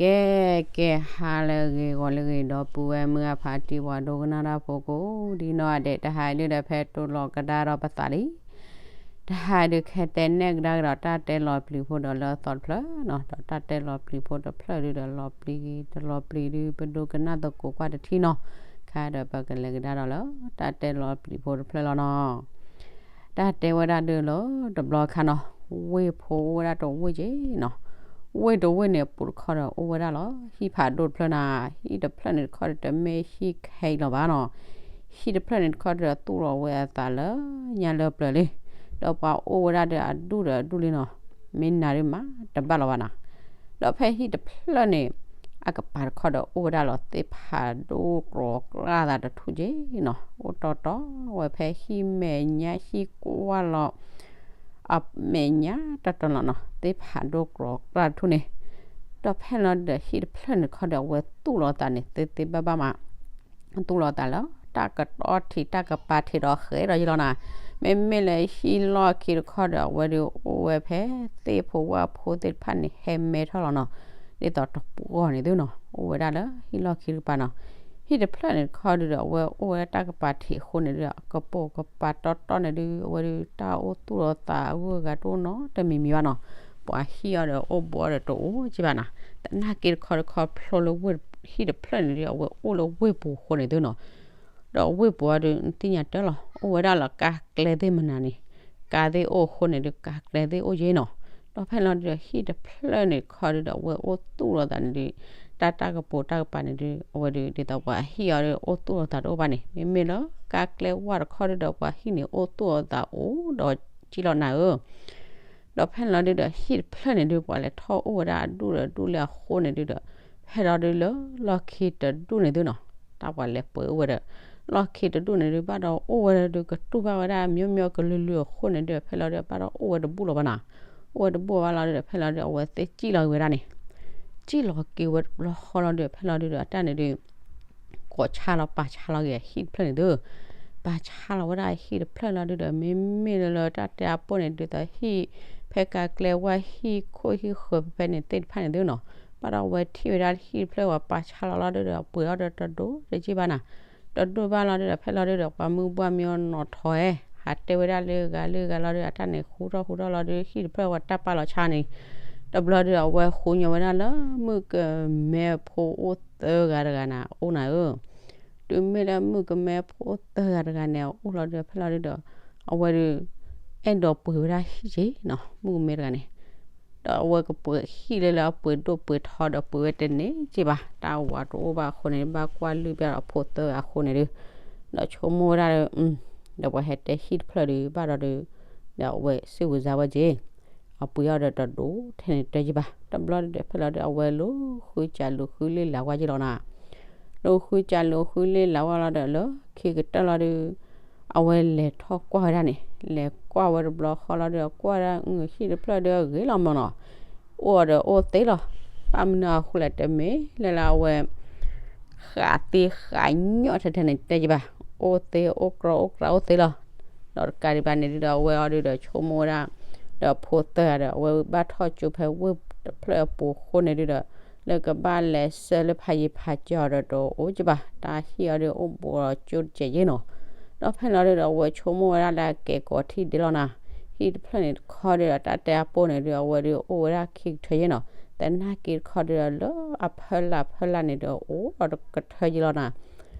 ကဲ ကဲ ဟါလၢအဂ့ၤ ဂီၤလၢအဂ့ၤ ဒီပုၢ်ဝဲၢ်မုၢ်အဖါတံၢ် ပှၤဒိကနၣ်တၢ်ဖိကိးဒ်နီၢ်ဂၤဒဲး, တဟါအံၤဒုဒီး ဖဲတိၢ်လီၤကဒါဒီးပသးလံ. တဟါအံၤဒု ခဲတဲနဲၣ်ကဒါကဒီး တၢ်တဲလီၤပျံၤဖိဒီးလၢအသီတဖျၢၣ်နီၤ, ဒီးတၢ်တဲလီၤပျံၤဖိတဖျၢၣ်ဒုဒီး လီၤပျံၤတလီၤပျံၤဒု ပဒိကနၣ်သကိးကွၢ်တထံၣ်နီၤ, ခဲဒီးပကလဲၤကဒါဒီးလၢ တၢ်တဲလီၤပျံၤဖိတဖျၢၣ်လီၤနီၤ. တၢ်တဲဝဲဒၣ်ဒုလၢတဘျီခါနီၤ, ဝ့ၢ်ဖိအိၣ်ဝဲဒၣ်တဝ့ၢ်က့နီၤ, ဝ့ၢ်တဝ့ၢ်န့ၣ် အပူၤတခီဒီးအိၣ်ဝဲဒၣ်လီၤ ဟံၣ်ဖးဒိၣ်တဖျၢၣ်နီၤ, ဟံၣ်တဖျၢၣ်န့ၣ်တခီဒီး တမ့ၢ်ဟံၣ်ခဲအံၤလီၤဘၣ်နီၤ, ဟံၣ်တဖျၢၣ်န့ၣ်တခီဒီး သူၣ်လီၤဝဲအသးလၢညါလၢပျၢၤလံ, ဒီးပှၤအိၣ်ဝဲဒၣ်ဒီးအဒူၣ်ဒီးအဒူၣ်လံနီၤ, မ့ၢ်နၤဒုမၤတဘၣ်လီၤဘၣ်နီၤ. ဒီးဖဲဟံၣ်တဖျၢၣ်န့ၣ် အကပၤတခီဒီးအိၣ်ဝဲဒၣ်လီၤ သ့ၣ်ဖးဒိၣ်ကြီၤကြီၤသးတထူၣ်က့နီၤ, အိၣ်တီတီဝဲဖဲဟံၣ်မဲာ်ညါ ဟံၣ်ကွၢ်လီၤ အမဲာ်ညါတီတီလီၤနီၤ, သ့ၣ်ဖးဒိၣ်ကြီၤကြီၤတထူၣ်န့ၣ်, ဒီးဖဲလီၤဒုဒီး ဟံၣ်တဖျၢၣ်န့ၣ်တခီဒီး အဝဲသူၣ်လီၤသးန့ၣ် သ့သ့ဘၣ်ဘၣ်မး, သူၣ်လီၤသးလၢတၢ်ကတီထံး တၢ်ကပၤထံးဒီးဃဲးဒီးယလီၤနီၤ, မ့မ့ၢ်လၢဟံၣ်လီၢ်ခံတခီဒီး အဝဲဒုးအိၣ်ဝဲဖဲသ့ၣ်ဖိဝၣ်ဖိသ့ၣ်တဖၣ်န့ၣ် ဟဲမဲထီၣ်လီၤနီၤ, ဒ်သိးတပှီၢ်န့ၣ်သုနီၤ, အိၣ်ဝဲဒၣ်လၢဟံၣ်လီၢ်ခံတကပၤနီၤ, ဟံၣ်တဖျၢၣ်န့ၣ်တခီဒုဒီး အဝဲအိၣ်ဝဲဒၣ်တၢ်ကပၤထံးအဃိန့ၣ်ဒုဒီး ကပိာ်ကပၤတီတီန့ၣ်ဒု အဝဲဒုးတၢ်အိၣ်သူၣ်လီၤသးအဂုၤအဂၤတအိၣ်နီတမံၤမံၤဘၣ်နီၤ, ပှၤဟံၣ်အီၤဒီးအိၣ်ဘူးအီၤဒီးတအိၣ်က့ဘၣ်နီၤ, သနာ်က့တခီတခီဖျိလၢဝ့ၢ်ဟံၣ်တဖျၢၣ်န့ၣ်ဒု အဝဲအိၣ်လၢဝ့ၢ်ပူၤအဃိန့ၣ်သုနီၤ, ဒီးဝ့ၢ်ပူၤအီၤဒုး နသ့ၣ်ညါတၢ်လီၤ အိၣ်ဝဲဒၣ်လီၤကါကျဲသ့ၣ်မနုၤန့ၣ်, ကါသ့ၣ်အိၣ်အဃိန့ၣ်ဒုး ကါကျဲသ့ၣ်အိၣ်က့နီၤ, ဒီးဖဲလီၤဒုဒီး ဟံၣ်တဖျၢၣ်န့ၣ်တခီဒုဒီး အဝဲအိၣ်သူၣ်လီၤသးန့ၣ်ဒုး တၢ်တၢ်ကပိာ်တၢ်ကပၤန့ၣ်ဒုး အဝဲဒုးဒ်သိးပှၤဟံၣ်အီၤဒုး အိၣ်သူၣ်လီၤသးတအိၣ်ဘၣ်န့ၣ် မ့မ့ၢ်လၢကါကျဲဝၣ်တခီဒုဒီး ပှၤဟံၣ်န့ၣ်အိၣ်သူၣ်လီၤသးအိၣ်ဒီးကံၣ်လီၤနၤဧၢ ဒီးဖဲလီၤဒုဒီး ဟံၣ်တဖျၢၣ်န့ၣ်ဒုး ပှၤလဲၤထီၣ်အိၣ်ဝဲဒၣ်အဒူၣ်ဒီးဒူၣ်လၢအဃိန့ၣ်ဒုဒီး ဖဲလီၤဒုလၢလီၢ်ခံတဒူၣ်န့ၣ်သုနီၤ, တၢ်ပှၤလဲၤပှ့ၤအိၣ်ဝဲဒီး လီၢ်ခံတဒူၣ်န့ၣ်ဒုး ဘၣ်ဒီးအိၣ်ဝဲဒၣ်ဒုး ကတူၢ်ဘၣ်ဝဲဒၣ် မျိုးမျိုးကလုာ်လုာ်အဃိန့ၣ်ဒုး ဖဲလီၤဒုး ဘၣ်ဒီးအိၣ်ဝဲတဘူၣ်လီၤဘၣ်နီၤ, အိၣ်ဝဲတဘူၣ်ဘၣ်လီၤဒုဒီး ဖဲလီၤဒုး အဝဲသ့ၣ်ကံၣ်လီၤက့ၤဝဲဒၣ်န့ၣ် ကံၣ်လီၤက့ၤဝဲတဘျီဃီလီၤဒုး ဖဲလီၤဒုဒီး အတၢ်န့ၣ်ဒုး ကိးဆါလီၤပာ်ဆါလီၤက့ၤ ဟံၣ်တဖျၢၣ်န့ၣ်သု, ပာ်ဆါလီၤဝဲဒၣ်ဟံၣ်တဖျၢၣ်လီၤဒုဒီး မ့မ့ၢ်လၢလၢတၢ်တဲအပိၢ်န့ၣ်ဒုး ဒ်သိးဟံၣ် ဖဲကါကျဲဝၣ် ဟံၣ်ခိၣ်ဟံၣ်ဃၢၤဖဲဖဲန့ၣ်သ့ၣ်တဖၣ်န့ၣ်သုနီၤ, ဘၣ်ဒီးအဝဲထံၣ်ဝဲဒၣ်ဟံၣ်တဖျၢၣ် ပှၤပာ်ဆါလီၤလီၤဒုဒီး ပှ့ၤအီၤဒီးတဒိၣ်တက့ၢ်ဘၣ်နီၤ, တဒိၣ်ဘၣ်လီၤဒုဒီး ဖဲလီၤဒုဒီး ပှၤမုၢ်ဘှၢ်မ့ၢ်အီၤနီၣ်ထီၣ်ဝဲ ဟးတဲဝဲဒၣ်လၢဂၤလၢဂၤလီၤဒုး အတၢ်န့ၣ်ဃူထီၣ်ဃူထီၣ်လီၤဒုး ဟံၣ်တဖျၢၣ်ပှၤတၢ်ပာ်လီၤဆါန့ၣ်, တဘျီဒုး အဝဲဃူညီဝဲဒၣ်လၢ မုၣ်ကမဲဖိအိၣ်သၢဂၤတဂၤန့ၣ် အိၣ်နၤဧၢ တုၤမ့ၢ်လၢမုၣ်ကမဲဖိအိၣ်သၢဂၤတဂၤန့ၣ် အိၣ်လီၤဒုး ဖဲလီၤဒုဒီး အဝဲဒုး အဲၣ်ဒိးပှ့ၤဝဲဒၣ်ဟံၣ်က့နီၤ မုၣ်ကမဲတဂၤန့ၣ်, ဒီးအဝဲကပှ့ၤဟံၣ်လၢလၢအပှ့ၤဒိၣ်ပှ့ၤထီဒီးပှ့ၤဝဲတန့ၢ်က့ဘၣ် တၢ်ဝၤတအိၣ်ဘၣ်အဃိန့ၣ် ဘၣ်ကွၢ်လုၢ်ဘၣ်ဒီးဖိသၢဂၤအဃိန့ၣ်ဒုး, ဒီးဆိကမိၣ်ဝဲဒၣ်ဒီး ဒီးပှၤဟဲတဲဟံၣ်တဖျၢၣ်ဒုး ဘၣ်ဒီးဒုး ဒီးအဝဲစ့ၢ်ဝံၤစါဝဲက့ အပှ့ၤအီၤဒီးတဒိၣ်ထဲန့ၣ်တဲက့ဘၣ် တဘျီဒုးဒီး ဖဲလီၤဒုး အဝဲလူၤဃုစၢ်လူၤဃုလ့ၣ်လၤဝါက့လီၤနီၤ, လူၤဃုစၢ်လူၤဃုလ့ၣ်လၤဝါလီၤဒီး လၢခံကတၢၢ်လီၤဒုး အဝဲလဲၤထီၣ်ကွၢ်ဝဲဒၣ်န့ၣ် လဲၤကွၢ်ဝဲတဘျီဃီလီၤဒုး ကွၢ်ဒၣ် ဟံၣ်တဖျၢၣ်ဒုးအဂ့ၤလီၤမၢ်နီၤ, အိၣ်အီၤဒီးအိၣ်သ့လီၤ, ဘၣ်မနုၤအဃိလဲၣ် တမ့ၢ်လၢလၢအဝဲ ဃးသ့ဃးညီၣ်ထဲထဲန့ၣ်တဲက့ဘၣ်, အိၣ်သ့အိၣ်ကြီၤအိၣ်ကြီၤအိၣ်သ့လီၤ, ဒီးတကးဒံးဘၣ်န့ၣ်ဒုးဒီး အဝဲအီၤဒုးဒီး ဆိကမိၣ်ဝဲဒၣ် ဒီးဖိသၢဂၤဒီး အဝဲဘၣ်ထီၣ်ကၠိဖဲဝ့ၢ်တဖျၢၣ်အပူၤအဃိန့ၣ်ဒုးဒီး လၢကဘၣ်လဲၤဆှၢလၢဖးယံၤဖးကၠီၤဒီးတအိၣ်က့ဘၣ်, တၢ်ဟံၣ်အီၤဒုးအိၣ်ဘူးအီၤကၠိတစဲးယ့ၣ်နီၤ, ဒီးဖဲလီၤဒုးဒီး အဝဲဆိကမိၣ်ဝဲဒၣ်လၢအကဲကိးထံၣ်ဒဲးလီၤနီၤ, ဟံၣ်တဖျၢၣ်န့ၣ်တခီဒုးဒီး တၢ်တဲအပိၢ်န့ၣ်ဒုး အဝဲဒုးအိၣ်ဝဲဒၣ်ခံကထၢယ့ၣ်နီၤ, သနာ်က့တခီဒုးဒီး လၢအဖၢလၢ်ဖၢလၢ်န့ၣ်ဒီး အိၣ်ဒီးကထၢယ့ၣ်လီၤနီၤ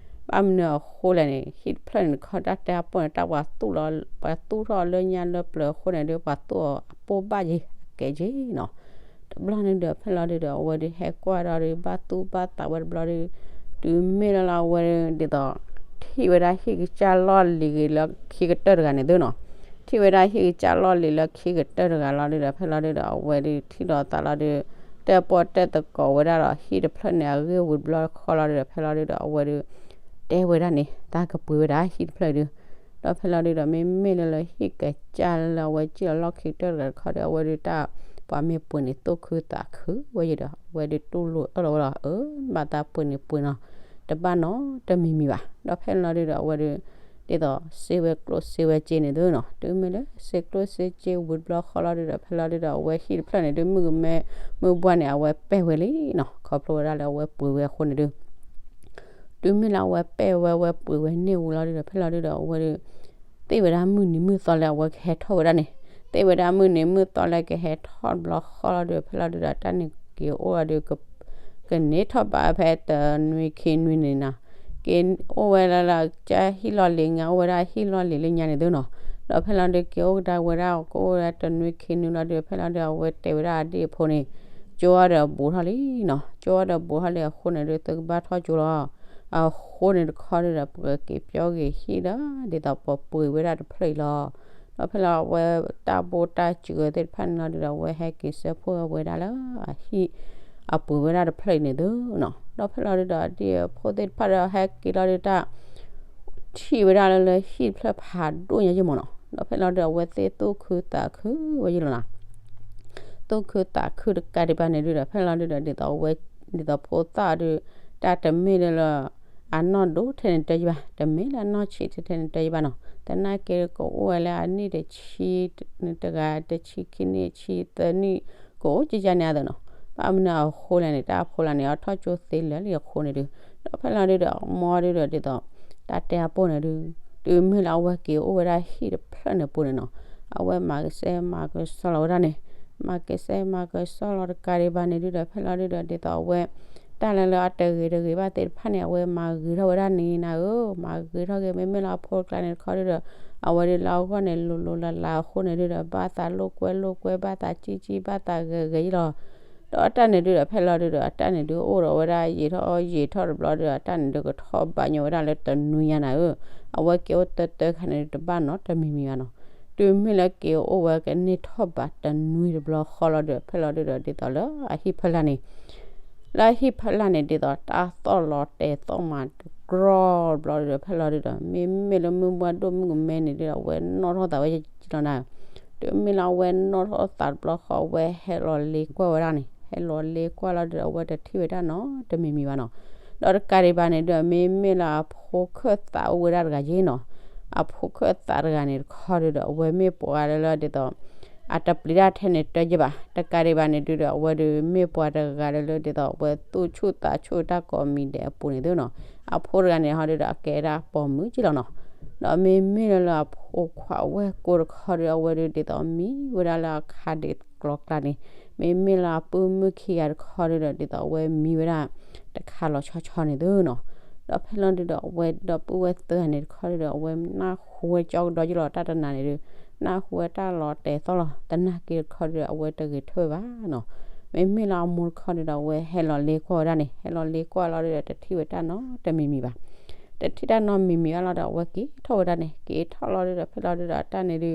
ဘၣ်မနုၤအဃိလဲၣ်န့ၣ် ဟံၣ်တဖျၢၣ်န့ၣ်တခီ တၢ်တဲအပိၢ်န့ၣ် တၢ်ပှၤသူၣ်လီၤ ပှၤသူၣ်ထီၣ်လၢညါလၢပျၢၤအဃိန့ၣ်ဒုး ပှၤသူၣ်အီၤအပိၢ်ဘၣ်ယ့ၤအကဲယ့ၣ်နီၤ, တဘျီန့ၣ်ဒီး ဖဲလီၤဒုးဒီး အဝဲဒုးဟဲကွၢ်ဒီးဒုး ဘၣ်သူၣ်ဘၣ်သးဝဲတဘျီဒုး တုၤမ့ၢ်လၢလၢအဝဲဒုးဒ်သိး ထံၣ်ဝဲဒၣ်ဟံၣ်ကစၢ်လီၢ်လံၤဂ့ၤလၢခံကတၢၢ်တဂၤန့ၣ်သုနီၤ, ထံၣ်ဝဲဒၣ်ဟံၣ်ကစၢ်လီၢ်လံၤလၢခံကတၢၢ်တဂၤလီၤဒုးဒီး ဖဲလီၤဒုးဒီး အဝဲဒုးထံၣ်လိာ်သးလီၤဒုး တၢၣ်ပီၣ်တၢၣ်သကိးဝဲဒၣ်ဒီးဟံၣ်တဖျၢၣ်န့ၣ် အဂ့ၢ်ဝံၤတဘျီတခီလီၤဒုးဒီး ဖဲလီၤဒုးဒီး အဝဲဒုး တဲဝဲဒၣ်န့ၣ် တၢ်ကပှ့ၤဝဲဒၣ်ဟံၣ်တဖျၢၣ်ဒုး ဒီးဖဲလီၤဒုးဒီး မ့မ့ၢ်လၢလၢဟံၣ်ကစၢ်လၢအဝဲစံၣ်လီၤလီၢ်ခံကတၢၢ်တဂၤတခီဒီး အဝဲဒုးတၢ် ပှၤမ့ၢ်ပှ့ၤန့ၣ် သူၣ်ခုသးခုဝဲယံၤဒီး အဝဲဒုးတူၢ်လိာ်အၢၣ်လီၤဝဲလီၤ အၢ ဘၣ်သးပှ့ၤန့ၣ်ပှ့ၤနီၤ တဘၣ်နီတမံၤမံၤဘၣ်. ဒီးဖဲလီၤဒုးဒီး အဝဲဒုး ဒ်သိးစ့ဝဲကျိၣ်စ့ဝဲစ့န့ၣ်သုနီၤ. တုၤမ့ၢ်လၢစ့ကျိၣ်စ့စ့ဝံၤတဘျီဃီလီၤဒုဒီး ဖဲလီၤဒုဒီး အဝဲဟံၣ်တဖျၢၣ်န့ၣ်ဒု မုၣ်ကမဲ မုၣ်ပှၢ်န့ၣ် အဝဲပဲာ်ဝဲလံနီၤ. ခီဖျိဝဲဒၣ်လၢအဝဲပှ့ၤဝဲအဃိန့ၣ်ဒု တုၤမ့ၢ်လၢအဝဲပဲာ်ဝဲ ဝဲပှ့ၤဝဲန့ၢ်ဝံၤလီၤဒုဒီး ဖဲလီၤဒုဒီး အဝဲဒု သ့ၣ်ဝဲဒၣ်မုၢ်နံၤမုၢ်သီလၢအဝဲကဟဲထီၣ်ဝဲဒၣ်န့ၣ်, သ့ၣ်ဝဲဒၣ်မုၢ်နံၤမုၢ်သီလၢကဟဲထီၣ်တဘျီဃီလီၤဒုဒီး ဖဲလီၤဒုဒီး တၢ်န့ၣ်က့ၤအိၣ်လီၤဒု ကန့ၢ်ထီၣ်ဘးဖဲတနွံခံနွံန့ၣ်နီၤ. က့ၤအိၣ်ဝဲလၢလၢ ကၢ်ဟံၣ်လီၢ်လံၤညါ အိၣ်ဝဲဒၣ်ဟံၣ်လီၢ်လံၤလၢညါန့ၣ်သုနီၤ. ဒီးဖဲလီၤဒုက့ၤအိၣ်ကဒါဝဲဒၣ် ကအိၣ်ဝဲဒၣ်တနွံခံနွံလီၤဒု ဖဲလီၤဒုအဝဲတဲဝဲဒၣ်အဒံၣ်အဖိန့ၣ် ကၠိအီၤဒီးဘူးထီၣ်လံနီၤ. ကၠိအီၤဒီးဘူးထီၣ်လံအဃိန့ၣ်ဒု သုကဘၣ်ထီၣ်ကၠိလီၤ. အဃိန့ၣ်တခီဒုဒီး ပကက့ၤပျီက့ၤဟံၣ်ဒီး ဒ်သိးပပှ့ၤဝဲဒၣ်တဖျၢၣ်အံၤလီၤ. ဒီးဖဲလီၤအဝဲတၢ်ဘိတၢ်စၢၤသ့ၣ်တဖၣ်န့ၣ်လီၤဒုဒီး အဝဲဟဲက့ၤစၢဖှိၣ်ဝဲဒၣ်လၢအဟံၣ် အပှ့ၤဝဲဒၣ်တဖျၢၣ်အံၤန့ၣ်သုနီၤ. ဒီးဖဲလီၤဒုဒီး အဒံၣ်အဖိသ့ၣ်တဖၣ်ဒီးဟဲက့ၤလီၤဒုတၢ် ထံၣ်ဝဲဒၣ်လၢလၢဟံၣ်တဖျၢၣ်ဖးဒိၣ်ညါယ့ၢ်မးနီၤ. ဒီးဖဲလီၤဒုဒီး အဝဲသ့ၣ်သူၣ်ခုသးခုဝဲယ့ၢ်လီၤနီၤ. သူၣ်ခုသးခုတကးဒံးဘၣ်န့ၣ်ဒုဒီး ဖဲလီၤဒုဒီး ဒ်သိးအဝဲ ဒ်သိးဖိသၣ်ဒု တၢ်တမ့ၢ်လၢလၢ အနီၢ်ဒိၣ်ထဲန့ၣ်တယံာ်ဘၣ်, တမ့ၢ်လၢအနီၢ်ဆံးထဲန့ၣ်တယံာ်ဘၣ်နီၤ. သနာ်က့ကအိၣ်ဝဲလၢအနံၣ်တဆံ တဂၤ တဆံခံနံၣ် ဆံသၢနံၣ် ကအိၣ်ကကန့ၣ်အသိးနီၤ. ဘၣ်မနုၤအဃိလဲၣ်န့ၣ် တၢ်အဖိလၢ်န့ၣ် အထီၣ်ကၠိသ့လၢာ်လံအဃိန့ၣ်ဒု ဒီးဖဲလီၤဒုဒီး အမိၢ်ဒုဒီး ဒ်သိး တၢ်တဲအပိၢ်န့ၣ်ဒု တုၤမ့ၢ်လၢအဝဲက့ၤအိၣ်ဝဲဒၣ်ဟံၣ်တဖျၢၣ်န့ၣ်ပူၤန့ၣ်နီၤ, အဝဲမၤကစဲမၤကစီလီၤဝဲဒၣ်န့ၣ်, မၤကစဲမၤကစီလီၤတကးဒံးဘၣ်န့ၣ်ဒုဒီး ဖဲလီၤဒုဒီး ဒ်သိးအဝဲ တၢ်လၢလၢအတဂ့ၤတဂ့ၤဘၣ်သ့ၣ်တဖၣ်န့ၣ် အဝဲမၤဂ့ၤထီၣ်ဝဲဒၣ်န့ၣ်နၤဧၢ, မၤဂ့ၤထီၣ်က့ၤ မ့မ့ၢ်လၢအဖိတကျါန့ၣ်တခီဒုဒီး အဝဲဒုလၢအဂီၢ်န့ၣ် လိၤလိၤလးလးအဃိန့ၣ်ဒုဒီး ဘၣ်သးလိာ်ကွဲလိာ်ကွဲ ဘၣ်သးကံကံ ဘၣ်သးဂဲၤဂဲၤယ့ၢ်လီၤ. ဒီးအတၢ်န့ၣ်ဒုဒီး ဖဲလီၤဒုဒီး အတၢ်န့ၣ်ဒုအိၣ်ဒီးဝဲဒၣ်ယံာ်ထီၣ်ယံာ်ထီၣ်တဘျီဒုဒီး အတၢ်န့ၣ်ဒုကထီၣ်ဘးညီဝဲဒၣ်လၢတနွံညါနၤဧၢ, အဝဲက့ၤအိၣ်တၢတၢခါန့ၣ်ဒု တဘၣ်နီတမံၤမံၤဘၣ်နီၤ. တုၤမ့ၢ်လၢက့ၤအိၣ်ဝဲကန့ၢ်ထီၣ်ဘးတနွံတဘျီဃီလီၤဒုဒီး ဖဲလီၤဒုဒီး ဒ်သိးလၢအဟံၣ်ဖၢလာ်န့ၣ် လၢအဟံၣ်ဖၢလာ်န့ၣ် ဒ်သိးတၢ်သီၣ်လီၤတဲာ်သီၣ်မၤတကြၢးတဘျီဒုဒီး ဖဲလီၤဒုဒီး မ့မ့ၢ်လၢမုၢ်ဘှၢ်ဒိၣ်မုၣ်ကမဲန့ၣ်ဒုဒီး အဝဲနီၣ်ထီၣ်သးဝဲယလီၤနၤ, တုၤမ့ၢ်လၢအဝဲနီၣ်ထီၣ်သးတဘျီဃီ အဝဲဟဲလီၤလ့ကွၢ်ဝဲဒၣ်န့ၣ်, ဟဲလီၤလ့ကွၢ်လီၤဒုဒီး အဝဲတထံၣ်ဝဲဒၣ်နီတမံၤမံၤဘၣ်နီၤ. ဒီးတကးဒံးဘၣ်န့ၣ်ဒုဒီး မ့မ့ၢ်လၢအဖိခၢၣ်သးအိၣ်ဝဲဒၣ်တဂၤယ့ၢ်နီၤ, အဖိခၢၣ်သးတဂၤန့ၣ်တခီဒုဒီး အဝဲမ့ၢ်ပှၤလၢလၢဒ်သိး အတပျံၤတၢ်ထဲန့ၣ်တယံာ်ဘၣ်, တကးဒံးဘၣ်န့ၣ်ဒုဒီး အဝဲဒုးမ့ၢ်ပှၤတဂၤလၢလၢဒ်သိး အဝဲသူၣ်ဆူၣ်သးဆူၣ်တၢ်ကိးမံၤဒဲးအပူၤန့ၣ်သုနီၤ, အဖိတဂၤန့ၣ်ဟီဒုဒီး အကဲဒၣ်ပိာ်မုၣ်က့လီၤနီၤ. ဒီးမ့မ့ၢ်လၢလၢအဖိခွါဝဲၢ်ကိာ်တခီဒု အဝဲဒုးဒ်သိးမံဝဲဒၣ်လၢအခါဒံးကျီကျါန့ၣ်, မ့မ့ၢ်လၢအပုၢ်မုၣ်ခံဂၤတခီဒုဒီး ဒ်သိးအဝဲမံဝဲဒၣ် တခါလီၤဆီဆီန့ၣ်သုနီၤ. ဒီးဖဲလီၤဒုဒီး အဝဲဒီပုၢ်ဝဲၢ်သၢဂၤန့ၣ်တခီဒုဒီး အဝဲနၢ်ဟူဝဲကၠီကဒီးယ့ၢ်လီၤ တၢ်တနၤန့ၣ်ဒု, နၢ်ဟူဝဲတၢ်လီၤတဲာ်သီၣ်လီၤ သနာ်က့တခီဒုဒီး အဝဲတဂ့ၤထၢၣ်ဝဲဘၣ်နီၤ. မ့မ့ၢ်လၢအမိၢ်တခီဒုဒီး အဝဲဟဲလီၤလ့ကွၢ်ဝဲဒၣ်န့ၣ်, ဟဲလီၤလ့ကွၢ်လီၤဒုဒီး တထံၣ်ဝဲတၢ်နီတမံၤမံၤဘၣ်. တထံၣ်တၢ်နီတမံၤမံၤဘၣ်လီၤဒီး အဝဲက့ၤထီၣ်ဝဲဒၣ်န့ၣ်, က့ၤထီၣ်လီၤဒုဒီး ဖဲလီၤဒုဒီး အတၢ်န့ၣ်ဒု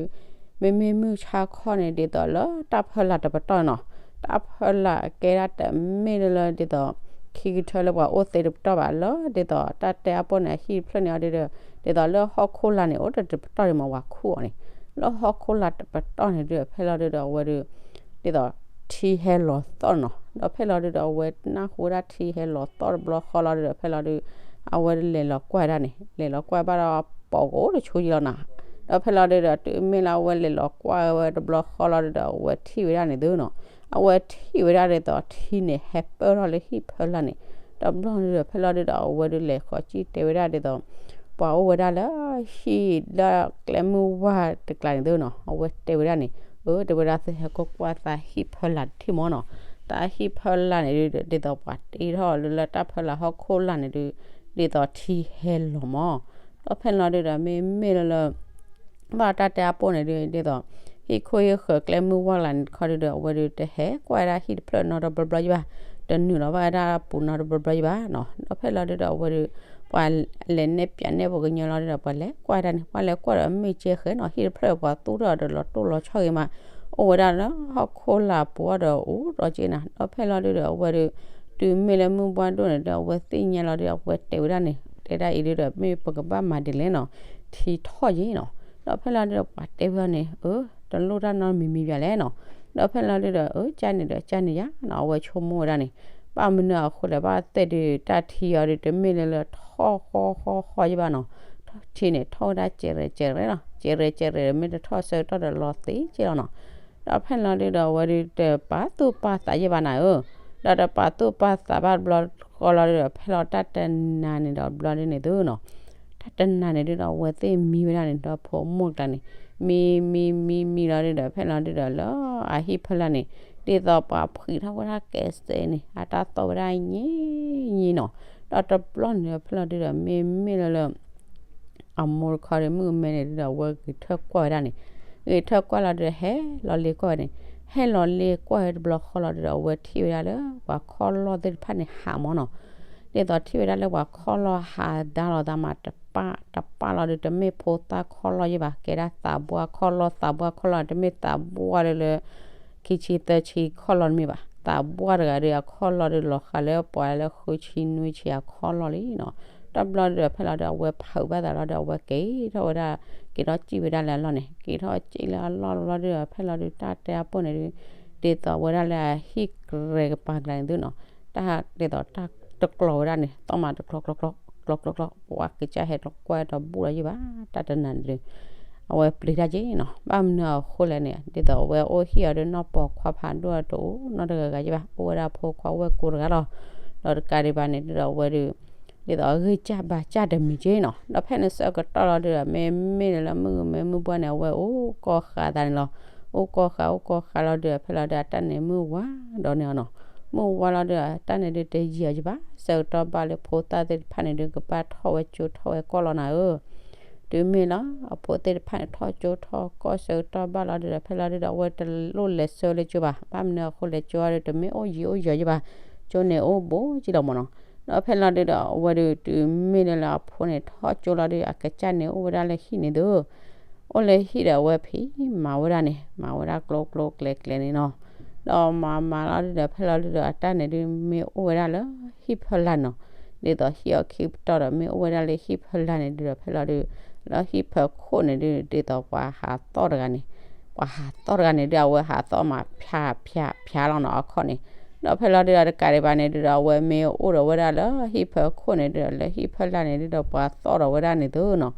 မ့မ့ၢ်မုၢ်ဆါခီန့ၣ် ဒ်သိးလၢတၢ်ဖၢလာ်တပတီၢ်နီၤ, တၢ်ဖၢလာ်ကဲဒၣ်တမ့ၢ်လၢလၢဒ်သိး ခံကထၢလၢပှၤအိၣ်သ့တပတီၢ်ဘၣ်လၢ ဒ်သိးတၢ်တဲအပိၢ်န့ၣ် အဟံၣ်တဖျၢၣ်န့ၣ်အီၤဒုဒီး ဒ်သိးလၢဟီၣ်ခိၣ်လာ်န့ၣ် အိၣ်တပတီၢ်ဒံးမး ပှၤခူၣ်အီၤန့ၣ်, လၢဟီၣ်ခိၣ်လာ်တပတီၢ်န့ၣ်ဒုဒီး ဖဲလီၤဒုဒီး အဝဲဒု ဒ်သိးထံဟဲလီၤသီၣ်နီၤ, ဒီးဖဲလီၤဒုဒီး အဝဲနၢ်ဟူဝဲဒၣ်ထံဟဲလီၤသီၣ်တဘျီဃီလီၤဒုဒီး ဖဲလီၤဒု အဝဲလဲၤလီၤကွၢ်ဒၣ်န့ၣ်, လဲၤလီၤကွၢ်ဘၣ်ဒီးပိာ်ကအိၣ်တဆိယ့ၢ်လီၤနီၤ. ဒီးဖဲလီၤဒုဒီး တုၤမ့ၢ်လၢအဝဲလဲၤလီၤကွၢ်ဝဲတဘျီဃီလီၤဒုဒီး အဝဲထံၣ်ဝဲဒၣ်န့ၣ်သုနီၤ, အဝဲထံၣ်ဝဲဒၣ်ဒ်သိးထံန့ၣ် ဟဲပၢၢ်ထီၣ်လၢဟံၣ်ဖၢလာ်န့ၣ်, တဘျီဒုဒီး ဖဲလီၤဒုဒီး အဝဲဒုလဲၤဃီၤကံၣ်တဲဝဲဒၣ်ဒ်သိး ပှၤအိၣ်ဝဲဒၣ်လၢဟံၣ်လၢကျဲမုၢ်ဝၢ်တကျါန့ၣ်သုနီၤ, အဝဲတဲဝဲဒၣ်န့ၣ်, အၢ တဲဝဲဒၣ်သုဟဲကွၢ်ကွၢ်သးဟံၣ်ဖၢလာ်တထံၣ်မးနီၤ, တၢ်ဟံၣ်ဖၢလာ်န့ၣ်ဒုဒီး ဒ်သိးပှၤတ့ထီၣ်လၢလၢတၢ်ဖၢလာ်ဟီၣ်ခိၣ်လာ်န့ၣ်ဒု ဒ်သိးထံဟဲလီၤမး, ဒီးဖဲလီၤဒုဒီး မ့မ့ၢ်လၢလၢ ဘၣ်တၢ်တဲအပိၢ်န့ၣ်ဒု ဒ်သိး ဟံၣ်ခိၣ်ဟံၣ်ဃၢၤကျဲမုၢ်ဝၢ်လၢ်န့ၣ်တခီဒုဒီး အဝဲဒုတဟဲကွၢ်ဒၣ်ဟံၣ်တဖျၢၣ်နီတဘျီဘျီယ့ၢ်ဘၣ်, တနုာ်လီၤဘၣ်ဝဲဒၣ်ပူၤနီတဘျီဘျီယ့ၢ်ဘၣ်နီၤ, ဒီးဖဲလီၤဒုဒီး အဝဲဒု ပှၤလဲၤနဲၣ်ပၠးနဲၣ်ပှၤကညီလီၤဒုဒီး ပှၤလဲၤကွၢ်ဒၣ်န့ၣ် ပှၤလဲၤကွၢ်ဒီးမ့ၢ်ကဲဃဲနီၤ, ဟံၣ်တဖျၢၣ်ပှၤသူၣ်ထီၣ်ဒီးလီၤတိၢ်လီၤဆီဂ့ၤမး, အိၣ်ဝဲဒၣ်လၢဟီၣ်ခိၣ်လာ်ပူၤအီၤဒီးအိၣ်ဒီးက့နၤ, ဒီးဖဲလီၤဒုဒီး အဝဲဒု တုၤမ့ၢ်လၢမုၢ်ဘှၢ်ဒိၣ်န့ၣ်ဒီး အဝဲသ့ၣ်ညါလီၤဒု အဝဲတဲဝဲဒၣ်န့ၣ် တဲဒၣ်အံၤဒုဒီး မ့ၢ်ပကဘၣ်မၤဒ်လဲၣ်နီၤ, ထံထီၣ်ယ့ၢ်နီၤ, ဒီးဖဲလီၤဒုဒီး ပှၤတဲဝဲန့ၣ် အၢ တလိၣ်တၢ်နီတမံၤမံၤဘၣ်လဲၣ်နီၤ, ဒီးဖဲလီၤဒုဒီး အၢ ကၢ်န့ၣ်ဒီးကၢ်န့ၣ်ယါနီၤ, အဝဲဆိကမိၣ်ဝဲဒၣ်န့ၣ်, ဘၣ်မနုၤအဃိလဲၣ် ဘၣ်သ့ၣ်ဒု တၢ်ထံအီၤဒု တမ့ၢ်လၢလၢထီၣ်ဃီဃီဃီယ့ၢ်ဘၣ်နီၤ, ထံန့ၣ်ထီၣ်ဝဲဒၣ်ကဲးရဲးကဲးရဲးလီၤ, ကဲးရဲးကဲးရဲးဒီး မ့ၢ်တထီၣ်ဆၢကတီၢ်ဒီးလီၤသ့က့လီၤနီၤ. ဒီးဖဲန့ၣ်လီၤဒုဒီး အဝဲဒုတပာ်သူၣ်ပာ်သးယဲၢ်ဘၣ်နၤဧၢ, ဒီးတပာ်သူၣ်ပာ်သးဘၣ်တဘျီဃီလီၤဒုဒီး ဖဲလီၤတၢ်တနၤန့ၣ်ဒီးဘျီဒုန့ၣ်သုနီၤ, တၢ်တနၤန့ၣ်ဒုဒီး အဝဲသ့ၣ်မံဝဲဒၣ်န့ၣ် ဒီဖိမိၢ်ကျါန့ၣ်, မံ မံ မံ မံလီၤဒုဒီး ဖဲလီၤဒုဒီးလၢအဟံၣ်ဖီလာ်န့ၣ် ဒ်သိးပှၤဖှံထီၣ်ဝဲဒၣ်ကဲးစဲန့ၣ် အတၢ်သီၣ်ဝဲဒၣ်ညံၤညံၤနီၤ. ဒီးတဘျီန့ၣ်ဒီး ဖဲလီၤဒုဒီး မ့မ့ၢ်လၢလၢ အမိၢ်တခီဒီး မုၣ်ကမဲန့ၣ်ဒုဒီး အဝဲဂဲၤထၢၣ်ကွၢ်ဝဲဒၣ်န့ၣ်, ဂဲၤထၢၣ်ကွၢ်လီၤဒုဒီး ဟဲလီၤလ့ကွၢ်ဝဲန့ၣ်, ဟဲလီၤလ့ကွၢ်ဝဲတဘျီဃီလီၤဒုဒီး အဝဲထံၣ်ဝဲဒၣ်လၢပှၤခီၣ်လီၢ်သ့ၣ်တဖၣ်န့ၣ်ဟးမၢ်နီၤ. ဒ်သိးထံၣ်ဝဲဒၣ်လၢပှၤခီၣ်လီၢ်ဟးဒါလီၤသးမး တပာ် တပာ်လီၤဒု တမ့ၢ်ဖိသၣ်ခီၣ်လီၢ်ယဲၢ်ဘၣ်, ကဲဒၣ်သးပှၢ်ခီၣ်လီၢ် သးပှၢ်ခီၣ်လီၢ် တမ့ၢ်သးပှၢ်လၢလၢ ခံဆံသၢဆံခီၣ်လီၢ်တမ့ၢ်ဘၣ်, သးပှၢ်တဂၤဒီးအခီၣ်လီၢ်ဒီး လီၤဃာ်လၢပှၤလၢဃုဆံနွံဆံအခီၣ်လီၢ်လံနီၤ. တဘျီဒီး ဖဲလီၤဒီး အဝဲဖးအုးဘၣ်သးလီၤဒီး အဝဲက့ၤထီၣ်ဝဲဒၣ် က့ၤထီၣ်စံၣ်ဝဲဒၣ်လၢအလီၢ်န့ၣ်, က့ၤထီၣ်စံၣ်လၢအလီၢ်လီၤဒီး ဖဲလီၤဒီး တၢ်တဲအပိၢ်န့ၣ်ဒီး ဒ်သိးဝဲဒၣ်လၢအဟံၣ်ကရဲကပၤကျါန့ၣ်သုနီၤ, တၢ်ဒ်သိးတၢ်တကျိၤဝဲဒၣ်န့ၣ် သီၣ်မးတကျိၤကျိၤကျိၤ ကျိၤကျိၤကျိၤ ပှၤကစၢ်ဟဲတကွၢ်တဘူၣ်လီၤယဲၢ်ဘၣ်, တၢ်တနၤန့ၣ်ဒီး အဝဲပျံၤတၢ်က့နီၤ. ဘၣ်မနုၤအဃိလဲၣ်န့ၣ် ဒ်သိးအဝဲအိၣ်ဟံၣ်အီၤဒီး နီၢ်ပိာ်ခွါဖးဒိၣ်တအိၣ်နီတဂၤဂၤယဲၢ်ဘၣ်, အိၣ်ဝဲဒၣ်ဖိခွါဝဲၢ်ကိတဂၤလီၤ. ဒီးတကးဒံးဘၣ်န့ၣ်ဒုဒီး အဝဲဒု ဒ်သိးအဂံၢ်စၢ်ဘါစၢ်တမံၤက့နီၤ. ဒီးဖဲန့ၣ်ဆၢကတီၢ်လီၤဒုဒီး မ့မ့ၢ်လၢမုၣ်ကမဲမုၣ်ပှၢ်န့ၣ် အဝဲအိၣ်ကီၢ်ဃာ်သးန့ၣ်လီၤ. အိၣ်ကီၢ်ဃာ် အိၣ်ကီၢ်ဃာ်လီၤဒုဒီး ဖဲလီၤဒု အတၢ်န့ၣ်မုၢ်ဝါဒီးန့ၣ်အီၤနီၤ. မုၢ်ဝါလီၤဒုဒီး အတၢ်န့ၣ်ဒုတယံာ်အီၤယဲၢ်ဘၣ်, ဆၢကတီၢ်ဘၣ်လၢဖိသၣ်သ့ၣ်တဖၣ်န့ၣ်ဒု ကဘၣ်ထီၣ်ဝဲကၠိထီၣ်ဝဲကီၢ်လီၤနၤဧၢ. တုၤမ့ၢ်လီၤ အဖိသ့ၣ်တဖၣ်န့ၣ် ထီၣ်ကၠိထီၣ်ကီၢ်ဆၢကတီၢ်ဘၣ်လီၤဒုဒီး ဖဲလီၤဒုဒီး အဝဲတလိၣ်လဲၤဆှၢလၢကၠိဘၣ်, ဘၣ်မနုၤအဃိလဲၣ် ကၠိအီၤဒု တမ့ၢ်အိၣ်ယံၤအိၣ်ယီၤယဲၢ်ဘၣ်, ကၠိန့ၣ်အိၣ်ဘူးက့လီၤမၢ်နီၤ. ဒီးဖဲလီၤဒုဒီး အဝဲဒု တုၤမ့ၢ်လၢလၢအဖိန့ၣ် ထီၣ်ကၠိလီၤဒု အကစၢ်န့ၣ်အိၣ်ဝဲဒၣ်လၢဟံၣ်န့ၣ်သု, အိၣ်လၢဟံၣ်ဒီး အဝဲဖံးမၤဝဲဒၣ်န့ၣ် မၤဝဲဒၣ်ကျိကျိကျဲကျဲန့ၣ်နီၤ. ဒီးမၤမၤလီၤဒုဒီး ဖဲလီၤဒုဒီး အတၢ်န့ၣ်ဒု မ့ၢ်အိၣ်ဝဲဒၣ်လၢဟံၣ်ဖီလာ်နီၤ. ဒ်သိးဟံၣ်အီၤခံပတီၢ်ဒီး မ့ၢ်အိၣ်ဝဲဒၣ်လၢဟံၣ်ဖီလာ်န့ၣ်ဒုဒီး ဖဲလီၤဒု လၢဟံၣ်ဖီခိၣ်န့ၣ်ဒု ဒ်သိးပှၤဟးသီၣ်တဂၤန့ၣ်, ပှၤဟးသီၣ်တဂၤန့ၣ်ဒု အဝဲဟးသီၣ်မး ဖၠးဖၠးဖၠးလီၤနီၤ အခီၣ်န့ၣ်. ဒီးဖဲလီၤဒုဒီး တကးဒံးဘၣ်န့ၣ်ဒုဒီး အဝဲမ့ၢ်အိၣ်ဒီးဝဲဒၣ်လၢဟံၣ်ဖီခိၣ်န့ၣ်ဒုဒီး လၢဟံၣ်ဖီလာ်န့ၣ်ဒုဒီး ပှၤသီၣ်ဒီးဝဲဒၣ်န့ၣ်သုနီၤ.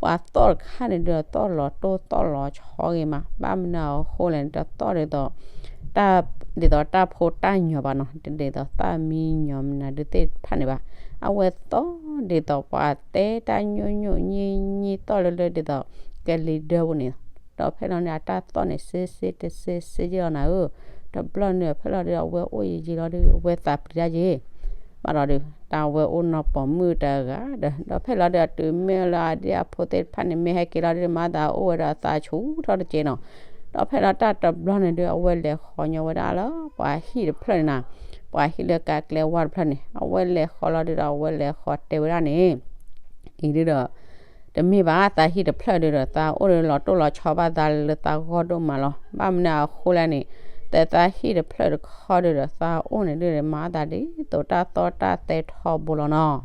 ပှၤသီၣ်တခါန့ၣ်ဒုဒီး သီၣ်လီၤတိၢ်သီၣ်လီၤဆီဂ့ၤမး, ဘၣ်မနုၤအဃိလဲၣ်န့ၣ် တသီၣ်ဒ်သိး တၢ် ဒ်သိးတၢ်ဖိတၢ်ညီဘၣ်နီၤ, တဒ်သိးသၣ်မံညီမနုၤဒုသ့ၣ်တဖၣ်န့ၣ်ဘၣ်. အဝဲသီၣ်ဒ်သိးပှၤတဲတၢ်ညိၣ်ညိၣ်ညံၣ်ညံၣ် သီၣ်လၢလၢဒ်သိး ကလံၤဒၢပူၤန့ၣ်. ဒီးဖဲလီၤန့ၣ် အတၢ်သီၣ်န့ၣ် စ့စ့တစ့စ့ယဲၢ်လီၤနၤဧၢ. တဘျီန့ၣ် ဖဲလီၤဒုဒီး အဝဲအိၣ်ယံာ်ယံာ်လီၤဒု အဝဲသးပျံၤတၢ်ယဲၢ် ဘၣ်ဒီးဒု တၢ်ဝဲအိၣ်နီၢ်ပိာ်မုၣ်တဂၤဒီး ဒီးဖဲလီၤဒုဒီး တုၤမ့ၢ်လၢအဒ့အဖိသ့ၣ်တဖၣ်န့ၣ် မ့ၢ်ဟဲက့ၤလီၤဒု မၤသးအိၣ်ဝဲဒီးသးဆူၣ်ထီၣ်တက့ၢ်နီၤ. ဒီးဖဲလီၤတၢ်တဘျီန့ၣ်ဒု အဝဲလဲၤဃီၤညီဝဲဒၣ်လၢပှၤဟံၣ်တဖျၢၣ်န့ၣ်နၤ, ပှၤဟံၣ်လၢကါကျဲဝါတဖျၢၣ်န့ၣ် အဝဲလဲၤဃီၤလီၤဒုဒီး အဝဲလဲၤဃီၤတဲဝဲဒၣ်န့ၣ် အံၤဒုဒီး တမ့ၢ်ဘၣ် သးဟံၣ်တဖျၢၣ်ဒုဒီး သးအိၣ်ဒီးလီၤတိၢ်လီၤဆီဘၣ်သးလၢသးဂီၢ်ဒိၣ်မးလီၤ. ဘၣ်မနုၤအဃိလဲၣ်န့ၣ် သးသးဟံၣ်တဖျၢၣ်တခီဒုဒီး သးအိၣ်န့ၣ်ဒုဒီး မၤသးဒ်သိးတၢ်သီၣ်တၢ်သဲထီဘိလီၤနီၤ.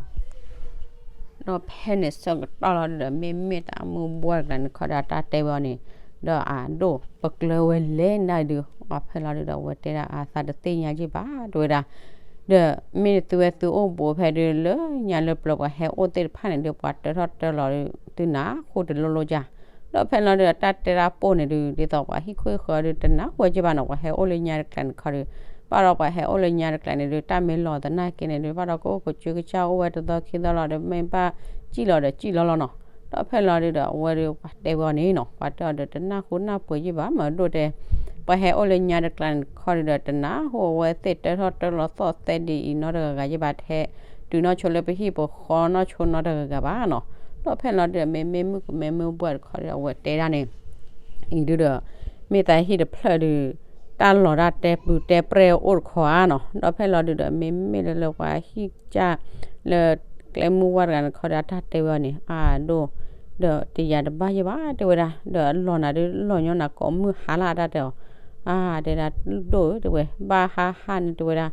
ဒီးဖဲန့ၣ်ဆၢကတီၢ်လီၤဒုဒီး မ့မ့ၢ်တၢ်မုၢ်ဘှၢ်တဂၤန့ၣ်ခီဒီး တၢ်တဲဝဲအီၤန့ၣ် ဒီးအဒိၣ်ပကျၢၤဝဲလဲၣ်နၤဒု အဖဲလီၤဒုဒီး အဝဲတဲဒၣ်အသးတသ့ၣ်ညါယ့ၢ်ဘၣ်တဲဝဲဒၣ် ဒီးမ့ၢ်သုဝဲသုအိၣ်ဘူးဖဲဒု လၢညါလၢပျၢၤပှၤဟဲအိၣ်သ့ၣ်တဖၣ်န့ၣ်ဒု ပှၤတၢထီၣ်တၢလီၤဒု သုနၢ်ဟူတလိၣ်လိၣ်ကၢ်. ဒီးဖဲလီၤဒုဒီး တၢ်တဲတၢ်ပိၢ်န့ၣ်ဒု ဒ်သိးပှၤဟံၣ်ခိၣ်ဃၢၤဒု တနၢ်ဟူဝဲကၢ်ဘၣ်နီၤ ပှၤဟဲအိၣ်လၢညါတကျါန့ၣ်ခီဒု ဘၣ်ဒီးပှၤဟဲအိၣ်လၢညါတကျါန့ၣ်ဒု တၢ်မ့ၢ်လီၤသနာ်က့န့ၣ်ဒု ဘၣ်ဒီးကအိၣ်ကစၢ်ကစၢ်အိၣ်ဝဲတသီခံသီလီၤဒီး မ့ၢ်ဘၣ်စံၣ်လီၤဒီးစံၣ်လီၤလီၤနီၤ. ဒီးဖဲလီၤဒုဒီး အဝဲဒု ပှၤတဲဝဲအီၤန့ၣ်နီၤ ပှၤတဲအီၤဒီး တနၢ်ဟူနၢ်ပှ့ၤယ့ၢ်ဘၣ် မၤဒိၣ်တဲ ပှၤဟဲအိၣ်လၢညါတကျါန့ၣ်ခီဒုဒီး တနၢ်ဟူအဝဲသ့ၣ်တၢထီၣ်တၢလီၤသီၣ်သဲဒ်အံၤနီတဂၤဂၤယ့ၢ်ဘၣ်ထဲ တုၤနီၢ်ဆိလၢပဟံၣ်ပဃီနီၢ်ဆိနီတဂၤဂၤဘၣ်နီၤ. ဒီးဖဲလီၤဒုဒီး မ့မ့ၢ်မုၣ်ကမဲမုၢ်ဘှၢ်တခီဒီး အဝဲတဲဒၣ်န့ၣ် အံၤဒုဒီး မ့ၢ်သးဟံၣ်တဖျၢၣ်ဒု တၢ်လီၤတၢ်တဲပူၤတဲပြဲၢ်အိၣ်တခီဧါနီၤ. ဒီးဖဲလီၤဒုဒီး မ့မ့ၢ်လၢလၢပှၤဟံၣ်ကၢ်လၢကျဲမုၢ်ဝါတဂၤန့ၣ်ခီဒီး အတၢ်တဲဝဲအီၤန့ၣ် အဒိၣ် ဒီးတယၤတဘၣ်ယ့ၢ်ဘၣ်တဲဝဲဒၣ် ဒီးအလီၤနၤဒုလီၤညီနၤကိးမုၢ်ဟါလၢအတၢ်တဲအီၤ အါတဲဒၣ်ဒိၣ်ဧၢတဲဝဲ ဘၣ်ဟါဟါန့ၣ်တဲဝဲဒၣ်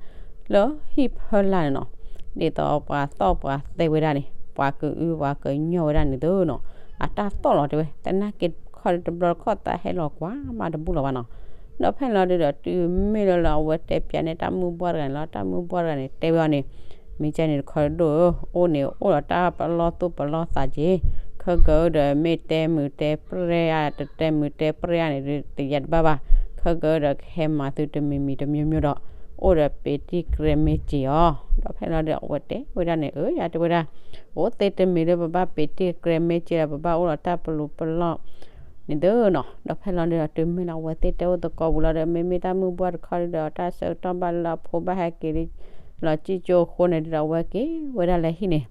လၢဟံၣ်ဖီလာ်န့ၣ်နီၤ ဒ်သိးပှၤသီၣ်ပှၤသဲဝဲဒၣ်န့ၣ် ပှၤကအုပှၤကညီဝဲဒၣ်န့ၣ်သုနီၤ အတၢ်သီၣ်လီၤတဲဝဲ သနာ်က့ခီဒုတဘျီတခီၣ်သးဟဲလီၤကွၢ် မးတဘူၣ်လီၤဘၣ်နီၤ. ဒီးဖဲလီၤဒုဒီး တုၤမ့ၢ်လၢလၢအဝဲတဲပၠးန့ၢ်တၢ်မုၢ်ဘှၢ်တဂၤန့ၣ်လီၤ တၢ်မုၢ်ဘှၢ်တဂၤန့ၣ် တဲဝဲအီၤန့ၣ် မ့ၢ်ကဲန့ၣ်တခီဒိၣ်ဧၢ အိၣ်န့ၣ်အိၣ်ဒီးတၢ်ပလီၢ်သူၣ်ပလီၢ်သးက့ၤ ခဲကၢဒီးမ့ၢ်တဲမုာ်တဲပြဲအါ တတဲမုာ်တဲပြဲအါန့ၣ်ဒုး တယၤတဘၣ်ဘၣ်. ခဲကၢဒီးကဟဲမၤသုတမံၤမံၤတမျိုးမျိုးဒီး အိၣ်ဒီးပ့ၤတံၢ်ကြဲမ့ၢ်က့ၤအီၤ. ဒီးဖဲလီၤဒုးအဝဲတဲဝဲဒၣ်န့ၣ် အၢ ယတဲဝဲဒၣ် အိၣ်သ့တမံၤဒီး ပဘၣ်ပ့ၤတံၢ်ကြဲမ့ၢ်က့ၤဒီး ပဘၣ်အိၣ်ဒီးတၢ်ပလူၤပလီၢ်န့ၣ်သုနီၤ. ဒီးဖဲလီၤဒုးဒီး တုၤမ့ၢ်လၢအဝဲသ့ၣ်တဲအိၣ်သကိးဝံၤလီၤဒီး မ့မ့ၢ်တၢ်မုၢ်ဘှၢ်တခီဒုးဒီး တၢ်ဆၢကတီၢ်ဘၣ်လၢအဖိဘၣ်ဟဲက့ၤလီၤစံၣ်ကၠိအဃိန့ၣ်ဒုးဒီး အဝဲက့ၤဝဲဒၣ်လၢဟံၣ်န့ၣ်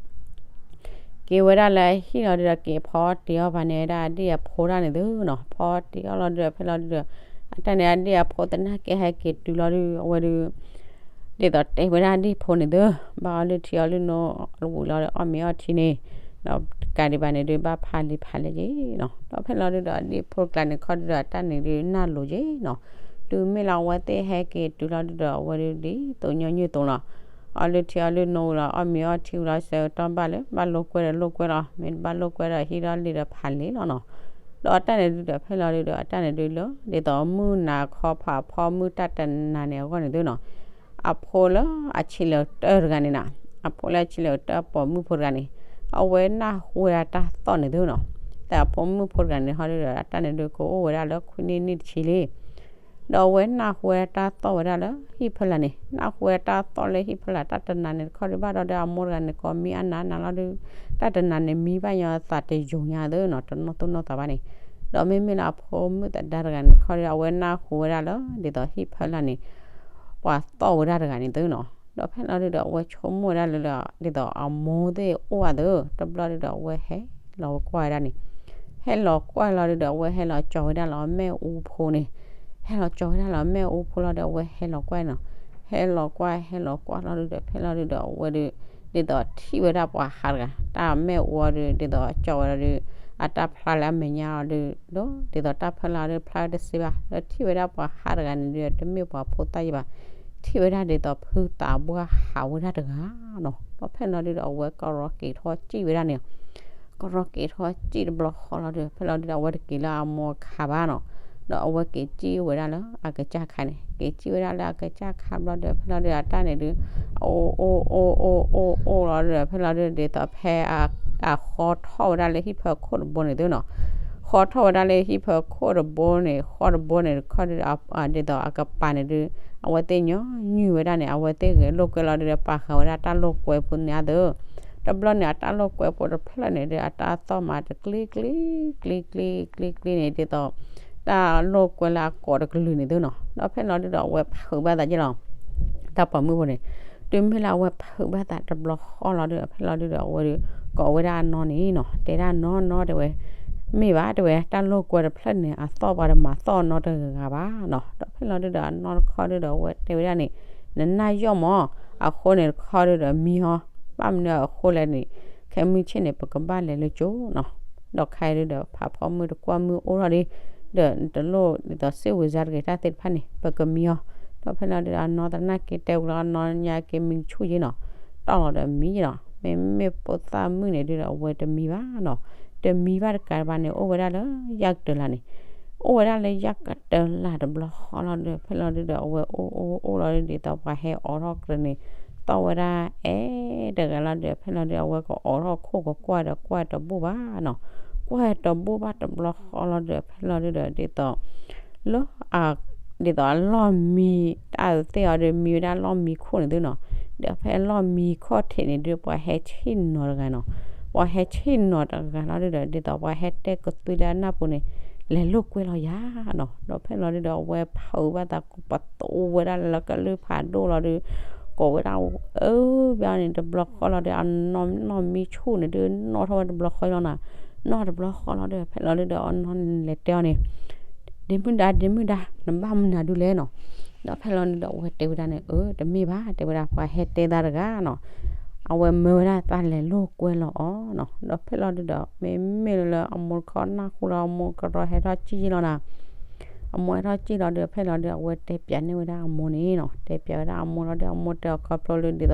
က့ၤဝဲဒၣ်လၢအဟံၣ်လီၤဒုးဒီး က့ၤဖီတ့ၢ်အီၣ်ဖဲန့ၣ်ဒၣ်အဒံၣ်အဖိဒၣ်န့ၣ်သုနီၤ. ဖီတ့ၢ်အီၣ်လီၤဒုးဒီး ဖဲလီၤဒုးဒီး အတၢ်န့ၣ်အဒံၣ်အဖိသနာ်က့ဟဲက့ၤတုၤလီၤဒုး အဝဲဒုး ဒ်သိးတဲဝဲဒၣ်ဒံၣ်ဖိန့ၣ်သု ဘၣ်အီလုၢ်ထံအီလုၢ်နိဝံၤလီၤဒီး အီၣ်မ့ၤအီထံန့ၣ် ဒီးတကးဒံးဘၣ်န့ၣ်ဒုး ဘၣ်ဖးလံာ်ဖးလဲၢ်က့ၤနီၤ. ဒီးဖဲလီၤဒုးဒီး အဒံၣ်ဖိတကျါန့ၣ်ခီဒုးဒီး အတၢ်န့ၣ်ဒုးနၢ်လိၤက့ၤနီၤ. တုၤမ့ၢ်လၢအဝဲသ့ၣ်ဟဲက့ၤတုၤလီၤဒုးဒီး အဝဲဒုးဒ်သိးညီနုၢ်အသိးလီၤ. အီလုၢ်ထံအီလုၢ်နိဝံၤလီၤ အီၣ်မ့ၤအီထံဝံၤလီၤ ဆၢကတီၢ်ဘၣ်လၢ ဘၣ်လိာ်ကွဲဒီးလိာ်ကွဲလီၤ မ့ၢ်တဘၣ်လိာ်ကွဲဒီးဟံးဒီးလံာ်ဒီးဖးလံာ်လီၤနီၤ. ဒီးအတၢ်န့ၣ်ဒုးဒီး ဖဲလီၤဒုးဒီး အတၢ်န့ၣ်ဒုးလၢ ဒ်သိးမုၢ်နၤခီဖးဖီမုၢ်တၢ်တနၤန့ၣ်အဂီၢ်န့ၣ်သုနီၤ. အဖိလၢအဆံးလၢာ်ကတၢၢ်တဂၤန့ၣ်နီၤ, အဖိလၢအဆံးလၢာ်ကတၢၢ်အပိာ်မုၣ်ဖိတဂၤန့ၣ်, အဝဲနၢ်ဟူဝဲဒၣ်တၢ်သီၣ်န့ၣ်သုနီၤ. တၢ်အပိာ်မုၣ်ဖိတဂၤန့ၣ် ဟီဒုးဒီး အတၢ်န့ၣ်ဒုး ကအိၣ်ဝဲဒၣ်လၢခွံနံၣ်နံၣ်တဆံလံ. ဒီးအဝဲနၢ်ဟူဝဲဒၣ်တၢ်သီၣ်ဝဲဒၣ်လၢဟံၣ်ဖီလာ်န့ၣ်, နၢ်ဟူဝဲဒၣ်တၢ်သီၣ်လၢဟံၣ်ဖီလာ် တၢ်တနၤန့ၣ်တခီဒုးဘၣ်ဒီး အမိၢ်တဂၤန့ၣ် ကိးမံအါနးနးလီၤဒုး, တၢ်တနၤန့ၣ် မံဘၣ်ညီအသးတယိာ်ညါသုနီၤ, တနီၣ်သူၣ်နီၣ်သးဘၣ်န့ၣ်. ဒီးမ့မ့ၢ်လၢအဖိမုၣ်သဒါတဂၤန့ၣ်တခီဒုး အဝဲနၢ်ဟူဝဲဒၣ်လၢ ဒ်သိးဟံၣ်ဖီလာ်န့ၣ် ပှၤသီၣ်ဝဲဒၣ်တဂၤန့ၣ်သုနီၤ. ဒီးဖဲလီၤဒုးဒီး အဝဲဆိကမိၣ်ဝဲဒၣ်လၢ ဒ်သိးအမိၢ်သ့ၣ်အိၣ်ဧါသု, တဘျီဒုးဒီး အဝဲဟဲလီၤကွၢ်ဝဲဒၣ်န့ၣ်, ဟဲလီၤကွၢ်လီၤဒုးဒီး အဝဲဟဲလီၤကၠီၤဝဲဒၣ်လၢအမဲၢ်အူဖိန့ၣ်, ဟဲလီၤကၠီၤဝဲဒၣ်လၢအမဲၢ်အူဖိလီၤဒီး အဝဲဟဲလီၤကွၢ်နီၤ. ဟဲလီၤကွၢ် ဟဲလီၤကွၢ်လီၤဒုးဒီး ဖဲလီၤဒုးဒီး အဝဲဒုး ဒ်သိးထံၣ်ဝဲဒၣ်ပှၤဟးတဂၤ, တၢ်အမဲၢ်အူအီၤဒုး ဒ်သိးကၠီၤဝဲဒၣ်ဒုး အတၢ်ဖျါလၢအမဲာ်ညါအီၤဒုး ဒီးဒ်သိးတၢ်ဖီလာ်ဒုးဖျါဝဲတသ့ဘၣ်, ဒီးထံၣ်ဝဲဒၣ်ပှၤဟးတဂၤန့ၣ်ဒုး တမ့ၢ်ပှၤဖိသၣ်ယံၤဘၣ်, ထံၣ်ဝဲဒၣ်ဒ်သိးဖုသးပှၢ်ဟးဝဲဒၣ်တဂၤနီၤ. ဒီးဖဲလီၤဒုးဒီး အဝဲကရီက့ၤထီၣ်စံၣ်ဝဲဒၣ်န့ၣ် ကရီက့ၤထီၣ်စံၣ်တဘျီဃီလီၤဒုး ဖဲလီၤဒုးဒီး အဝဲတက့ၤလၢအမိၢ်အခါဘၣ်နီၤ. ဒီးအဝဲက့ၤစံၣ်ဝဲဒၣ်လၢအကစၢ်ခါန့ၣ်, က့ၤစံၣ်ဝဲဒၣ်လၢအကစၢ်ခါဘျီဒုး ဖဲလီၤဒုးအတၢ်န့ၣ်ဒုး အအိၣ်အိၣ်အိၣ်အိၣ်အိၣ်လီၤဒုး ဖဲလီၤဒုး ဒ်သိးဖဲအ အဃီထီၣ်ဝဲဒၣ်လၢဟံၣ်ဖၢခိၣ်တဘိန့ၣ်သုနီၤ. ဃီထီၣ်ဝဲဒၣ်လၢဟံၣ်ဖၢခိၣ်တဘိန့ၣ် ဃီတဘိန့ၣ်တခီဒုး ဒ်သိးအကပၤန့ၣ်ဒုး အဝဲသ့ၣ်ညီနုၢ်ဝဲဒၣ်န့ၣ် အဝဲသ့ၣ်ဂဲၤလိာ်ကွဲလီၤဒုးဒီး ပာ်ဃာ်ဝဲဒၣ်တၢ်လိာ်ကွဲဖိန့ၣ်အသိး, တဘျီန့ၣ် အတၢ်လိာ်ကွဲဖိတဖျၢၣ်န့ၣ်ဒုး အတၢ်သီၣ်မးတကျ့ကျ့ ကျ့ကျ့ကျ့ကျ့န့ၣ် ဒ်သိး တၢ်လိာ်ကွဲလၢအကိးတကလုာ်န့ၣ်သုနီၤ. ဒီးဖဲလီၤဒုးဒီး အဝဲဖုးဘၣ်သးက့လီၤ တၢ်ပိာ်မုၣ်ဖိန့ၣ်, တုၤမ့ၢ်လၢအဝဲဖုးဘၣ်သးတဘျီဃီလီၤဒုး ဖဲလီၤဒုးဒီး အဝဲဒုး ကိးဝဲဒၣ်အနီၢ်န့ၣ်နီၤ, တဲဒၣ်နီၢ်နီၢ်တဲဝဲ, မ့ၢ်ဘၣ်တဲဝဲ တၢ်လိာ်ကွဲတဖျၢၣ်န့ၣ် အသီၣ်ပှၤတမၤသီၣ်နီတဂၤဘၣ်နီၤ. ဒီးဖဲလီၤဒုးဒီး အနီၢ်တခီဒုးဒီး အဝဲတဲဝဲဒၣ်န့ၣ်, နနၢ်ယီၣ်မး, အဃိန့ၣ်တခီဒုးဒီးမံဟီ, ဘၣ်မနုၤအဃိလဲၣ်န့ၣ်, ခဲမုၢ်ဆ့ၣ်န့ၣ် ပကဘၣ်လဲၤလၢကၠိနီၤ. ဒီးခဲအံၤဒုးဒီး ဖးဖီမုၢ်တကွၢ်မုၢ်အိၣ်ထီၣ်ဒံး, ဒီးနတလိၣ်ဒ်သိးစ့ၢ်ဝံၤစါတဂ့ၤ တၢ်သ့ၣ်တဖၣ်န့ၣ် ပကမံအီၤ. ဒီးဖဲလီၤဒုးဒီး အနီၢ်သနာ်က့တဲဝဲလီၤ အနီၢ်ညါက့မံဆူၣ်ယ့နီၤ, တီၢ်လီၤဒီးမံယ့နီၤ. မ့မ့ၢ်ဖိသၣ်မုၣ်န့ၣ်ဒုးဒီး အဝဲတမံဘၣ်နီၤ, တမံဘၣ်တကးဘၣ်န့ၣ် အိၣ်ဝဲဒၣ်လၢယၣ်ကတၢၢ်လၢ်န့ၣ်, အိၣ်ဝဲဒၣ်လၢယၣ်ကတၢၢ်လၢ်တဘျီဃီလီၤဒုး ဖဲလီၤဒုးဒီး အဝဲအိၣ်အိၣ်အိၣ်လီၤဒုး ဒ်သိးပှၤဟဲအိးထီၣ်ကြၢးန့ၣ် သီၣ်ဝဲဒၣ်အဲၣ်တဂၤလီၤဒုး ဖဲလီၤဒုး အဝဲကအိးထီၣ်ခိၣ်ကကွၢ်ဒီးကွၢ်တဘူၣ်ဘၣ်နီၤ. ကွၢ်တဘူၣ်ဘၣ်တဘျီဃီလီၤဒုး ဖဲလီၤဒုးဒီး ဒ်သိး လၢ ဒ်သိးအလီၢ်မံ တၢ်အုးသ့ၣ်အီၤဒုး မံဝဲဒၣ်လီၢ်မံခိၣ်န့ၣ်သုနီၤ. ဒီးဖဲလီၢ်မံခိၣ်ထံးန့ၣ်ဒုး ပှၤဟဲဆ့ၣ်နီၤတဂၤနီၤ. ပှၤဟဲဆ့ၣ်နီၤတဂၤလီၤဒုးဒီး ဒ်သိးပှၤဟဲတဲကသွံလၢအနၢ်ပူၤန့ၣ် လဲၤလိာ်ကွဲလီၤယၤနီၤ. ဒီးဖဲလီၤဒုးဒီး အဝဲဖုးဘၣ်သးပသိးဝဲဒၣ်လၢကလုၢ်ဖးဒိၣ်လီၤဒုး ကိးဝဲဒၣ် အၢ ဘၣ်န့ၣ်တဘျီဃီလီၤဒုး အနီၢ်နီၢ်မံဆူၣ်န့ၣ်ဒုး နီၢ်ထီၣ်ဝဲတဘျီဃီလီၤနီၤ. နီၢ်တဘျီဃီလီၤဒုး ဖဲလီၤဒုးဒီး အနီၢ်လဲၤတဲအီၤန့ၣ် ဒ့မုၣ်ဒါ ဒ့မုၣ်ဒါ နဘၣ်မနုၤဒုးလဲၣ်နီၤ. ဒီးဖဲလီၤဒုးဒီး အဝဲတဲဝဲဒၣ်န့ၣ် အၢ တမ့ၢ်ဘၣ် တဲဝဲဒၣ် ပှၤဟဲတဲသးတဂၤနီၤ. အဝဲမၢဝဲဒၣ်သးလဲၤလိာ်ကွဲလီၤအီၤနီၤ. ဒီးဖဲလီၤဒုးဒီး မ့မ့ၢ်လၢအမိၢ်တခီနၢ်ဟူလီၤ အမိၢ်ကရီဟဲထီၣ်စံၣ်ယ့လီၤနီၤ. အမိၢ်ဟဲထီၣ်စံၣ်လီၤဒုး ဖဲလီၤဒုး အဝဲတဲပၠးန့ၢ်ဝဲဒၣ်အမိၢ်န့ၣ်နီၤ. တဲပၠးဝဲဒၣ်အမိၢ်လီၤဒုး အမိၢ်တဲအခီဖျိလၢဒ်သိး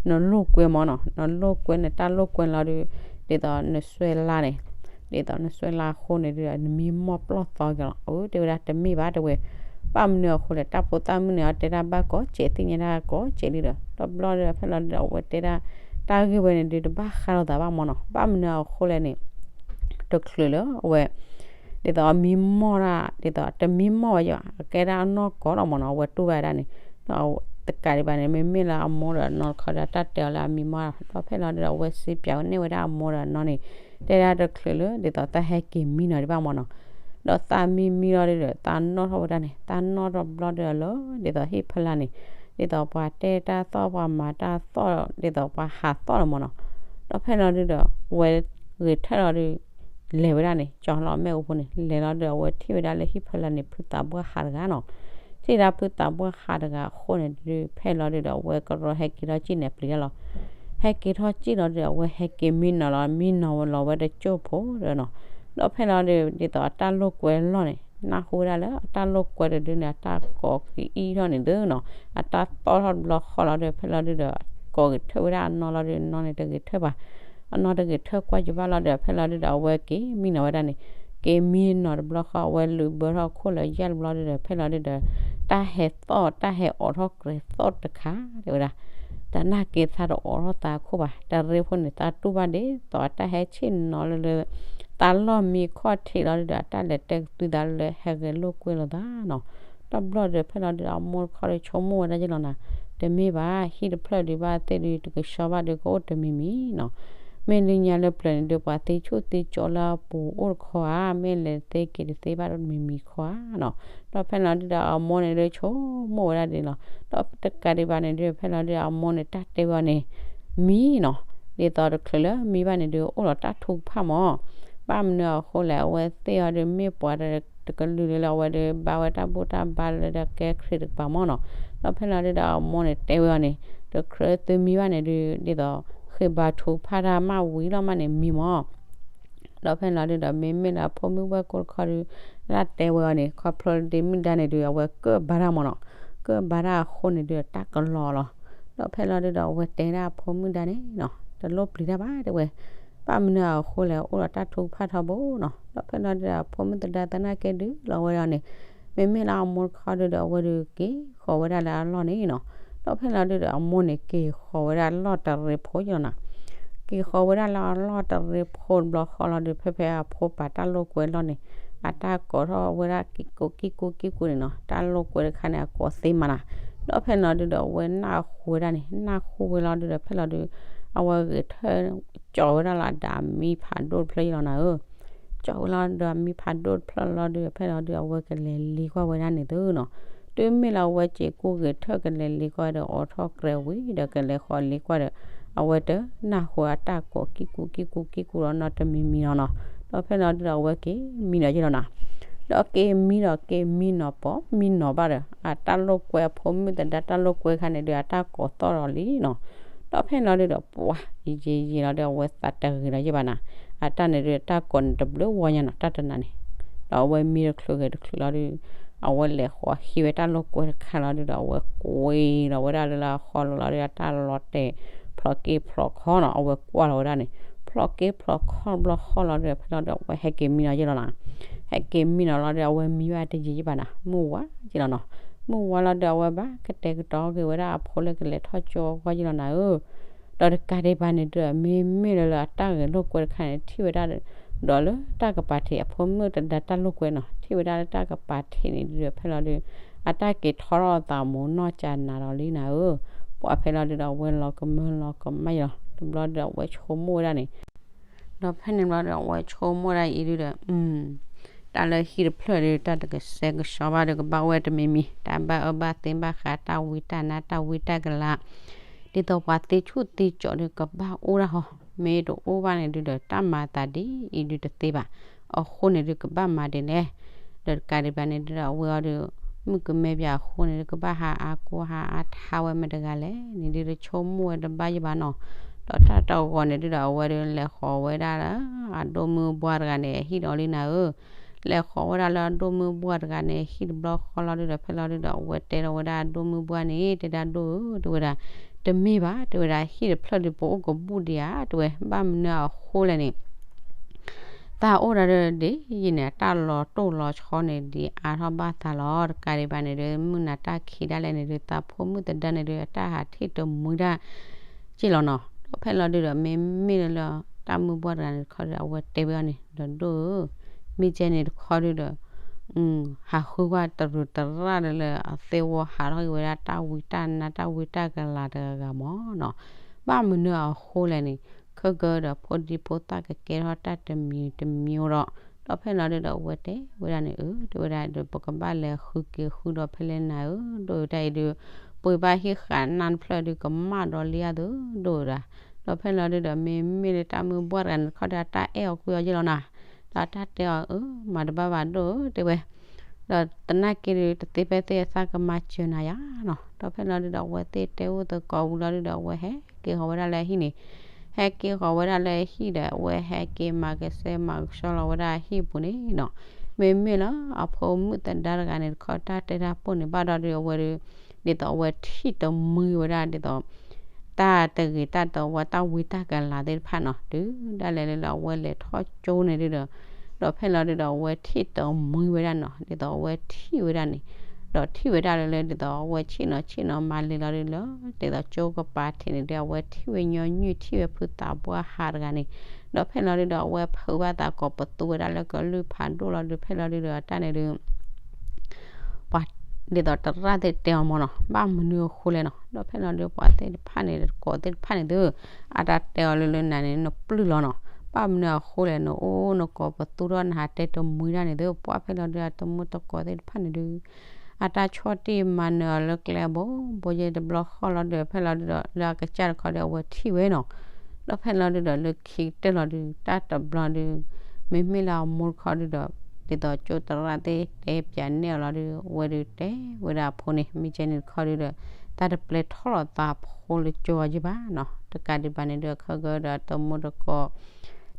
နလိာ်ကွဲမးနီၤ. နလိာ်ကွဲ နတၢ်လိာ်ကွဲလီၤဒုး ဒ်သိးနစွဲလၢ်န့ၣ် ဒ်သိးနစွဲလၢ်အဃိန့ၣ်ဒုး နမံမီၢ်ပျီၢ်သီက့ၤလီၤ. အၢ တဲဝဲဒၣ် တမ့ၢ်ဘၣ်တဲဝဲ ဘၣ်မနုၤအဃိလဲၣ် တၢ်ဖိသၣ်မုၣ်န့ၣ် အတဲဒၣ်ဘၣ်ကိးကဲး သ့ၣ်ညါဒၣ်ကိးကဲးလံဒီး တဘျီဒီး ဖဲလီၤဒုးဒီး အဝဲတဲဒၣ် တၢ်ဂ့ၢ်ဝဲန့ၣ်ဒုး တဘၣ်ဃးလိာ်သးဘၣ်မးနီၤ. ဘၣ်မနုၤအဃိလဲၣ်န့ၣ် တချုးလၢအဝဲ ဒ်သိးအမံမီၢ်တၢ် ဒ်သိးတမံမီၢ်ဝဲယီၤ အကဲဒၣ်အနီၢ်ကီၢ်လီၤမ့ၢ်နီၤ အဝဲတူၢ်ဘၣ်ဝဲဒၣ်န့ၣ် ဒီးတကးဒံးဘၣ်န့ၣ် မ့မ့ၢ်လၢအမိၢ်ဒီးအနီၢ်တခီဒီး တၢ်တဲအီၤလၢအမံမီၢ် ဒီးဖဲလီၤဒုဒီး အဝဲစံးပၠးန့ၢ်ဝဲဒၣ်အမိၢ်ဒီးအနီၢ်န့ၣ် တဲဒၣ်တချုးလၢ ဒ်သိးတၢ်ဟဲက့ၤမံနီၤဒံးဘၣ်မ့ၢ်နီၤ ဒီးသးမံမံလီၤဒုဒီး သးနီၣ်ထီၣ်ဝဲဒၣ်န့ၣ် သးနီၣ်ထီၣ်ဘျီဒုဒီးလၢ ဒ်သိးဟံၣ်ဖီလာ်န့ၣ် ဒ်သိးပှၤတဲတၢ်သီၣ် ပှၤမၤတၢ်သီၣ် ဒ်သိးပှၤဟးသီၣ်လီၤမ့ၢ်နီၤ ဒီးဖဲလီၤဒုဒီး ဝဲဂဲၤထၢၣ်လီၤဒု လဲၤဝဲဒၣ်န့ၣ် ကၠီၤလီၤမ့ၣ်အူဖိန့ၣ် လဲၤလီၤဒုဒီး အဝဲထံၣ်ဝဲဒၣ်လၢဟံၣ်ဖီလာ်န့ၣ် ဖုသးပှၢ်ဟးတဂၤနီၤ ထံၣ်ဒၣ်ဖုသးပှၢ်ဟးတဂၤအဃိန့ၣ်ဒု ဖဲလီၤဒုဒီး အဝဲကရီဟဲက့ၤထီၣ်စံၣ်န့ၣ်ပျံၤတၢ်လီၤ ဟဲက့ၤထီၣ်စံၣ်လီၤဒုဒီး အဝဲဟဲက့ၤမံနီၤလီၤ မံနီၤဝဲလီၤဝဲတကၠိၢ်ဖိဒီးနီၤ ဒီးဖဲလီၤဒု ဒ်သိးအတၢ်လိာ်ကွဲလီၢ်န့ၣ် နၢ်ဟူဝဲဒၣ်လၢအတၢ်လိာ်ကွဲတဒုန့ၣ် အတၢ်ကိးကအံၣ်ထီၣ်န့ၣ်သုနီၤ အတၢ်သီၣ်ထီၣ်တဘျီဃီလီၤဒု ဖဲလီၤဒုဒီး ကိးဂဲၤထၢၣ်ဝဲဒၣ်အနီၢ်လီၤဒု အနီၢ်န့ၣ်တဂဲၤထၢၣ်ဘၣ် အနီၢ်တဂဲၤထၢၣ်ကွၢ်က့ၤဘၣ်လီၤဒု ဖဲလီၤဒုဒီး အဝဲက့ၤမံနီၤဝဲဒၣ်န့ၣ် က့ၤမံနီၤတဘျီဃီ အဝဲလူၤဘၢထီၣ်ခိၣ်လၢယၢ်တဘျီဒုဒီး ဖဲလီၤဒုဒီး တၢ်ဟဲသီၣ် တၢ်ဟဲအိးထီၣ်ကြဲၤသီၣ်တခါ တဲဝဲဒၣ် တနာ်က့ၤသးတအိးထီၣ်သးခိၣ်ဘၣ် တရ့ဖိန့ၣ် သးတူၢ်ဘၣ်ဒ်သိးအတၢ်ဟဲဆ့ၣ်နီၤလၢလၢ သးလီၢ်မံခီၣ်ထံးလီၤဒုဒီး အတၢ်လဲၤတဲကသွံသးလၢဟဲဂဲၤလိာ်ကွဲလိာ်သးနီၤ တဘျီဒုဖဲလီၤဒုဒီး အမိၢ်တခီဒုဆိကမိၣ်ဝဲဒၣ်ယဲလီၤနၤ တမ့ၢ်ဘၣ် ဟံၣ်တဖျၢၣ်ဒုဘၣ်သ့ၣ်ဒု တကဆှီဘၣ်ဒုကအိၣ်တမံၤမံၤနီၤ မ့ၢ်လၢညါလၢပျၢၤန့ၣ်ဒု ပှၤသ့ဆူၣ်သ့ကၠီလၢအပူၤအိၣ်တခီဧါ မ့ၢ်လဲၤတသ့က့ၤတသ့ဘၣ်တမံၤမံၤခီဧါနီၤ ဒီးဖဲလီၤဒုဒီးအမိၢ်န့ၣ်ဒုဆိကမိၣ်ဝဲဒၣ်ဒ်လီၤ ဒီးတကးဒံးဘၣ်န့ၣ်ဒု ဖဲလီၤဒုဒီးအမိၢ်န့ၣ် တၢ်တဲဝဲအီၤန့ၣ် မံနီၤ ဒ်သိးတချုးလၢမံဘၣ်န့ၣ်ဒု အိၣ်ဒီးတၢ်ထုကဖၣ်မး ဘၣ်မနုၤအဃိလဲၣ် အဝဲသ့ၣ်အီၤဒု မ့ၢ်ပှၤတကလုာ်လၢလၢအဝဲဒု ဘၣ်ဝဲတၢ်ဘူၣ်တၢ်ဘါလၢတၢ်ကဲခရံာ်တကပၤမးနီၤ ဒီးဖဲလီၤဒုဒီးအမိၢ်န့ၣ်တဲဝဲအီၤန့ၣ် တချုးသုမံဘၣ်န့ၣ်ဒု ဒ်သိး ဃ့ဘါထုကဖၣ်တၢ်မးဝံၤလီၤမးန့ၣ်မံမး ဒီးဖဲလီၤဒုဒီး မ့မ့ၢ်လၢအဖိမုၣ်ဘၣ်ကိၢ်တခီဒု တၢ်တဲဝဲအီၤန့ၣ် ခီဖျိဒ်မုၢ်ဒါန့ၣ်ဒု အဝဲကၢၣ်ဘါတၢ်မးနီၤ ကၢၣ်ဘါတၢ်အဃိန့ၣ်ဒု တၢ်ကလီၤလီၤ ဒီးဖဲလီၤဒုဒီး အဝဲတဲဒၣ်အဖိမုၣ်ဒါန့ၣ်နီၤ တလိၣ်ပျံၤတၢ်ဘၣ်တဲဝဲ ဘၣ်မနုၤအဃိလဲၣ် အိၣ်ဒီးတၢ်ထုကဖၣ်ထီဘိနီၤ ဒီးဖဲလီၤဒုဒီး အဖိမုၣ်သဒါသနာ်က့ဒုးလီၤဝဲဒီးန့ၣ် မ့မ့ၢ်လၢအမိၢ်တခီဒုဒီး အဝဲဒုးက့ၤဃီၤဝဲဒၣ်လၢအလီၢ်န့ၣ်နီၤ ဒီးဖဲလီၤဒုဒီး အမိၢ်န့ၣ်က့ၤဃီၤဝဲဒၣ်လီၢ်တရံးဖိယီၤနီၤ က့ၤဃီၤဝဲဒၣ်လၢအလီၢ်တရံးဖိတဘျီဃီလီၤဒုး ဖဲဖဲအဖိပာ်တၢ်လိာ်ကွဲလီၢ်န့ၣ် အတၢ်ကိးထီၣ်ဝဲဒၣ်ကံၢ်ကူကံၢ်ကူကံၢ်ကူန့ၣ်နီၤ တၢ်လိာ်ကွဲတခါန့ၣ် အကိးသ့မးနီၤ ဒီးဖဲလီၤဒုဒီး အဝဲနၢ်ဟူဝဲဒၣ်န့ၣ် နၢ်ဟူဝဲလီၤဒုဒီး ဖဲလီၤဒု အဝဲဂဲၤထၢၣ် ကၠီၤဝဲဒၣ်လၢအဒၣ်မံဖးဒိၣ်တဖျၢၣ်ယီၤနီၤဧၢ ကၠီၤဝဲလီၤဒီးအမံဖးဒိၣ်တဖျၢၣ်လီၤဒုး ဖဲလီၤဒုး အဝဲကလဲၤလ့ကွၢ်ဝဲဒၣ်န့ၣ်သုနီၤ တုၤမ့ၢ်လၢအဝဲစ့ၢ်ကီးဂဲၤထၢၣ်ကလဲၤလ့ကွၢ်ဒီး အိးထီၣ်ကြဲၤဝံၤဒီး ကလဲၤဃီၤလ့ကွၢ်ဒီး အဝဲတနၢ်ဟူအတၢ်ကိးကံၢ်ကူကံၢ်ကူကံၢ်ကူဒီးနီတမံၤမံၤလီၤနီၤ ဒီးဖဲလီၤဒုးဒီး အဝဲက့ၤမံနီၤယဲလီၤနီၤ ဒီးက့ၤမံဒီးက့ၤမံနီၤ ပိာ်မံနီၤဘၣ်ဒီး အတၢ်လိာ်ကွဲအဖိမုၣ်သဒါတၢ်လိာ်ကွဲခါန့ၣ်ဒုး အတၢ်ကိးသီၣ်ဒီးလံနီၤ ဒီးဖဲလီၤဒုးဒီး ပှၤယံာ်ယံာ်လီၤဒီး အဝဲသးတဂ့ၤလီၤယဲဘၣ်နၤ အတၢ်န့ၣ်ဒုး တၢ်ကိးန့ၣ်တဘျုးဝီညါနီၤ တၢ်တနၤန့ၣ် ဒီးအဝဲမံတချုးဂဲၤတချုးလီၤဒုး အဝဲလဲၤဃီၤဟံးဝဲတၢ်လိာ်ကွဲတခါလီၤဒုးဒီး အဝဲကွံာ်လီၤဝဲဒၣ်လၢအဃီလီၤလီၤဒုး အတၢ်လီၤတဲာ် ဖျိးက့ဖျိးခီနီၤ အဝဲကွၢ်လီၤဝဲဒၣ်န့ၣ် ဖျိးက့ဖျိးခီတဘျီဃီလီၤဒုး ဖဲလီၤဒုး အဝဲဟဲက့ၤမံနီၤယဲလီၤနီၤ ဟဲက့ၤမံနီၤလီၤဒုး အဝဲမံဘၣ်တယံာ်ယဲဘၣ်နၤ မုၢ်ဝါယဲလီၤနီၤ မုၢ်ဝါလီၤဒုး အဝဲဘၣ်ကတဲာ်ကတီၤက့ၤဝဲဒၣ်အဖိလၢကလဲၤထီၣ်ကၠိအဂီၢ်ယဲလီၤနၤဧၢ ဒီးတကးဒံးဘၣ်န့ၣ်ဒုး မ့မ့ၢ်လၢလၢအတၢ်ဂဲၤလိာ်ကွဲတခါန့ၣ် ထံၣ်ဝဲဒၣ်ဒီးလၢတၢ်ကပၤထံး အဖိမုၣ်သဒါတၢ်လိာ်ကွဲနီၤ ထံၣ်ဝဲဒၣ်လၢတၢ်ကပၤထံးန့ၣ်ဒုး ဖဲလီၤဒုး အတၢ်က့ၤထီထီၣ်အသးမူးနီၢ်ကၠးနၤဒီးလံနၤဧၢ ပှၤဖဲလီၤဒုးဒီး အဝဲလီၤကမၢလီၤကမၣ်ယီၤ တဘျီဒီး အဝဲဆိကမိၣ်ဝဲဒၣ်န့ၣ် ဒီးဖဲန့ၣ်ဘျီဒီး အဝဲဆိကမိၣ်ဝဲဒၣ်အံၤဒုးဒီး တၢ်လၢဟံၣ်တဖျၢၣ်ဒုး တၢ်တကဆှဲကဆှီဘၣ်ဒီး ကဘၣ်အိၣ်ဝဲတမံၤမံၤ တၢ်ဘၣ်အၢဘၣ်သီဘၣ်ဃး တၢ်ဝံတၢ်နါ တၢ်ဝံတၢ်ကလၤ ဒ်သိးပှၤသ့ဆူၣ်သ့ကၠီးဒုး ကဘၣ်အိၣ်ဒၣ်ဟီ မ့ၢ်တအိၣ်ဘၣ်န့ၣ်ဒုးဒီး တၢ်မၤအသးဒ်အံၤဒုးတသ့ဘၣ် အဃိန့ၣ်ဒုး ကဘၣ်မၤဒ်လဲၣ် ဒီးတကးဒံးဘၣ်န့ၣ်ဒုးဒီး အဝဲအီၤဒုး မုၣ်ကမဲပၠးအဃိန့ၣ်ဒုး ကဘၣ်ဟးအါကိးဟးအါထါဝဲမတၤတဂၤလဲၣ်န့ၣ်ဒုး တဆိကမိၣ်ဝဲတဘၣ်ယဘၣ်နီၤ ဒီးတၢ်တဂီၤန့ၣ်ဒုးဒီး အဝဲဒုးလဲၤဃီၤဝဲဒၣ်လၢ အဒိၣ်မုၢ်ဘှါတဂၤန့ၣ် အဟံၣ်ဒီးလံနၤဧၢ လဲၤဃီၤဝဲဒၣ်လၢအဒိၣ်မုၢ်ဘှါတဂၤန့ၣ် ဟံၣ်တဘျီဃီလီၤဒုးဒီး ဖဲလီၤဒုးဒီး အဝဲတဲထီၣ်ဝဲဒၣ်အဒိၣ်မုၢ်ဘှါန့ၣ် တဲဒၣ်ဒိၣ်ဧၢ တဲဝဲဒၣ် တမ့ၢ်ဘၣ် တဲဝဲဒၣ် ဟံၣ်တဖျၢၣ်ဒုး ပအိၣ်ကဘူၣ်ဒံးဧါ တဲဝဲ ဘၣ်မနုၤအဃိလဲၣ်န့ၣ် သးအိၣ်ဒၣ်ဒုးဒ်အံၤန့ၣ် တၢ်လီၤတိၢ်လီၤဆီန့ၣ် ဒ်အါထီၣ်ဘၣ်သးလီၤ တကးဒံးဘၣ်န့ၣ်ဒုး မုၢ်နၤတၢ်ခံးဒၣ်လဲာ်န့ၣ်ဒုး သးဖိမုၣ်သဒါန့ၣ်ဒုး အတၢ်ဟးထံၣ်တမှံဒၣ် က့ၢ်လီၤနီၤ ဒီးဖဲလီၤဒုဒီး မ့မ့ၢ်လၢ တၢ်မုၢ်ပှၢ်တဂၤန့ၣ်တခီဒီး အဝဲတဲဝဲအီၤန့ၣ် ဒီးဒိၣ်ဧၢ, မ့ၢ်ကဲန့ၣ်တခီဒုဒီး ဟးဃုကွၢ်တရူးတရၣ်ဒီးလၢအသ့ၣ်ဝီဟးထီၣ်က့ၤဝဲဒၣ်တၢ်ဝံတၢ်နါတၢ်ဝံတၢ်ကလၤတဂၤဂၤမၢ်နီၤ. ဘၣ်မနုၤအဃိလဲၣ်န့ၣ် ခဲကၢဒီးဖိဒံဖိသၣ်ကကဲထီၣ်တၢ်တမံၤတမံၤဒီး ဒီးဖဲလီၤဒုဒီးအဝဲတဲဝဲဒၣ်န့ၣ် အၢ တဲဝဲဒၣ်ဒီး ပကဘၣ်လဲၤဃုက့ၤဃုဒီးဖဲလဲၣ်နၤဧၢ, ဒိၣ်ဧၢတၢ်အံၤဒု ပှ့ၤဘၣ်ဟံၣ်ဃာ်နၢ်တဖျၢၣ်ဒု ကမၣ်ဒီးလံအသိးဒိၣ်ဝဲဒၣ်. ဒီးဖဲလီၤဒုဒီး မ့မ့ၢ်လၢတၢ်မုၢ်ပှၢ်တဂၤန့ၣ်တခီဒီး အတၢ်အဲၣ်အီၤကွံအီၤယ့ၢ်လီၤနီၤ. ဒီးအတၢ်တဲအီၤ အၢ မၤတဘၣ်ဘၣ်ဒိၣ်ဧၢ တဲဝဲ ဒီးသနာ်က့ဒု တသ့ဖဲသ့အသးကမၤစၢၤနၤယၤနီၤ. ဒီးဖဲလီၤဒုဒီး အဝဲသ့ၣ်တဲအိၣ်သကိးဝံၤလီၤဒုဒီး အဝဲဟဲက့ၤဃီၤဝဲဒၣ်လၢအဟံၣ်န့ၣ်, ဟဲက့ၤဃီၤဝဲဒၣ်လၢအဟံၣ်ဒီး အဝဲဟဲက့ၤမၤကဆှဲမၤကဆှီလီၤဝဲဒၣ်အဟံၣ်ပူၤန့ၣ်နီၤ. မ့မ့ၢ်လၢအဖိမုၣ်သဒါတဂၤန့ၣ်တခီ တၢ်တဲတၢ်ပိၢ်န့ၣ်ဘၣ်ဒီးဒု အဝဲဒု ဒ်သိးအဝဲထံၣ်တမှံဝဲဒၣ်ဒ်သိး တၢ်တဂ့ၤတၢ်တဝါတၢ်ဝံတၢ်ကလၤသ့ၣ်တဖၣ်နီၤ, တုၤဒၣ်လဲာ်လၢအဝဲလဲၤထီၣ်ကၠိန့ၣ်ဒုဒီး ဒီးဖဲလီၤဒုဒီး အဝဲထံၣ်တမှံဝဲဒၣ်နီၤ, ဒ်သိးအဝဲထံၣ်ဝဲဒၣ်န့ၣ်, ဒီးထံၣ်ဝဲဒၣ်လၢလၢ ဒ်သိးအဝဲဆ့ၣ်နီၤဆ့ၣ်နီၤမၤလ့ၤလီၤဒုလၢ ဒ်သိးကၠိကပၤထံးန့ၣ်ဒု အဝဲထံၣ်ဝဲညီနုၢ်ထံၣ်ဝဲဖုသးပှၢ်ဟးတဂၤန့ၣ်, ဒီးဖဲလီၤဒုဒီး အဝဲဖုးဘၣ်သးကိးပသူဝဲဒၣ်လၢကလုၢ်ဖးဒိၣ်လီၤဒု ဖဲလီၤဒုဒီး အတၢ်န့ၣ်ဒု ပှၤဒ်သိးတရၣ်သ့ၣ်တဲအီၤမၢ်နီၤ, ဘၣ်မနုၤအဃိလဲၣ်နီၤ. ဒီးဖဲလီၤဒု ပှၤသ့ၣ်တဖၣ်န့ၣ် ကိးသ့ၣ်တဖၣ်န့ၣ်ဒု အတၢ်တဲအီၤလၢလၢနၤန့ၣ် နပျုၢ်လီၤနီၤ, ဘၣ်မနုၤအဃိလဲၣ် နအိၣ်နကိးပသူထီၣ်နဟးတဲတမှံတၢ်န့ၣ်ဒု ပှၤဖဲလီၤဒု အတမူတကိးသ့ၣ်တဖၣ်န့ၣ်ဒု အတၢ်ဆီၣ်တံၢ်မၤနၢၤအီၤလၢကျဲအဘိဘိယဲၢ်တဘျီဃီလီၤဒု ဖဲလီၤဒုဒီး လၢအကစၢ်တခီဒီး အဝဲထံၣ်ဝဲနီၤ. ဒီးဖဲလီၤဒုဒီး လၢခံကတၢၢ်လီၤဒု တၢ်တဘျီဒု မ့မ့ၢ်လၢအမိၢ်တခီဒုဒီး ဒ်သိးကၠိတရၣ်သ့ၣ်တဲပၠးနဲၣ်အီၤလီၤဒု အဝဲဒုတဲဝဲဒၣ်အဖိန့ၣ် မ့ၢ်ကဲန့ၣ်တခီဒုဒီး တၢ်တပျဲထီၣ်လီၤသးဖိလၢကၠိအီၤယ့ၢ်ဘၣ်နီၤ. တကးဒံးဘၣ်န့ၣ်ဒု ခဲကဒီးတမူတကိး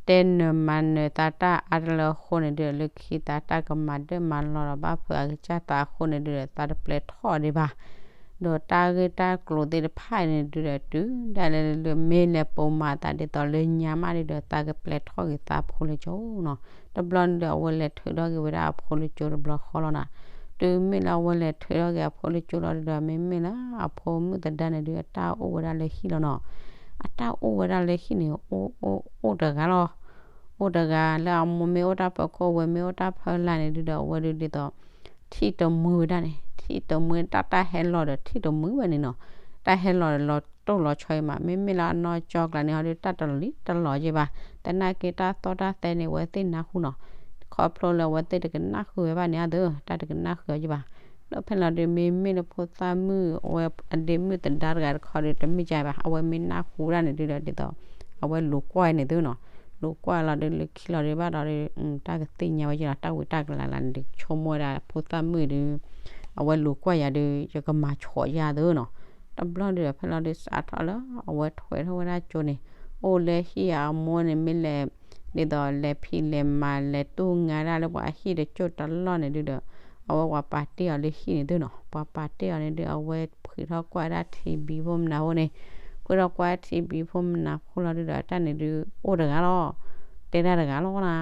တဲနၢၤမၤနၢၤသးတၢ်အါတလၢအဃိန့ၣ်ဒု လၢခံသးတၢ်ကမၤဒၢၣ်မၤလီၤဒီးဘၣ်ဖုးအကစၢ်သးအဃိန့ၣ်ဒုဒီး သးတပျဲထီၣ်ဒံးဘၣ် ဒီးတၢ်ဂ့ၢ်တၢ်ကျိၤသ့ၣ်တဖၣ်န့ၣ်ဒုဒီး တုၤဒၣ်လဲာ်လၢမ့ၢ်လဲၤပိာ်မၤသးဒ်သိးလၢညါမးဒုဒီး သးကပျဲထီၣ်က့ၤသးဖိလၢကၠိနီၤ. တဘျီန့ၣ်ဒု အဝဲလဲၤထုးထီၣ်က့ၤဝဲဒၣ်အဖိလၢကၠိတဘျီဃီလီၤနီၤ. တုၤမ့ၢ်လၢအဝဲလဲၤထုးထီၣ်က့ၤအဖိလၢကၠိလီၤဒုဒီး မ့မ့ၢ်လၢအဖိမုၣ်သဒါန့ၣ်ဒု အတၢ်အိၣ်ဝဲဒၣ်လၢဟံၣ်လီၤနီၤ. အတၢ်အိၣ်ဝဲဒၣ်လၢဟံၣ်န့ၣ် အိၣ်အိၣ်အိၣ်တဂၤလီၤ. အိၣ်တဂၤလၢအမိၢ်မ့ၢ်အိၣ်တၢ်ဖီခိၣ် အဝဲမ့ၢ်အိၣ်တၢ်ဖီလာ်န့ၣ်ဒုဒီး အဝဲဒုဒ်သိး ထံၣ်တမှံဝဲဒၣ်န့ၣ် ထံၣ်တမှံတၢ်တၢ်ဟဲလီၤဒီးထံၣ်တမှံဝဲန့ၣ်နီၤ. တၢ်ဟဲလီၤဒီးလီၤတိၢ်လီၤဆီအံၤမး မ့မ့ၢ်လၢအနီၢ်ကၠီကျါန့ၣ်ဟီဒု တၢ်တလီၤလံတလီၤက့ဘၣ်. သနာ်က့တၢ်သီၣ်တၢ်သဲန့ၣ် အဝဲသ့ၣ်နၢ်ဟူနီၤ. ခီဖျိလၢအဝဲသ့ၣ်တကနၣ်ဃုာ်ဝဲဘၣ်န့ၣ်အသိး တၢ်တကနၣ်ဃုာ်အီၤက့ဘၣ်. ဒီးဖဲလီၤဒု မ့မ့ၢ်လၢဖိသၣ်မုၣ် အဝဲအဒ့မုၣ်သဒါတဂၤတခီဒု တမ့ၢ်ကဘၣ် အဝဲမ့ၢ်နၢ်ဟူဒၣ်န့ၣ်ဒုဒီး ဒ်သိး အဝဲလူၤကွၢ်န့ၣ်သုနီၤ. လူၤကွၢ်လီၤဒု လၢခံလီၤဒုဘၣ်ဒီးဒု တၢ်ကသ့ၣ်ညါဝဲက့လီၤ တၢ်ဝံတၢ်ကလၤလၢန့ၣ်ဒု ဆိကမိၣ်ဝဲဒၣ်ဖိသၣ်မုၣ်ဒု အဝဲလူၤကွၢ်ယၤဒု ယကမၤဆိးယၤသုနီၤ. တဘျီဒုဒီးဖဲလီၤဒု စးထီၣ်လၢအဝဲထွဲထီၣ်ဝဲဒၣ်ကၠိန့ၣ် အိၣ်လၢဟံၣ်အမိၢ်န့ၣ် မ့ၢ်လဲၤ ဒ်သိးလဲၤဖံးလဲၤမၤ လဲၤတူၢ်ငါဒၣ်လၢပှၤဟံၣ်တကၠိၢ်တလီၢ်န့ၣ်ဒုဒီး အဝဲပှၤပာ်တ့ၢ်အီၤလၢဟံၣ်န့ၣ်သုနီၤ. ပှၤပာ်တ့ၢ်အီၤန့ၣ်ဒု အဝဲဖှံးထီၣ်ကွၢ်ဒၣ်ထံဘံဖိမနၤဖိန့ၣ် ဖှံးထီၣ်ကွၢ်ထံဘံဖိမနၤဖိလီၤဒုဒီး အတၢ်န့ၣ်ဒု အိၣ်တဂၤလီၤ. တဲဒၣ်တဂၤလီၤနီၤ.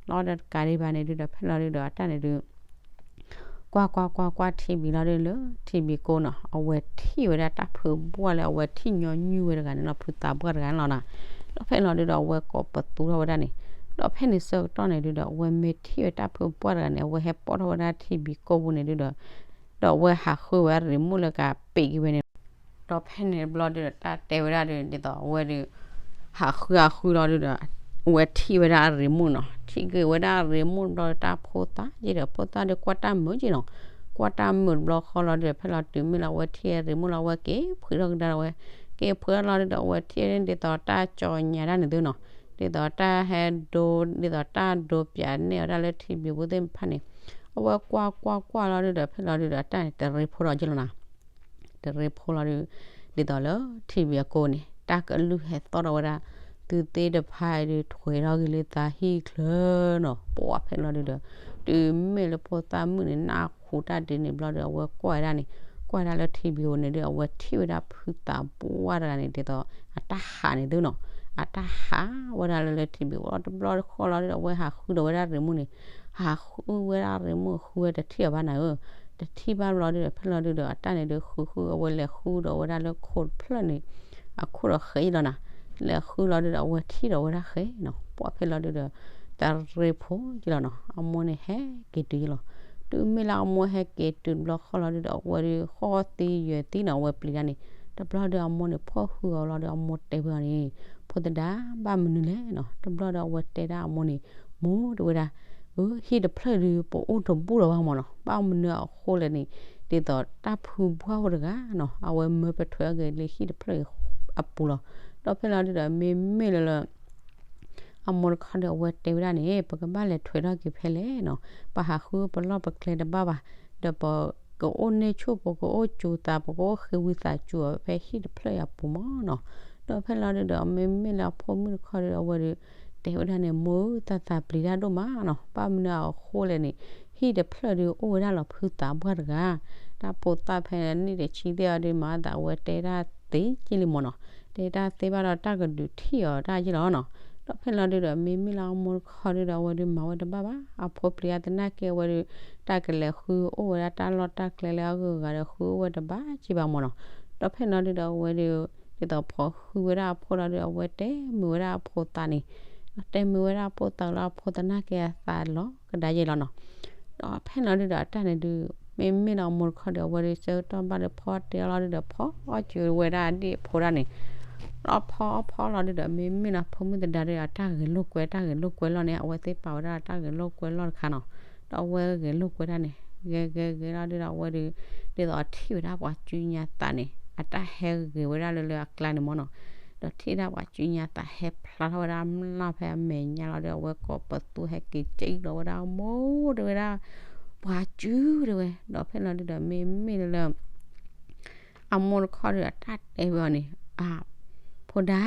လီၤဒီးတကးဒံးဘၣ်န့ၣ်ဒုဒီး ဖဲလီၤဒုဒီး အတၢ်န့ၣ်ဒု ကွၢ်ကွၢ်ကွၢ်ကွၢ်ထံဘံလီၤဒုလၢထံဘံကိးနီၤ အဝဲထံၣ်ဝဲဒၣ်တၢ်ဖုဘှၢ်လၢအဝဲထံၣ်ညီနုၢ်ဝဲတဂၤန့ၣ်လီၤ ဖုသးပှၢ်တဂၤန့ၣ်လီၤနီၤ. ဒီးဖဲလီၤဒုဒီး အဝဲကိးပသူထီၣ်ဝဲဒၣ်န့ၣ် ဒီးဖဲန့ၣ်ဆၢကတီၢ်န့ၣ်ဒုဒီး အဝဲမ့ၢ်ထံၣ်ဝဲတၢ်ဖုဘှၢ်တဂၤန့ၣ် အဝဲဟဲပိာ်ထီၣ်ဝဲဒၣ်ထံဘံကိးပူၤန့ၣ်ဒုဒီး ဒီးအဝဲဟးဃုဝဲအရ့မူၣ်လၢကပ့းက့ၤဝဲန့ၣ် ဒီးဖဲန့ၣ်တဘျီဒုဒီး တၢ်တဲဝဲဒၣ်ဒု ဒ်သိးအဝဲဒု ဟးဃုဟးဃုလီၤဒုဒီး အဝဲထံၣ်ဝဲဒၣ်အရ့မူၣ်နီၤ. ထံၣ်က့ၤဝဲဒၣ်အရ့မူၣ်တဘျီဒီး တၢ်ဖိသၣ်ယ့ၢ်ဒီး ဖိသၣ်ဒုကွၢ်တၢ်မုာ်က့နီၤ. ကွၢ်တၢ်မုာ်တဘျီဃီလီၤဒုဒီး ဖဲလီၤတုၤမ့ၢ်လၢအဝဲထံၣ်အရ့မူၣ်လီၤ အဝဲက့ၤဖှံးထီၣ်ကဒါဒီးဝဲ က့ၤဖှံးထီၣ်လီၤဒုဒီး အဝဲထံၣ်ဒ်သိးတၢ်ကၠီညါဒၣ်န့ၣ်သုနီၤ. ဒ်သိးတၢ်ဟဲဒိ ဒ်သိးတၢ်ဒိပၠးနဲၣ်ဝဲဒၣ်လၢထံဘံပူၤသ့ၣ်တဖၣ်န့ၣ် အဝဲကွၢ်ကွၢ်ကွၢ်လီၤဒုဒီး ဖဲလီၤဒုဒီး တၢ်န့ၣ်တရ့ဖိထီၣ်က့လီၤနီၤ. တရ့ဖိလီၤဒု ဒ်သိးလၢထံဘံအကိးန့ၣ် တၢ်ကလုၢ်ဟဲသီၣ်ထီၣ်ဝဲဒၣ် သုသ့ၣ်တဖၣ်အံၤဒု ထွဲထီၣ်က့ၤလၢသးဟံၣ်ချၢနီၤ. ပှၤဖဲလီၤဒုဒီး တုၤမ့ၢ်လၢဖိသၣ်မုၣ်န့ၣ် နၢ်ဟူတၢ်ဒ်န့ၣ်ဘျီဒီး အဝဲကွၢ်ဝဲဒၣ်န့ၣ် ကွၢ်ဒၣ်လၢထံဘံအအိၣ်န့ၣ်ဒု အဝဲထံၣ်ဝဲဒၣ်ဖုသးပှၢ်တဂၤန့ၣ် ဒ်သိးအတၢ်ဟးန့ၣ်သုနီၤ. အတၢ်ဟးဝဲဒၣ်လၢလၢထံဘံအအိၣ်တဘျီတဃီလီၤဒုဒီး အဝဲဟးဃုဒီးဝဲဒၣ်ရ့မူၣ်န့ၣ် ဟးဃုဝဲဒၣ်ရ့မူၣ် ဃုဝဲတထံၣ်အီၤဘၣ်နၤဧၢ. တထံၣ်ဘၣ်ဘျီဒုဒီး ဖဲလီၤဒုဒီး အတၢ်န့ၣ်ဒု ဃုဃု အဝဲလဲၤဃုဒီးဝဲဒၣ်လၢခိၣ်တဖျၢၣ်န့ၣ် အခိၣ်ဒီးဃဲးယံၤလီၤနၤ. လဲၤဃုလီၤဒုဒီး အဝဲထံၣ်ဒီးဝဲဒၣ်ဃဲနီၤ, ပှၤဖဲလီၤဒုဒီး တရ့ဖိက့လီၤနီၤ, အမိၢ်န့ၣ်ဟဲက့ၤတုၤက့လီၤ. တုၤမ့ၢ်လၢအမိၢ်ဟဲက့ၤတုၤတဘျီဃီလီၤဒုဒီး အဝဲဒုးဃီသံယွဲၢ်သံနီၤ, အဝဲပျံၤတၢ်န့ၣ်, တဘျီဒီးအမိၢ်န့ၣ် ဖီၣ်ဃုအီၤလီၤဒီး အမိၢ်တဲဝဲအီၤန့ၣ်, ဖိသဒါ ဘၣ်မနုၤလဲၣ်နီၤ. တဘျီဒီးအဝဲတဲဒၣ်အမိၢ်န့ၣ်, မိၢ်တဲဝဲဒၣ်, အၢ ဟံၣ်တဖျၢၣ်ဒုး ပအိၣ်တဘူၣ်လၢၤဘၣ်မၢ်နီၤ, ဘၣ်မနုၤအဃိလဲၣ်န့ၣ်, ဒ်သိးတၢ်ဖုဘှၢ်အိၣ်တဂၤနီၤ, အဝဲမၢပထွဲအီၤက့ၤလၢဟံၣ်တဖျၢၣ်အပူၤလီၤ. ဒီးဖဲလီၤဒုဒီး မ့မ့ၢ်လၢလၢ အမိၢ်တခီဒီး အဝဲတဲဝဲဒၣ်န့ၣ်, ပကဘၣ်လဲၤထွဲထီၣ်က့ၤဖဲလဲၣ်နီၤ, ပဟးဃုပလီၢ်ပကျဲတဘၣ်ဘၣ်, ဒီးပကအိၣ်န့ၢ်ဆူၣ် ပကအိၣ်စူၤသး ပကအိၣ်ဃ့ဝံသးစူၤအီၤဖဲဟံၣ်တဖျၢၣ်အံၤအပူၤမၢ်နီၤ. ဒီးဖဲလီၤဒုဒီး မ့မ့ၢ်လၢအဖိမုၣ်တခီဒီး အဝဲဒုးတဲဝဲဒၣ်န့ၣ်, မိၢ်သးသးပျံၤတၢ်ဒိၣ်မးနီၤ, ဘၣ်မနုၤအဃိလဲၣ်န့ၣ်, ဟံၣ်တဖျၢၣ်ဒုးအိၣ်ဝဲဒၣ်လီၤဖုသးပှၢ်တဂၤ, တၢ်ဖိသၣ်ဖဲန့ၣ်တဆံသ့ၣ်အီၤဒုး မၤသးအဝဲတဲဒၣ်သ့က့လံမၢ်နီၤ, တဲတၢ်သ့ဘၣ်ဒီးတၢ်ကဒုးထံၣ်အီၤတၢ်ယ့ၢ်လီၤနီၤ. ဒီးဖဲလီၤဒုဒီး မ့မ့ၢ်လၢအမိၢ်တခီဒုဒီး အဝဲဒုးမၤဝဲတဘၣ်ဘၣ်, အဖိပျံၤအသနာ်က့အဝဲဒုး တၢ်ကလဲၤဃုအိၣ်ဝဲဒၣ်တၢ်လီၢ်တၢ်ကျဲလၢအဂုၤအဂၤဒီး ဃုအိၣ်ဝဲတဘၣ်က့ဘၣ်မၢ်နီၤ. ဒီးဖဲလီၤဒုဒီး အဝဲဒုး ဒ်သိးဖိဃုဝဲဒၣ်အဖိလီၤဒုဒီး အဝဲတဲမုာ်ဝဲဒၣ်အဖိသးန့ၣ်, တဲမုာ်ဝဲဒၣ်အဖိသးလၢ အဖိသနာ်က့အသးလီၤကဒါယ့ၢ်လီၤနီၤ. ဒီးဖဲလီၤဒုဒီး အတၢ်န့ၣ်ဒုး မ့မ့ၢ်လၢအမိၢ်တခီဒီး အဝဲဒုးဆၢကတီၢ်ဘၣ်ဒီး ဖီတဲအီၤလီၤဒုဒီး ဖီအီၣ်စၢၤဝဲဒၣ်အဒံၣ်အဖိဒၣ်န့ၣ်, ဒီးဖီအီၣ်ဖီလီၤဒုဒီး မ့မ့ၢ်လၢဖိမုၣ်သဒါဒုဒီး အတၢ်ဂဲၤလိာ်ကွဲ တၢ်ဂဲၤလိာ်ကွဲလီၢ်န့ၣ် အဝဲသ့ၣ်ပာ်ဝဲဒၣ်တၢ်ဂဲၤလိာ်ကွဲလီၢ်တခါနီၤ. ဒီးအဝဲဂဲၤလိာ်ကွဲဒၣ်န့ၣ် ဂဲၤဂဲၤဂဲၤလီၤဒုဒီး အဝဲဒုး ဒ်သိးအထံၣ်ဝဲဒၣ်ပှၤစုညါသးန့ၣ် အတၢ်ဟဲဂဲၤဝဲဒၣ်လၢလၢအကျါန့ၣ်မၢ်နီၤ. ဒီးထံၣ်ဒၣ်ပှၤစုညါသးဟဲဖျါထီၣ်ဝဲဒၣ်မျၢ်ဖဲအမဲာ်ညါလီၤဒီး အဝဲကိးပသူဟဲက့ၤကၠံဒီးဝဲဒၣ်အမိၢ်တဲဝဲဒၣ်, ပှၤစုတဲဝဲ, ဒီးဖဲလီၤဒုဒီး မ့မ့ၢ်လၢ အမိၢ်တခီဒီး အတၢ်တဲဝဲအီၤန့ၣ်, အ, ဖိဒါ,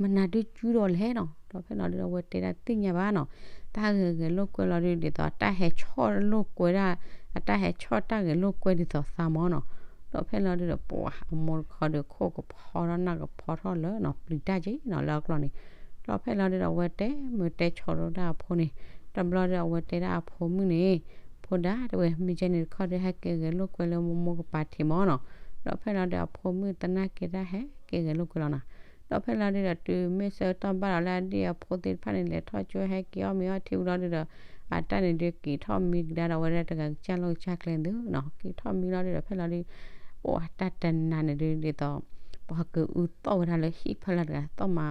မနုၤဒုးစုဒီးလဲၣ်နီၤ. ဒီးဖဲလီၤဒုဒီး အဝဲတဲဒၣ်တသ့ၣ်ညါဘၣ်နီၤ. တၢ်ဂဲၤဂဲၤလိာ်ကွဲလီၤဒုဒီး ဒ်သိးတၢ်ဟဲဆီၣ်လိာ်ကွဲဒၣ်, အတၢ်ဟဲဆီၣ်တၢ်ဂဲၤလိာ်ကွဲဒ်သိးသးမၢ်နီၤ. ဒီးဖဲလီၤဒုဒီး ပှၤအမိၢ်တခီဒီး ခိၣ်ကဖီထီၣ်နၢ်ကဖီထီၣ်လၢနီၤ ပျံၤတၢ်က့နီၤ လၢအကျီၢ်န့ၣ်. ဒီးဖဲလီၤဒုဒီး အဝဲတဲမုာ်တဲဆီၣ်လိာ်ဒၣ်အဖိန့ၣ်, တဘျီဒီး အဝဲတဲဒၣ်အဖိမုၣ်န့ၣ်, ဖိဒါတဲဝဲ, မ့ၢ်ကဲန့ၣ်တခီဒီး ဟဲက့ၤဂဲၤလိာ်ကွဲလၢမိၢ်မိၢ်ကပၤထံးမၢ်နီၤ. ဒီးဖဲလီၤဒုဒီး အဖိမုၣ်သနာ်က့တၢ်ဟဲက့ၤဂဲၤလိာ်ကွဲလီၤနီၤ. ဒီးဖဲလီၤဒုဒီး တုၤမ့ၢ်ဆၢကတီၢ်ဘၣ်ဒီးလၢအဒံၣ်အဖိသ့ၣ်တဖၣ်န့ၣ် လဲၤထီၣ်ကၠိဟဲက့ၤအီၣ်မ့ၤအီထံဝံၤလီၤဒုဒီး အတၢ်န့ၣ်ဒုးက့ၤထီၣ်မံကဒါဒီးဝဲဒၣ်တဂၤကစၢ်လီၢ်ကစၢ်ကျဲန့ၣ်နီၤ. က့ၤထီၣ်မံလီၤဒုဒီး ဖဲလီၤဒု ပှၤတၢ်တနၤန့ၣ်ဒုး ဒ်သိး ပှၤကအုသီၣ်ဝဲဒၣ်လၢဟံၣ်ဖီလာ်တဂၤ သီၣ်မၤ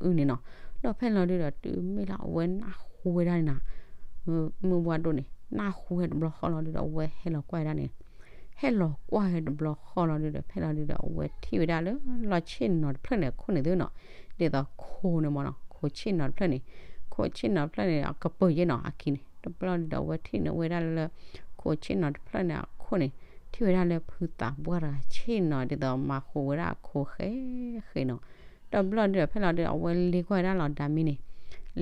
အုန့ၣ်နီၤ. ဒီးဖဲလီၤဒုဒီး တုၤမ့ၢ်လၢအဝဲနၢ်ဟူဝဲဒၣ်န့ၣ်နီၤ, မုၢ်ဘှၢ်ဒိၣ်န့ၣ် နၢ်ဟူဝဲတဘျီဃီလီၤဒုဒီး အဝဲဟဲလီၤကွၢ်ဝဲဒၣ်န့ၣ် ဟဲလီၤကွၢ်ဝဲတဘျီဃီလီၤဒုဒီး ဖဲလီၤဒုဒီး အဝဲထံၣ်ဝဲဒၣ်လၢလီၢ်ဆ့ၣ်နီၤတဖျၢၣ်န့ၣ်အခိၣ်န့ၣ်သုနီၤ, ဒ်သိးခိၣ်န့ၣ်မၢ်နီၤ, ခိၣ်ဆ့ၣ်နီၤတဖျၢၣ်န့ၣ်, ခိၣ်ဆ့ၣ်နီၤတဖျၢၣ်န့ၣ် အကပၢၢ်ယဲနီၤ အခံန့ၣ်. တဘျီဒုဒီး အဝဲထံၣ်န့ၢ်ဝဲဒၣ်လၢ ခိၣ်ဆ့ၣ်နီၤတဖျၢၣ်န့ၣ်အခိၣ်န့ၣ် ထံၣ်ဝဲဒၣ်လၢဖုသးပှၢ်တဂၤဆ့ၣ်နီၤ ဒ်သိးမၤဃိးဝဲဒၣ်အခိၣ်ဃဲဃဲနီၤ. တဘျီဒုဒီး ဖဲလီၤဒုဒီး အဝဲလ့ကွၢ်ဝဲဒၣ်လီၤဒါမံန့ၣ်,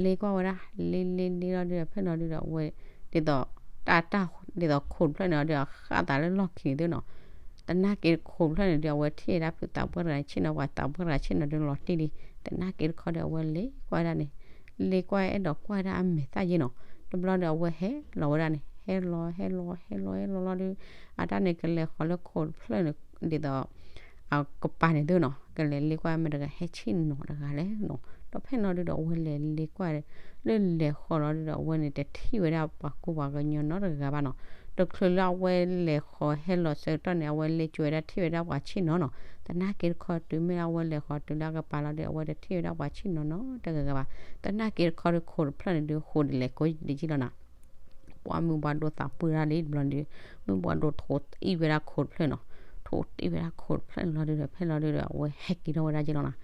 လ့ကွၢ်ဝဲဒၣ် လ့လ့လ့လီၤဒုဒီး ဖဲလီၤဒုဒီး အဝဲ ဒ်သိး တၢ်တၢ် ဒ်သိးခိၣ်တဖျၢၣ်န့ၣ်ဒီး အဃၣ်သးလၢလီၢ်ခံန့ၣ်သုနီၤ. သနာ်က့ခိၣ်တဖျၢၣ်န့ၣ်ဒီး အဝဲထံၣ်ဝဲဒၣ်ဖုသးပှၢ်တဂၤဆ့ၣ်နီၤ ပှၤသးပှၢ်တဂၤဆ့ၣ်နီၤဒုးလီၤတံၢ်လံ. သနာ်က့တခီဒီး အဝဲလ့ကွၢ်ဝဲဒၣ်န့ၣ်, လ့ကွၢ်အဲၣ်ဒိးကွၢ်ဝဲဒၣ်အမဲာ်သၣ်ယဲနီၤ. တဘျီဒီး အဝဲဟဲလီၤဝဲဒၣ်န့ၣ်, ဟဲလီၤ ဟဲလီၤ ဟဲလီၤ ဟဲလီၤလီၤဒုး အတၢ်န့ၣ်ကလဲၤဃီၤလၢခိၣ်တဖျၢၣ်န့ၣ် ဒ်သိး အကပၤန့ၣ်သုနီၤ, ကလဲၤလ့ကွၢ်မ့ၢ်တဂၤဟဲဆ့ၣ်နီၤတဂၤလဲၣ်နီၤ. ဒီးဖဲလီၤဒုဒီး အဝဲလဲၤလ့ကွၢ် လၢလဲၤဃီၤလီၤဒုဒီး အဝဲန့ၣ်တထံၣ်ဝဲဒၣ်ပှၤကူပှၤကညီနီတဂၤဘၣ်နီၤ. တချုးလၢအဝဲလဲၤဃီၤဟဲလီၤဆၢကတီၢ်န့ၣ် အဝဲလ့ကွၢ်ဝဲဒၣ်ထံၣ်ဝဲဒၣ်ပှၤဆ့ၣ်နီၤနီၤ. သနာ်က့တခီ တုၤမ့ၢ်လၢအဝဲလဲၤဃီၤတုၤလၢအကပၤလီၤဒီး အဝဲတထံၣ်ဝဲဒၣ်ပှၤဆ့ၣ်နီၤနီတဂၤဘၣ်. သနာ်က့တခီဒီး ခိၣ်တဖျၢၣ်န့ၣ်ဒုး ဃိးဒ်လဲၣ်ကိးဒ်က့လီၤနီၤ. ပှၤမုၢ်ဘှၢ်ဒိၣ်သးပှၢ်ဒၣ်လံတဘျီန့ၣ်ဒုး, မုၢ်ဘှၢ်ဒိၣ်ထိးတံၢ်ဝဲဒၣ်ခိၣ်တဖျၢၣ်နီၤ. ထိးတံၢ်ဝဲဒၣ်ခိၣ်တဖျၢၣ်န့ၣ်လီၤဒုဒီး ဖဲလီၤဒုဒီး အဝဲဟဲက့ၤထီၣ်ဝဲဒၣ်က့လီၤနီၤ.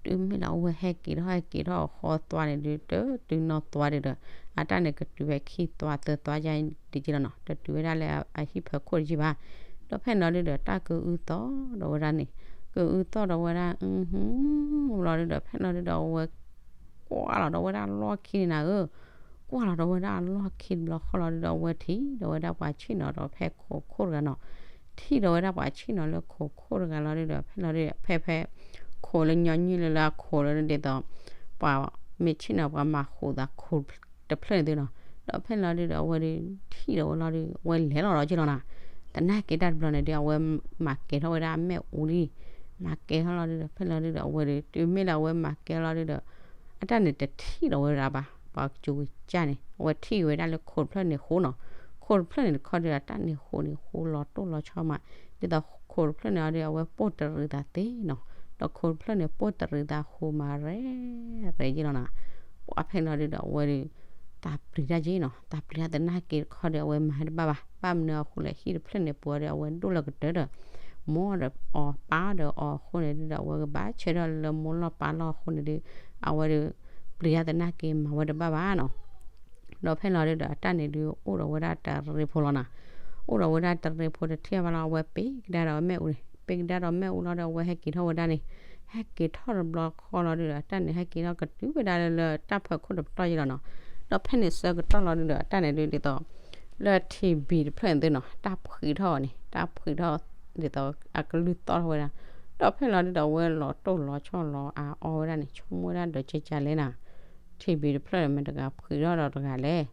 တုၤမ့ၢ်လၢအဝဲဟဲက့ၤထီၣ် ဟဲက့ၤထီၣ်ဃီသွါန့ၣ်ဒုး တတုၤနီၢ်သွါဒုဒီး အတၢ်န့ၣ်ကတုၤဝဲခံသွါသၢသွါယါဒ်က့လီၤနီၤ. တတုၤဝဲဒၣ်လၢအဟံၣ်ဖၢခိၣ်တယံာ်ဘၣ်. ဒီးဖဲန့ၣ်လီၤဒုဒီး တၢ်ကအုသီၣ်ဒီးဝဲဒၣ်န့ၣ်, ကအုသီၣ်ဒီးဝဲဒၣ် လီၤဒုဒီး ဖဲန့ၣ်လီၤဒုဒီး အဝဲကွၢ်လီၤဒီးဝဲဒၣ်လီၢ်ခံန့ၣ်နၤဧၢ ကွၢ်လီၤဒီးဝဲဒၣ်အလီၢ်ခံတဘျီဃီလီၤဒုဒီး အဝဲထံၣ်ဒီးဝဲဒၣ်ပှၤဆ့ၣ်နီၤဒီးဖဲခိၣ်ခိၣ်တဂၤနီၤ. ထံၣ်ဒီးဝဲဒၣ်ပှၤဆ့ၣ်နီၤလၢခိၣ်ခိၣ်တဂၤလီၤဒုဒီး ဖဲလီၤဒုဒီး ဖဲဖဲ ခိၣ်လၢညီနုၢ်လၢလၢအခိၣ်လၢဒ်သိး ပှၤမ့ၢ်ဆ့ၣ်နီၤ ပှၤမၤဃိးသးခိၣ်တဖျၢၣ်န့ၣ်သုနီၤ. ဒီးဖဲလီၤဒုဒီး အဝဲဒုးထံၣ်ဒီးဝဲလီၤဒုး အဝဲလဲၤလီၤဒီးက့လီၤနီၤ. သနာ်က့တၢ်တဘျီန့ၣ်ဒုး အဝဲမၤကဲၤထီၣ်ဝဲဒၣ်အမဲာ်အူလံ မၤကဲထီၣ်လီၤဒုဒီး ဖဲလီၤဒုဒီး အဝဲဒီး တုၤမ့ၢ်လၢအဝဲမၤကဲလီၤဒုဒီး အတၢ်န့ၣ်တထံၣ်လီၤဝဲဒၣ်ဘၣ် ပှၤကစူၤကစၢ်န့ၣ် အဝဲထံၣ်ဝဲဒၣ်လၢခိတဖျၢၣ်န့ၣ်ဃိနီၤ. ခိတဖျၢၣ်န့ၣ်တခီဒီး အတၢ်န့ၣ်ဃိန့ၣ် ဃိလီၤတိၢ်လီၤဆီမး, ဒ်သိးခိတဖျၢၣ်န့ၣ်အီၤဒီး အဝဲပိၢ်တရံးသးသ့နီၤ. ဒီးခိတဖျၢၣ်န့ၣ် ပိၢ်တရံးသးဃိမးရဲၣ်ရဲၣ်ယဲၢ်လီၤနီၤ. ပှၤဖဲလီၤဒုဒီး အဝဲဒီး သးပျံၤတၢ်ယဲၢ်နီၤ. သးပျံၤတၢ်သနာ်က့တခီဒီး အဝဲမၤတဘၣ်ဘၣ်. ဘၣ်မနုၤအဃိလဲၣ် ဟံၣ်တဖျၢၣ်န့ၣ် ပှၤဒီးအဝဲဒိၣ်လၢကတၢၢ်ဒီး မိၢ်ဒီးအီၤပၢ်ဒီးအီၤအဃိန့ၣ်ဒုဒီး အဝဲကဘၣ်ဆၢထၢၣ်လၢမိၢ်လီၢ်ပၢ်လီၢ်အဃိန့ၣ်ဒု အဝဲဒီး ပျံၤတၢ်သနာ်က့မၤဝဲတဘၣ်ဘၣ်နီၤ. ဒီးဖဲလီၤဒုဒီး အတၢ်န့ၣ်ဒု အိၣ်ဒီးဝဲဒၣ်တရံးဖိလီၤနီၤ. အိၣ်ဒီးဝဲဒၣ်တရံးဖိတထံၣ်ဘၣ်လီၤ အဝဲပ့ၤကဒါဒီးမ့ၣ်အူန့ၣ်, ပ့ၤကဒါဒီးမ့ၣ်အူလီၤဒီး အဝဲဟဲက့ၤထီၣ်ဝဲဒၣ်န့ၣ်, ဟဲက့ၤထီၣ်တဘျီဃီလီၤဒုဒီး အတၢ်န့ၣ် ဟဲက့ၤထီၣ်ကတုၤဝဲဒၣ်လၢ လၢတၢ်ဖၢခိၣ်တပတီၢ်ယဲၢ်လီၤနီၤ. ဒီးဖဲန့ၣ်ဆၢကတီၢ်လီၤဒုဒီး အတၢ်န့ၣ်ဒု ဒ်သိး လၢထံဘံတဖျၢၣ်န့ၣ်သ့နီၤ, တၢ်ဖှံးထီၣ်န့ၣ်, တၢ်ဖှံးထီၣ် ဒ်သိးအကလုၢ်သီၣ်ထီၣ်ဝဲဒၣ်. ဒီးဖဲလီၤဒုဒီး အဝဲလီၤတိၢ်လီၤဆီလီၤအါအီၣ်ဝဲဒၣ်န့ၣ် ဆိကမိၣ်ဝဲဒၣ်ဒီး ကဲကၢ်လဲၣ်နၤ, ထံဘံတဖျၢၣ်မ့ၢ်တဂၤဖှံးထီၣ်ဒီးတဂၤလဲၣ်,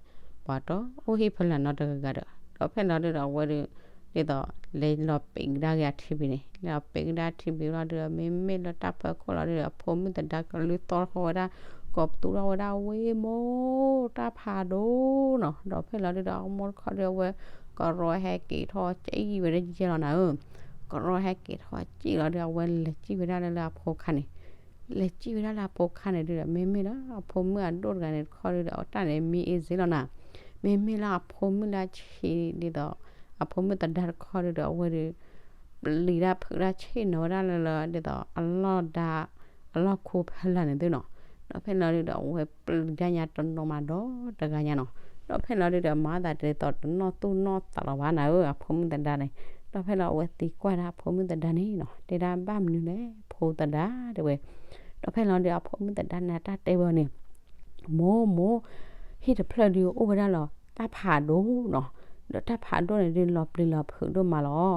ပှၤတအိၣ်ဟံၣ်ဖီလာ်နီတဂၤဂၤဒီး. ဒီးဖဲလီၤဒုဒီး အဝဲဒု ဒ်သိး လဲၤလီၤပ့ၤကဒါက့ၤအထံဘံန့ၣ်, လဲၤလီၤပ့ၤကဒါထံဘံလီၤဒုဒီး မ့မ့ၢ်လၢတၢ်ဖၢခိၣ်လီၤဒုဒီး အဖိမုၣ်သဒါကလုၢ်သီၣ်ထီၣ်ဝဲဒၣ်, ကိးပသူထီၣ်ဝဲဒၣ်ဝ့ၢ်မိၢ် တၢ်ဖးဒိၣ်နီၤ. ဒီးဖဲလီၤဒုဒီး အမိၢ်တခီဒီး အဝဲကရီဟဲက့ၤထီၣ်ကံၣ်ဝဲဒၣ်ယဲၢ်လီၤနၤဧၢ, ကရီဟဲက့ၤထီၣ်ကံၣ်လီၤဒု အဝဲလဲၤကံၣ်ဝဲဒၣ်လၢ လၢအဖိခါန့ၣ် လဲၤကံၣ်ဝဲဒၣ်လၢအဖိခါန့ၣ်ဒုဒီး မ့မ့ၢ်လၢအဖိမုၣ်အဒိၣ်တဂၤန့ၣ်တခီဒုဒီး အတၢ်န့ၣ်မံအ့စ့လီၤနၤ, မ့မ့ၢ်လၢအဖိမုၣ်လၢဆံးဒ်သိး အဖိမုၣ်သဒါတခီဒုဒီး အဝဲဒီး ပျံၤတၢ်ဖုးတၢ်ဆ့ၣ်နီၤဝဲဒၣ်လၢလၢ ဒ်သိးအလီၢ်ဒါ အလီၢ်ခူဖီလာ်န့ၣ်သ့နီၤ. ဒီးဖဲလီၤဒုဒီး အဝဲပျံၤတၢ်ညါတနီၤမးဒီးတဂၤညါနီၤ. ဒီးဖဲလီၤဒုဒီး မၤသးဒ်သိးတနီၣ်သူၣ်နီၣ်သးလီၤဘၣ်နၤဧၢ အဖိမုၣ်သဒါန့ၣ်. ဒီးဖဲလီၤအဝဲသံကွၢ်ဒၣ်အဖိမုၣ်သဒါန့ၣ်နီၤ, တဲဒၣ်ဘၣ်မနုၤလဲၣ် ဖိသဒါတဲဝဲ. ဒီးဖဲလီၤဒုဒီး အဖိမုၣ်သဒါန့ၣ် အတၢ်တဲဝဲန့ၣ် မိၢ်မိၢ်, ဟံၣ်တဖျၢၣ်ဒုအိၣ်ဝဲဒၣ်လီၤ တၢ်ဖးဒိၣ်နီၤ, ဒီးတၢ်ဖးဒိၣ်န့ၣ်ဒု လီၤပျံၤလီၤဖုးဒိၣ်မးလီၤ.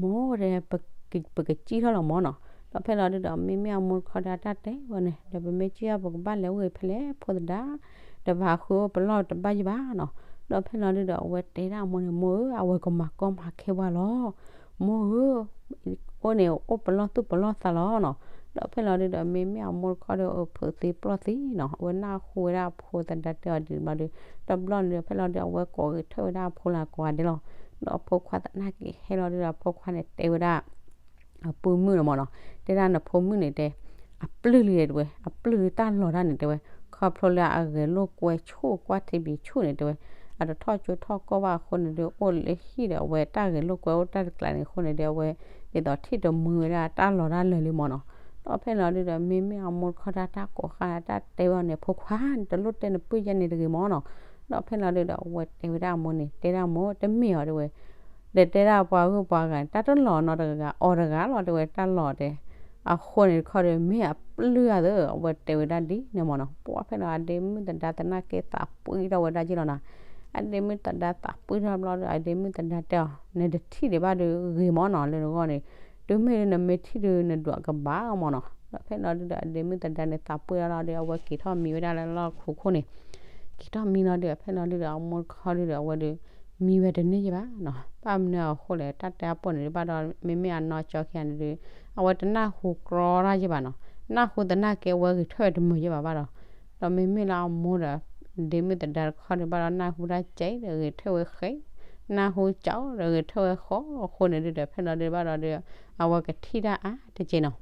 မိၢ်တဲ ပကစံၣ်ထီၣ်လီၤမိၢ်နီၤ. ဒီးဖဲလီၤဒုဒီး မ့မ့ၢ်အမိၢ်တခီဒီး အတၢ်တဲဝဲန့ၣ် ဒီးပမ့ၢ်စံၣ်ထီၣ် ပကဘၣ်လဲၤအိၣ်ဂ့ၤဖဲလဲၣ် ဖိသဒါ, ဒီးပဟးဃုအိၣ်ပလီၢ်တဘၣ်ယဘၣ်နီၤ. ဒီးဖဲလီၤဒုဒီး အဝဲတဲဒၣ်အမိၢ်န့ၣ် မိၢ်ဧၢ, အဝဲကမၤကီမၤခဲပှၤလီၤ. မိၢ်ဧၢ, အိၣ်န့ၣ် အိၣ်ပလီၢ်သူၣ်ပလီၢ်သးလီၤနီၤ. ဒီးဖဲလီၤဒုဒီး မ့မ့ၢ်အမိၢ်တခီဒီး အဖုးသံပျီၢ်သံနီၤ, အဝဲနၢ်ဟူဝဲဒၣ်အဖိသဒါတဲအီၤဒ်န့ၣ်ဘျီဒီး တဘျီန့ၣ်ဒီး ဖဲလီၤဒုဒီး အဝဲကိးဂဲၤထၢၣ်ဝဲဒၣ်အဖိလၢအကိးဂၤဒဲးလီၤ. ဒီးအဖိခွါသနာ်က့ဟဲလီၤဒုဒီး အဖိခွါန့ၣ်တဲဝဲဒၣ် အပုၢ်မုၣ်န့ၣ်မၢ်နီၤ, တဲဒၣ်နဖိမုၣ်န့ၣ်တဲ အပျုၢ်လံတဲဝဲ, အပျုၢ်လံတၢ်လီၤတၢ်န့ၣ်တဲဝဲ, ခီဖျိလၢအဂဲၤလိာ်ကွဲဆူၣ်ကွၢ်ထံဘံဆူၣ်န့ၣ်တဲဝဲ, အတထီၣ်ကၠိထီၣ်ကီၢ်ဘၣ်အဃိန့ၣ်ဒီး အိၣ်လၢဟံၣ်ဒီး အဝဲတၢ်ဂဲၤလိာ်ကွဲအိၣ်တၢ်တကျးန့ၣ်အဃိန့ၣ်ဒီး အဝဲ ဒ်သိးထံၣ်တမုာ်ဝဲဒၣ်တၢ်လီၤတၢ်လၢာ်လံမၢ်နီၤ. ဒီးဖဲလီၤဒုဒီး မ့မ့ၢ်အမိၢ်တခီတၢ်တၢ်ကိးဃာ်တၢ်တဲဝဲန့ၣ် ဖိခွါန့ၣ် တလိၣ်တဲနပုၢ်ယဲန့ၣ်တဂ့ၤမၢ်နီၤ. ဒီးဖဲလီၤဒုဒီး အဝဲတဲဝဲဒၣ်အမိၢ်န့ၣ် တဲဒၣ်မိၢ် တမ့ၢ်အီၤတဲဝဲ ဒီးတဲဒၣ်ပှၤဂုၢ်ပှၤဂၤန့ၣ် တၢ်တလီၤနီတဂၤဂၤ အီၤတဂၤလီၤတဲဝဲတၢ်လီၤတဲ, အဃိန့ၣ်တခီဒီး မ့ၢ်အပျုၢ်အသး အဝဲတဲဝဲဒၣ်ဒ်န့ၣ်မၢ်နီၤ. ပှၤဖဲလီၤအဒ့မုၣ်သဒါသနာ်က့သးပှံၢ်ထီၣ်ဝဲဒၣ်က့လီၤနီၤ. အဒ့မုၣ်သဒါသးပှံၢ်ထီၣ်ဘျီဒီး အဒ့မုၣ်သဒါတဲအီၤ နတထံၣ်ဒံးဘၣ်ဒီးဂ့ၤမၢ်နီၤ လၢနဂီၢ်န့ၣ်, တုၤမ့ၢ်နမ့ၢ်ထံၣ်ဒီးနဒွးကဘၣ်အီၤမၢ်နီၤ. ဒီးဖဲလီၤဒုဒီး အဒ့မုၣ်သဒါန့ၣ်သးပှံၢ်ထီၣ်လီၤဒီး အဝဲက့ၤထီၣ်မံဝဲဒၣ်လၢလီၢ်ခူခိၣ်န့ၣ် က့ၤထီၣ်မံလီၤဒီး ဖဲလီၤဒုဒီး အမိၢ်တခီဒုဒီး အဝဲဒီး မံဝဲတန့ၢ်ယဘၣ်နီၤ. ဘၣ်မနုၤအဃိလဲၣ် တၢ်တဲအပိၢ်န့ၣ်ဒုးဘၣ်ဒီး မ့မ့ၢ်အနီၢ်ကၠီခံဂၤန့ၣ်ဒုး အဝဲတနၢ်ဟူကြီတၢ်ယဘၣ်နီၤ. နၢ်ဟူသနာ်က့ အဝဲဂဲၤထၢၣ်ဝဲတမုာ်ယဘၣ်ဘၣ်ဒီး ဒီးမ့မ့ၢ်လၢအမိၢ်ဒီး ဒ့မုၣ်သဒါတခီဒုးဘၣ်ဒီး နၢ်ဟူတၢ်ကဲဒီးဂဲၤထၢၣ်ဝဲဃဲ, နၢ်ဟူကၠီဒီးဂဲၤထၢၣ်ဝဲဃီအဃိန့ၣ်ဒုးဒီး ဖဲလီၤဒုးဘၣ်ဒီး အဝဲကထံၣ်တၢ်အါတက့ၢ်နီၤ.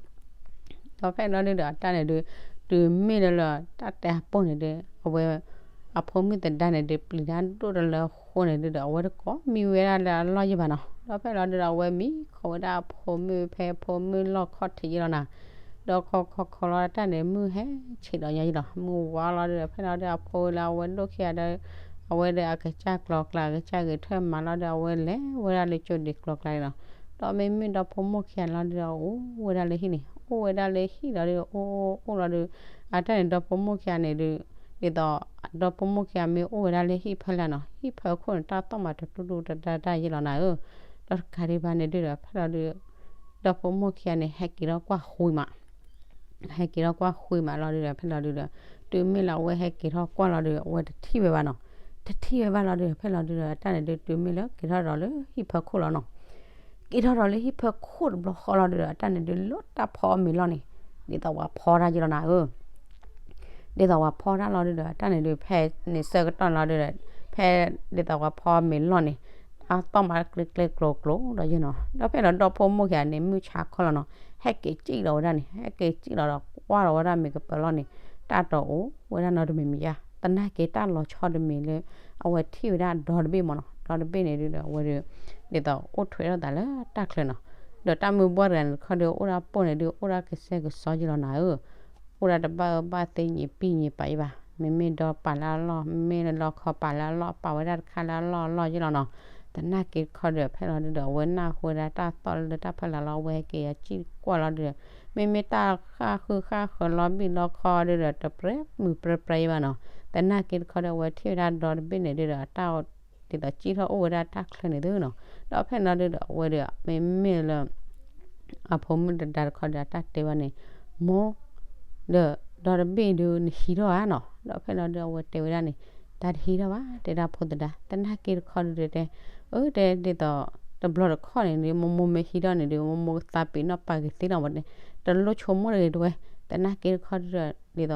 ဒီးဖဲလီၤဒုဒီး အတၢ်န့ၣ်ဒုး တုၤမ့ၢ်လၢလၢ တၢ်တဲအပိၢ်န့ၣ်ဒုး အဝဲ အဖိမုၣ်သဒါန့ၣ်ဒုး ပျံၤတၢ်ဒိၣ်တလၢအဃိန့ၣ်ဒုးဒီး အဝဲတကိးမံဝဲဒၣ်လၢအလီၢ်ယဘၣ်နီၤ. ဒီးဖဲလီၤဒုးဒီး အဝဲမံခိးဝဲဒၣ်အဖိမုၣ်ဖဲဖိမုၣ်လီၢ်ခီၣ်ထံးယဲလီၤနီၤ. ဒီးခီခီခီလီၤတၢ်န့ၣ် မုၢ်ဟဲဆံးဒီးညါယဲလီၤ မုၢ်ဝါလီၤဒုးဒီး ဖဲလီၤဒုးဒီး အဖိလၢအဝဲဒိၣ်ခံဂၤဒီး အဝဲဒီးအကစၢ်ကျီၤကျါ အကစၢ်ဂဲၤထၢၣ်မၤလီၤဒီး အဝဲလဲၤဝဲဒၣ်လၢကၠိဒံးကျီၤကျါန့ၣ်လီၤ. ဒီးမ့မ့ၢ်ဒီဖိမိၢ်ခံဂၤလီၤဒုးဒီး အိၣ်ဝဲဒၣ်လၢဟံၣ်န့ၣ် အိၣ်ဝဲဒၣ်လၢဟံၣ်လီၤဒုး အိၣ်အိၣ်အိၣ်လီၤဒုး အတၢ်န့ၣ် ဒီဖိမိၢ်ခံဂၤန့ၣ်ဒုး ဒ်သိး ဒီဖိမိၢ်ခံဂၤမ့ၢ်အိၣ်ဝဲဒၣ်လၢဟံၣ်ဖီလာ်နီၤ ဟံၣ်ဖီခိၣ်န့ၣ် တၢ်သီၣ်မးတတူၢ်တူၢ်တၢ်တၢ်တၢ်ယဲလီၤနၤဧၢ. ဒီးတကးဒံးဘၣ်န့ၣ်ဒုးဒီး ဖဲလီၤဒုး ဒီဖိမိၢ်ခံဂၤန့ၣ် ဟဲက့ၤထီၣ်ကွၢ်ဃုာ်မး ဟဲက့ၤထီၣ်ကွၢ်ဃုာ်မးလီၤဒုးဒီး ဖဲလီၤဒုးဒီး တုၤမ့ၢ်လၢအဝဲဟဲက့ၤထီၣ်ကွၢ်လီၤဒုး အဝဲတထံၣ်ဝဲဘၣ်နီၤ. တထံၣ်ဝဲဘၣ်လီၤဒုးဒီး ဖဲလီၤဒုးဒီး အတၢ်န့ၣ်ဒုး တုၤမ့ၢ်လၢက့ၤထီၣ်ဒီးလၢဟံၣ်ဖီခိၣ်လီၤနီၤ. က့ၤထီၣ်ဒီးလၢဟံၣ်ဖၢခိၣ်တဘျီဃီလီၤဒုဒီး အတၢ်န့ၣ်ဒုးလၢတၢ်ဖီအီၣ်မ့ၤလီၢ်န့ၣ် ဒ်သိးပှၤဖီတၢ်က့လီၤနၤဧၢ ဒ်သိးပှၤဖီတၢ်လီၤဒုဒီး အတၢ်န့ၣ်ဒုး ဖဲန့ၣ်ဆၢကတီၢ်လီၤဒုဒီး ဖဲဒ်သိးပှၤဖီမ့ၤလီၢ်န့ၣ် အသီၣ်မးကျ့ကျ့ကျိၤကျိၤဒီးယဲနီၤ ဒီးဖဲလီၤဒီဖိမိၢ်ခံဂၤန့ၣ် မုၢ်ဆါခီလီၤနီၤ ဟဲက့ၤစံၣ်လီၤဝဲဒၣ်န့ၣ် ဟဲက့ၤစံၣ်လီၤဒီး ကွၢ်လီၤဝဲဒၣ်မ့ၤကပၤလီၢ်န့ၣ် တၢ်တအိၣ်ဝဲဒၣ်နီတမံၤမံၤဧါ သနာ်က့တၢ်လီၤဆီတမံၤလၢ အဝဲထံၣ်ဝဲဒၣ်ဒီတဘ့ၣ်မ့ၢ်နီၤ ဒီတဘ့ၣ်န့ၣ်ဒုဒီး အဝဲဒုး ဒ်သိးအိၣ်ထွဲထီၣ်သးလၢတၢ်ချၢနီၤ ဒီးတၢ်မုၢ်ဘှၢ်တဂၤန့ၣ်တခီဒုး အိၣ်ဒၣ်ပိၢ်န့ၣ်ဒုး အိၣ်ဒၣ်ကစဲကစီယဲလီၤနၤဧၢ အိၣ်ဒၣ်တဘၣ်အၢဘၣ်သီညံးပံာ်ညံးပာ်အံၤဘၣ် မ့မ့ၢ်ဒီပာ်လၢအလီၢ် မ့မ့ၢ်လီခီပာ်လၢအလီၢ် ပာ်ဝဲဒၣ်တခါလၢအလီၢ်အလီၢ်ယဲလီၤနီၤ သနာ်က့တခီဒုး ဖဲလီၤဒုဒီး အဝဲနၢ်ဟူဝဲဒၣ်တၢ်သီၣ်လၢတၢ်ဖီလာ်လီၤ အဝဲဟဲက့ၤအစံၣ်ကွၢ်လီၤဒုဒီး မ့မ့ၢ်တၢ်ဃၣ်ဃုာ်ဃၣ်ဃၢၤလီၤဘံၣ်လီခီဒုဒီး တပြဲမုာ်ပြဲပြဲအံၤဘၣ်နီၤ သနာ်က့တခီဒုး အဝဲထံၣ်ဝဲဒၣ်ဒီတဘ့ၣ်န့ၣ်ဒုဒီး အတၢ် ဒ်သိးစံၣ်ထီၣ်အိၣ်ဝဲဒၣ်တၢ်ချၢန့ၣ်သုနီၤ ဒီးဖဲလီၤဒုဒီး အဝဲဒုး မ့မ့ၢ်လၢ အဖိမုၣ်တဒါတခီဒီး အတၢ်တဲဘၣ်န့ၣ် မိၢ် ဒီး ဒီတဘ့ၣ်ဒုးနဟံးထီၣ်ဧါနီၤ ဒီးဖဲလီၤဒုး အဝဲတဲဝဲဒၣ်န့ၣ် တၢ်တဟံးထီၣ်ဘၣ် တဲဒၣ်ဖိသဒါ သနာ်က့တခီဒုးတဲ အၢ တဲဒ်သိး တဘျီတခီၣ်န့ၣ်ဒုး မိၢ်မိၢ်မ့ၢ်ဟံးထီၣ်န့ၣ်ဒုး မိၢ်မိၢ်ကသးပ့ၤနီၣ်ပာ်က့ၤသ့လီၤမး တလိၣ်ဆိကမိၣ်တဂ့ၤတဝဲ သနာ်က့တခီဒုး ဒ်သိး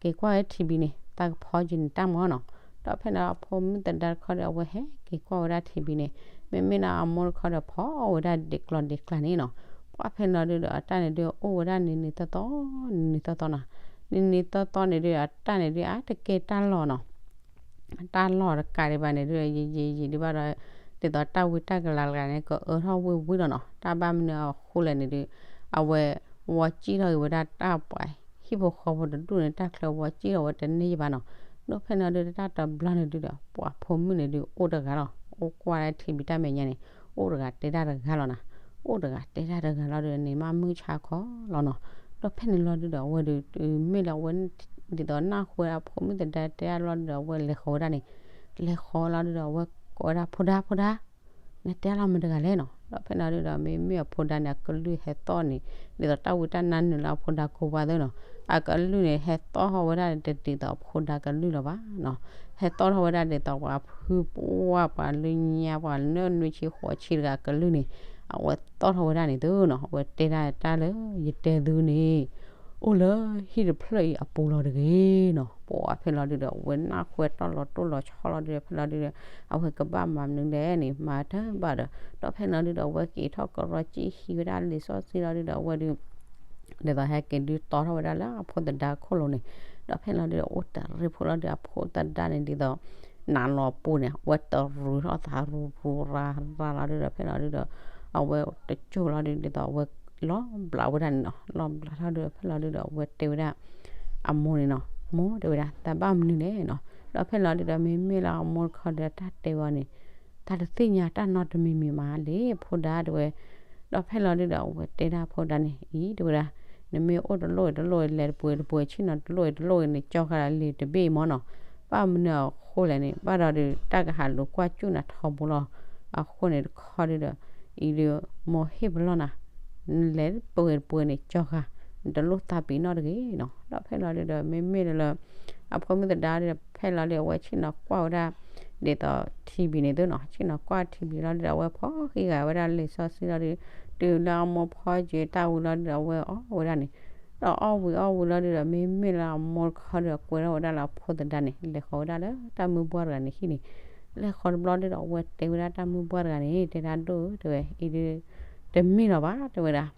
က့ၤကွၢ်ဝဲထံဘံန့ၣ် သးကဖီက့ၤန့ၣ်တၢ်မ့ၢ်နီၤ ဒီးဖဲန့ၣ်အဖိမုၣ်သဒါတခီဒီး အဝဲဟဲက့ၤကွၢ်ဝဲဒၣ်ထံဘံန့ၣ် မ့မ့ၢ်လၢအမိၢ်တခီဒီး ဖီဝဲဒၣ်ဒ့ကျီဒ့ကျါန့ၣ်နီၤ ပှၤဖဲန့ၣ်လီၤဒုဒီး အတၢ်န့ၣ်ဒုး အိၣ်ဝဲဒၣ်နံၤနံၤသီသီ နံၤနံၤသီသီနီၤ နံၤနံၤသီသီန့ၣ်ဒုး အတၢ်န့ၣ်ဒုး အါတက့ၢ်တၢ်လီၢ်နီၤ တၢ်လီၢ်တကးဒံးဘၣ်န့ၣ်ဒုး ယံာ်ယံာ်ယံာ်ဒံးဘၣ်ဒီး ဒ်သိးတၢ်ဝံတၢ်ကလၤတဂၤန့ၣ် ကအၢထီၣ်ဝံၣ်ဝံၣ်လီၤနီၤ တၢ်ဘၣ်မနုၤအဃိလဲၣ်န့ၣ်ဒုး အဝဲ ဝီစံၣ်ထီၣ်က့ၤဝဲဒၣ်တၢ်ပှၤဟံၣ်ဖိဃီဖိတဒူၣ်န့ၣ် တၢ်ချၢဝီစံၣ်ထီၣ်ဝဲတန့ၢ်ယဘၣ်နီၤ ဒီးဖဲန့ၣ်လီၤဒုး တၢ်တဘျီန့ၣ်ဒုးဒီး ပှၤဖိမုၣ်န့ၣ်ဒုး အိၣ်တဂၤလီၤ အိၣ်ကွၢ်လၢထံဘံတၢ်မဲာ်ညါန့ၣ် အိၣ်တဂၤတဲတၢ်တဂၤလီၤနီၤ အိၣ်တဂၤတဲတၢ်တဂၤလီၤဒုး န့ၣ်မ့ၢ်မုၢ်ဆါခီလီၤနီၤ ဒီးဖဲန့ၣ်လီၤဒုးဒီး အဝဲဒုး မ့ၢ်လၢအဝဲ ဒ်သိးနၢ်ဟူဝဲဒၣ်ဖိမုၣ်သဒါတဲအါလီၤဒုးဒီး အဝဲလဲၤဃီၤဝဲဒၣ်န့ၣ် လဲၤဃီၤလီၤဒုးဒီး အဝဲကိးဝဲဒၣ်ဖိဒါဖိဒါ နတဲလီၤမတၤတဂၤလဲၣ်နီၤ ဒီးဖဲန့ၣ်လီၤဒုးဒီး မ့မ့ၢ်အဖိဒါန့ၣ် အကလုၢ်ဟဲသီၣ်န့ၣ် ဒ်သိးတၢ်ဝံတၢ်နါနုာ်လၢအဖိဒါကိးဘၣ်သ့နီၤ အကလုၢ်န့ၣ် ဟဲသီၣ်ထီၣ်ဝဲဒၣ်တဒ်သိးအဖိဒါကလုၢ်လၢၤဘၣ်နီၤ ဟဲသီၣ်ထီၣ်ဝဲဒၣ်ဒ်သိးပှၤဖုပှၢ်ပှၤလၢညါပှၤလၢနွံဆံဃိးဆံတဂၤ အကလုၢ်န့ၣ် အဝဲသီၣ်ထီၣ်ဝဲဒၣ်န့ၣ်သုနီၤ အဝဲတဲဒၣ်တၢ်လၢယတဲသုန့ၣ် အိၣ်လၢဟံၣ်တဖျၢၣ်အံၤအပူၤလီၤတဂ့ၤနီၤ ပှၤဖဲန့ၣ်လီၤဒုးဒီး အဝဲနၢ်ဟူဝဲတၢ်လီၤတိၢ်လီၤဆီလီၤဒုးဒီး ဖဲန့ၣ်လီၤဒုးဒီး အဝဲကဘၣ်မၤမနုၤလဲၣ်န့ၣ် မၤတဘၣ်ဒီး ဒီးဖဲန့ၣ်လီၤဒုးဒီး အဝဲက့ၤထီၣ်ကရီကံၣ်ဟံးဝဲဒၣ်လံာ်စီဆှံလီၤဒုးဒီး အဝဲဒုး ဒ်သိးဟဲက့ၤဒုးတီထီၣ်ဝဲဒၣ်လၢအဖိသဒါခိၣ်လိၤန့ၣ် ဒီးဖဲန့ၣ်လီၤဒုးဒီး အိၣ်တရံးဖိလီၤဒုး အဖိသဒါန့ၣ်ဒ်သိး နးလီၤပူၤန့ၣ် အဝဲတရူးထီၣ်သးရူၤရူၤရၤရၤလီၤဒုးဒီး ဖဲန့ၣ်လီၤဒုးဒီး အဝဲတကၠိၢ်လီၤဒုး ဒ်သိးအဝဲလီၤဘျးဝဲဒၣ်န့ၣ်နီၤ လီၤဘျးထီၣ်ဒုး ဖဲန့ၣ်လီၤဒုးဒီး အဝဲတဲဝဲဒၣ် အမိၢ်န့ၣ်နီၤ မိၢ်တဲဝဲဒၣ် တၢ်ဘၣ်မနုၤလဲၣ်နီၤ ဒီးဖဲန့ၣ်လီၤဒုးဒီး မ့မ့ၢ်လၢအမိၢ်တခီဒီး တၢ်တဲဝဲန့ၣ် တၢ်တသ့ၣ်ညါတၢ်နီတမံၤမံၤမးလၢဖိဒါတဲဝဲ ဒီးဖဲန့ၣ်လီၤဒုးဒီး အဝဲတဲဒၣ်ဖိဒါန့ၣ် အံၤတဲဝဲဒၣ် နမ့ၢ်အိၣ်တလိၣ်တလိၣ်လဲၤတပှဲၤတပှဲၤ ဆ့ၣ်နီၤတလိၣ်တလိၣ်န့ၣ် ကၠီဃာ်လံာ်တဘ့ၣ်မ့ၢ်နီၤ ဘၣ်မနုၤအဃိလဲၣ်န့ၣ် ဘၣ်ဒီးဒုး တၢ်ကဟးလူၤကွၢ်ကၠူၣ်နၤထီဘိလီၤ အဃိန့ၣ်တခီဒုးဒီး အံၤဒုး မိၢ်ဟ့ၣ်ပလီၢ်နၤ နလဲၤတပှဲၤတပှဲၤန့ၣ် ကၠီဃာ် နတလိၣ်သးပ့ၤနီၣ်တဂ့ၤနီၤ ဒီးဖဲန့ၣ်လီၤဒုးဒီး မ့မ့ၢ်လၢ အဖိမုၣ်သဒါဒုးဒီး ဖဲန့ၣ်လီၤဒုး အဝဲဆ့ၣ်နီၤကွၢ်ဝဲဒၣ် ဒ်သိးထံဘံန့ၣ်သုနီၤ ဆ့ၣ်နီၤကွၢ်ထံဘံလီၤဒုးဒီး အဝဲဖီၣ်ဃံးဂၤဝဲဒၣ်လံာ်စီဆှံလီၤဒုး တုၤလၢအမိၢ်ဖီက့ၤတၢ်ဝံၤလီၤဒုးဒီး အဝဲအီၣ်ဝဲဒၣ်န့ၣ် ဒီးအီၣ်ဝံၤအီၣ်ဝံၤလီၤဒုးဒီး မ့မ့ၢ်လၢအမိၢ်တခီဒီး ကွဲထီၣ်ဝဲဒၣ်လၢအဖိသဒါန့ၣ် လဲၤဃီၤဝဲဒၣ်လၢတၢ်မုၢ်ဘှၢ်တဂၤန့ၣ်ဟံၣ်န့ၣ် လဲၤဃီၤတဘျီဒုးဒီး အဝဲတဲဝဲဒၣ်တၢ်မုၢ်ဘှၢ်တဂၤန့ၣ် တဲဒၣ်ဒိၣ်ဧၢ တဲဝဲ အံၤဒုး တမ့ၢ်လီၤဘၣ် တဲဝဲဒၣ်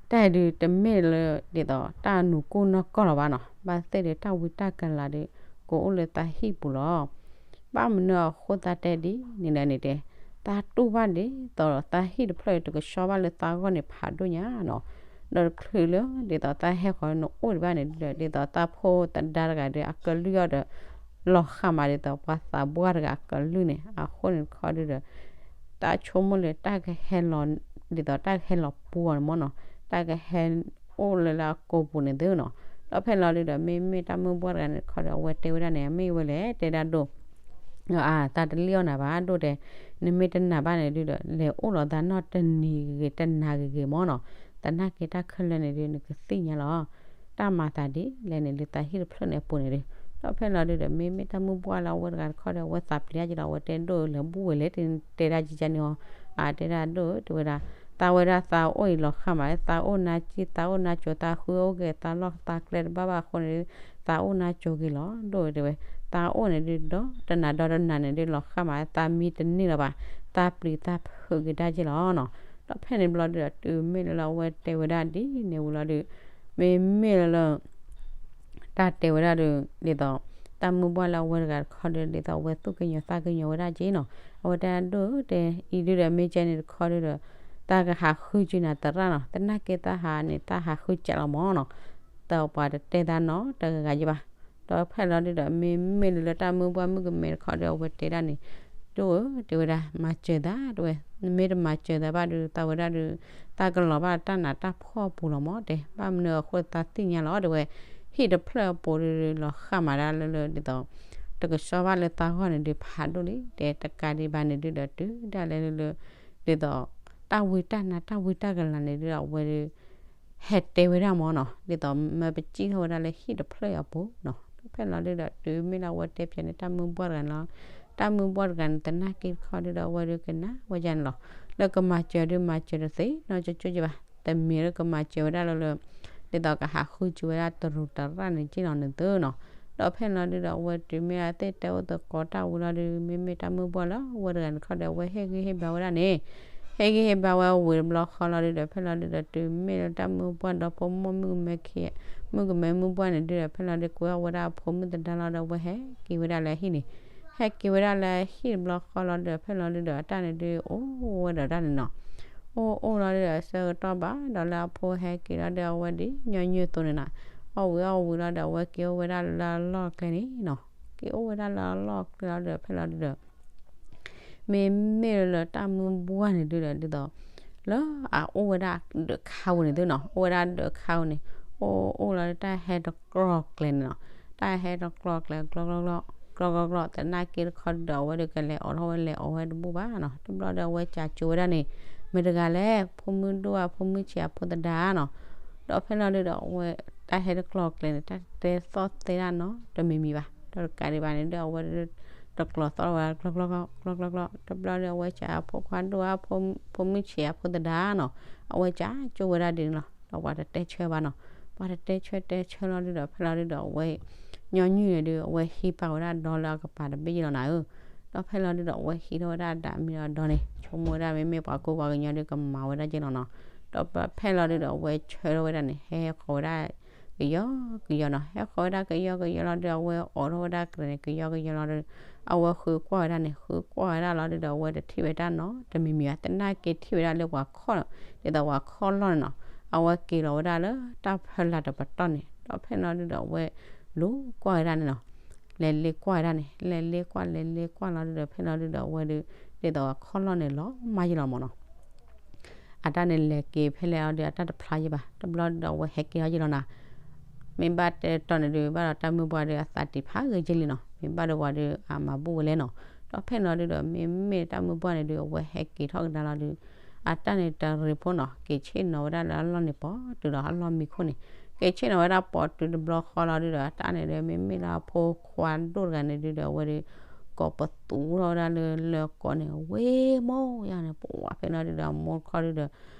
တၢ်အံၤဒုးတမ့ၢ်လၢ ဒ်သိးတၢ်နူၤကိၢ်နီၢ်ကီၢ်လီၤဘၣ်နီၤ ဘၣ်သ့ၣ်ဒုးတၢ်ဝံတၢ်ကလၤဒုး ကအိၣ်လၢသးဟံၣ်ပူၤလီၤ ဘၣ်မနုၤအဃိသးတဲဒ်န့ၣ်လဲၣ်န့ၣ်တဲ သးတူၢ်ဘၣ်ဒ်သိးသးဟံၣ်တဖျၢၣ်တကဆှီဘၣ်လၢသးဂီၢ်န့ၣ်ဖးဒိၣ်ညါနီၤ ဒီးတချုးလၢဒ်သိးသးဟဲဃီၤနအိၣ်ဒံးဘၣ်န့ၣ်ဒုးဒီး ဒ်သိးသးဖိသဒါတဂၤဒီး အကလုၢ်အီၤဒီး လီၤဃာ်မးဒ်သိးပှၤသးပှၢ်တဂၤအကလုၢ်န့ၣ် အဃိန့ၣ်တခီဒုးဒီး တၢ်ဆိကမိၣ်လၢတၢ်ကဟဲလီၤ ဒ်သိးတၢ်ကဟဲလီၤပူၤအီၤန့ၣ်မ့ၢ်နီၤ တၢ်ကဟဲအိၣ်လၢလၢအကိာ်ပူၤန့ၣ်သုနီၤ ဒီးဖဲန့ၣ်လီၤဒုးဒီး မ့မ့ၢ်တၢ်မုၢ်ဘှၢ်တဂၤန့ၣ်တခီဒီး အဝဲတဲဝဲဒၣ်န့ၣ် မ့ၢ်ဝဲလဲၣ် တဲဒၣ်ဒိၣ် အသးတလံၣ်အီၣ်နၤဘၣ်ဒိၣ်တဲ နမ့ၢ်တနာ်ဘၣ်န့ၣ်ဒုးဒီး လဲၤအိၣ်လီၤသးနီၢ်တနံၤဂ့ၤဂ့ၤ တနၤဂ့ၤဂ့ၤမ့ၢ်နီၤ သနာ်က့တၢ်ခဲလၢာ်န့ၣ်ဒုး နကသ့ၣ်ညါလီၤ တၢ်မၤသးဒ်လဲၣ်န့ၣ် လၢသးဟံၣ်တဖျၢၣ်န့ၣ်အပူၤန့ၣ်ဒုး ဒီးဖဲန့ၣ်လီၤဒုးဒီး မ့မ့ၢ်တၢ်မုၢ်ဘှၢ်လၢအဝဲတဂၤတခီဒီး အဝဲသးပျံၤတၢ်က့လီၤ အဝဲတဲဒိၣ်လၢဘူၣ်ဝဲလဲၣ် တဲဒၣ်ကကန့ၣ်အီၤ အတဲဒၣ်ဒိၣ်ဧၢ တဲဝဲဒၣ်, သးဝဲဒၣ်သးအိၣ်အံၤလီၤဃးမး, သးအိၣ်နါစံၣ် သးအိၣ်နါစိၤ သးဃုအိၣ်က့ၤ သးလီၢ်သးကျဲတဘၣ်ဘၣ်အဃိန့ၣ်, သးအိၣ်နါစိၤက့ၤလီၤ ဒိၣ်ဧၢ တဲဝဲ, သးအိၣ်န့ၣ်ဒုးဒီတနၤဒီတနၤန့ၣ်ဒုးလီၤဃးမး သးမံတန့ၢ်လၢၤဘၣ်, သးပျံၤသးဖုးက့ၤတၢ်က့ၤလီၤနီၤ. ဒီးဖဲန့ၣ်ဘျီဒုးဒီး တုၤမ့ၢ်လၢအဝဲတဲဝဲဒၣ်ဒ်န့ၣ်ဝံၤလီၤဒုး မ့မ့ၢ်လၢ တၢ်တဲဝဲဒၣ်ဒီး ဒ်သိး တၢ်မုၢ်ပှၢ်လၢအဝဲတဂၤတခီဒီး ဒ်သိးအဝဲသူၣ်ကညီၤသးကညီၤဝဲဒၣ်က့နီၤ. အဝဲတဲဒၣ်ဒိၣ်ဧၢ တဲ, အံၤဒုးဒီးမ့ၢ်ကဲန့ၣ်တခီဒုးဒီး တၢ်ကဟးဃုက့ၤနၤသရၣ်နီၤ, သနာ်က့တၢ်ဟးန့ၣ် တၢ်ဟးဃုကးလီၤမးနီၤ, တပှၤတတဲသးနီတဂၤယဘၣ်. ဒီးဖဲလီၤဒုးဒီး မ့မ့ၢ်လၢတၢ်မုၢ်ပှၢ်မုၣ်ကမဲတခီဒီး အဝဲတဲဒၣ်န့ၣ်, ဒိၣ်ဧၢ တဲဝဲဒၣ် မၤစၢၤသး တဲဝဲ, နမ့ၢ်တမၤစၢၤသးဘၣ်ဒီး သးဝဲဒၣ်ဒီး တၢ်ကလီၤဘၣ်တၢ်နးတၢ်ဖှီၣ်အပူၤလီၤမး တဲ, ဘၣ်မနုၤအဃိသးသ့ၣ်ညါလီၤ တဲဝဲ, ဟံၣ်တဖျၢၣ်အပူၤဒုးလီၤဃးမးဒၣ်လၢလၢ ဒ်သိး တကဆှီဘၣ်လၢသးဂီၢ်န့ၣ်ဒုးဖးဒိၣ်လံ တဲ, တကးဒံးဘၣ်န့ၣ်ဒုးဒီး တုၤဒၣ်လဲာ်လၢလၢ ဒ်သိး တၢ်ဝံတၢ်နါတၢ်ဝံတၢ်ကလၤန့ၣ်ဒုးဒီး အဝဲဒုး ဟဲတဲဝဲဒၣ်မးနီၤ, ဒ်သိးမၢပစံၣ်ထီၣ်ဝဲဒၣ်လၢဟံၣ်တဖျၢၣ်အံၤအပူၤနီၤ. ဒီးဖဲလီၤဒုးဒီး တုၤမ့ၢ်လၢအဝဲတဲဖျါန့ၣ် တၢ်မုၢ်ပှၢ်တဂၤန့ၣ်လီၤ, တၢ်မုၢ်ပှၢ်တဂၤန့ၣ် သနာ်က့တခီဒုးဒီး အဝဲဒုးကနၣ်ဝဲဒ်န့ၣ်လီၤ, လၢကမၤစၢၤဒုးမၤစၢၤတသ့နီၤ ကၠိကၠိကၠိဘၣ်, တမ့ၢ်လၢကမၤစၢၤဝဲဒၣ်လၢလၢ ဒ်သိးကဟးဃုက့ၤဝဲဒၣ်တရူးတရၣ်န့ၣ်က့နီၤ နသုနီၤ. ဒီးဖဲလီၤဒုးဒီး အဝဲတုၤမ့ၢ်လၢသ့ၣ်တဲအိၣ်သကိးတၢ်ဝံၤလီၤဒုး မ့မ့ၢ်တၢ်မုၢ်ပှၢ်လၢအဝဲတဂၤန့ၣ်တခီဒီး အဝဲဟ့ၣ်ဂံၢ်ဟ့ၣ်ဘါဝဲဒၣ်န့ၣ်, ဟ့ၣ်ဂံၢ်ဟ့ၣ်ဘါဝဲဝံၤတဘျီဃီလီၤဒုးဒီး ဖဲလီၤဒုးဒီး တုၤမ့ၢ်လၢတၢ်မုၢ်ပှၢ်ဒီဖိမိၢ်မုၣ်ကမဲခံ မုၣ်ကမဲမုၢ်ပှၢ်န့ၣ်ဒုးဒီး ဖဲလီၤဒုးကွဲအီၣ်ဝဲဒၣ်အဖိမုၣ်သဒါလီၤဒီး အဝဲဟဲက့ၤဝဲဒၣ်လၢဟံၣ်န့ၣ်, ဟဲက့ၤဝဲဒၣ်လၢဟံၣ်တဘျီဃီလီၤဒုးဒီး ဖဲလီၤဒုးဒီး အတၢ်န့ၣ်ဒုးအိၣ်ဝဲဒီးတၢ်န့ၣ်နီၤ, အိၣ်အိၣ်လီၤဒုးဒီး ဆၢကတီၢ်ဘၣ်ဒီးလၢအဖိဟဲက့ၤလီၤဒီး အဝဲဒ်ညီနုၢ်အသိးန့ၣ်နီၤ, အီၣ်ဝံၤအီၣ်ဝံၤလီၤဒီး အဝဲက့ၤအိၣ်ဝဲဒၣ်လၢအလီၢ်ကျဲန့ၣ်နီၤ, က့ၤအိၣ်ဝဲဒၣ်လၢအလီၢ်ကျဲလီၤဒုးဒီး ဖဲလီၤဒုးဒီး မ့မ့ၢ်လၢတၢ်မုၢ်ပှၢ်န့ၣ်ဒုးဒီး ဒ်သိး လၢအအိၣ်ဝဲဒၣ်ဒၢးခါပူၤန့ၣ်သုနီၤ, အိၣ်ဝဲဒၣ်ဒၢးခါပူၤန့ၣ်, အိၣ်အိၣ်လီၤဒုးတၢ်ဟဲတကျီၢ်ကျဲန့ၣ်နီၤ, တၢ်ဟဲတကျီၢ်ကျဲ ကျီကျီကျီ ကျီကျီကျီ သနာ်က့တခီဒုးဒီး အဝဲဒုးကလဲၤအိးထီၣ်ဝဲလဲၤအိးဝဲတဘူၣ်ဘၣ်နီၤ, တဘျီဒီးအဝဲကးကၠိဝဲဒၣ်န့ၣ်, မ့ၢ်တဂၤလဲၣ် ဖိမုၣ်ဒိၣ်ဧါ ဖိမုၣ်ဆံးဧါ ဖိသဒါနီၤ, ဒီးဖဲလီၤဒုးဒီး အဝဲတၢ်ဟဲတကျီၢ်ကျဲန့ၣ် တၢ်တဲသီၣ်သဲဒၣ်နီတမံၤမံၤဘၣ်, ဒီးတကးဒံးဘၣ်န့ၣ်ဒုး အဝဲဒၣ် တကျီၢ်သီၣ်ဝဲ ကျီကျီကျီ ကျီကျီကျီ တဘျီဒီး အဝဲစံး ဖိခွါဒိၣ်ဧါ ဖိမုၣ်ဆံးဧါ ဖိသဒါနီၤ, အဝဲကးကၠိဝဲဒၣ်ဒ်န့ၣ်လီၤ, ဒီးပှၤတတဲဆၢဘၣ်နီၤ, ပှၤတတဲဆၢတဲဆၢလီၤဒုးဒီး ဖဲလီၤဒုးဒီး အဝဲ ညီနုၢ်န့ၣ်ဒုး အဝဲဟံးပာ်ဝဲဒၣ်ဒီလၢအကပၤတဘ့ၣ်ယ့ၢ်လီၤနၤဧၢ, ဒီးဖဲလီၤဒုးဒီး အဝဲဟံးထီၣ်ဝဲဒၣ်ဒၣ်မ့ၢ်ဒီးဒီန့ၣ် ဆိကမိၣ်ဝဲဒၣ်မ့မ့ၢ်ပှၤကူပှၤကညီဒုးကမၤဝဲဒၣ်က့ၢ်လီၤနီၤ, ဒီးဖဲလီၤဒုးဒီး အဝဲဆၢထီၣ်ဝဲဒၣ်န့ၣ် ဟဲဃီၤဝဲဒၣ် ကယီကယီနီၤ, ဟဲဃီၤဝဲဒၣ်ကယီကယီလီၤဒုး အဝဲအိးထီၣ်ဝဲဒၣ်ကျဲန့ၣ် ကယီကယီလီၤဒီး အဝဲဃုကွၢ်ဝဲဒၣ်န့ၣ် ဃုကွၢ်ဝဲဒၣ်လီၤဒုးဒီး အဝဲတထံၣ်ဝဲတၢ်နီတမံၤမံၤဘၣ်, သနာ်က့ထံၣ်ဝဲဒၣ်လၢပှၤခီၣ် ဒ်သိးပှၤခီၣ်လီၢ်န့ၣ်နီၤ, အဝဲက့ၤလီၤဝဲဒၣ်လၢတၢ်ဖၢလာ်တပတီၢ်န့ၣ် ဒီးဖဲလီၤဒုးဒီး အဝဲလူၤကွၢ်ဝဲဒၣ်န့ၣ်နီၤ, လဲၤလ့ကွၢ်ဝဲဒၣ်န့ၣ် လဲၤလ့ကွၢ်လဲၤလ့ကွၢ်လီၤဒုးဒီး ဖဲလီၤဒုးဒီး အဝဲဒုး ဒ်သိးပှၤခီၣ်လီၢ်န့ၣ် လီၤမၢ်ယ့ၢ်လီၤမၢ်နီၤ အတၢ်န့ၣ်လဲၤက့ၤဖဲလဲၣ်အီၤဒီး အတၢ်တဖျါယံၤဘၣ်, တဘျီဒီး အဝဲဟဲက့ၤထီၣ်ယံၤလီၤနၤ, မ့ၢ်ဘၣ်တဲတီၢ်န့ၣ်ဒုး ဘၣ်ဒီးတၢ်မုၢ်ပှၢ်ဒီး အသးတံာ်ဖးဂ့ၤက့လံနီၤ, မ့ၢ်ဘၣ်ဒီးပှၤဒီး အမၤဘူၣ်ဝဲလဲၣ်နီၤ, ဒီးဖဲလီၤဒုးဒီး မ့မ့ၢ်တၢ်မုၢ်ပှၢ်န့ၣ်ဒုး အဝဲဟဲက့ၤထီၣ်ကဒါလီၤဒုး အတၢ်န့ၣ်တရံးဖိနီၤ, က့ၤဆ့ၣ်နီၤဝဲဒၣ်လၢအလီၢ်န့ၣ် ပိာ်တုၤဒီးအလီၢ်မံခိၣ်န့ၣ်, က့ၤဆ့ၣ်နီၤဝဲဒၣ်ပိာ်တုၤတဘျီဃီလီၤဒုးဒီး အတၢ်န့ၣ်ဒီး မ့မ့ၢ်လၢအဖိခွါဒိၣ်တဂၤန့ၣ်ဒုးဒီး အဝဲဒုး ကိးပသူထီၣ်ဝဲဒၣ်လၢလၢကိးန့ၣ် ဝ့ၢ်မိၢ်ယါန့ၣ် ပဝဲဖဲလီၤဒုးဒီး အမိၢ်တခီဒုးဒီး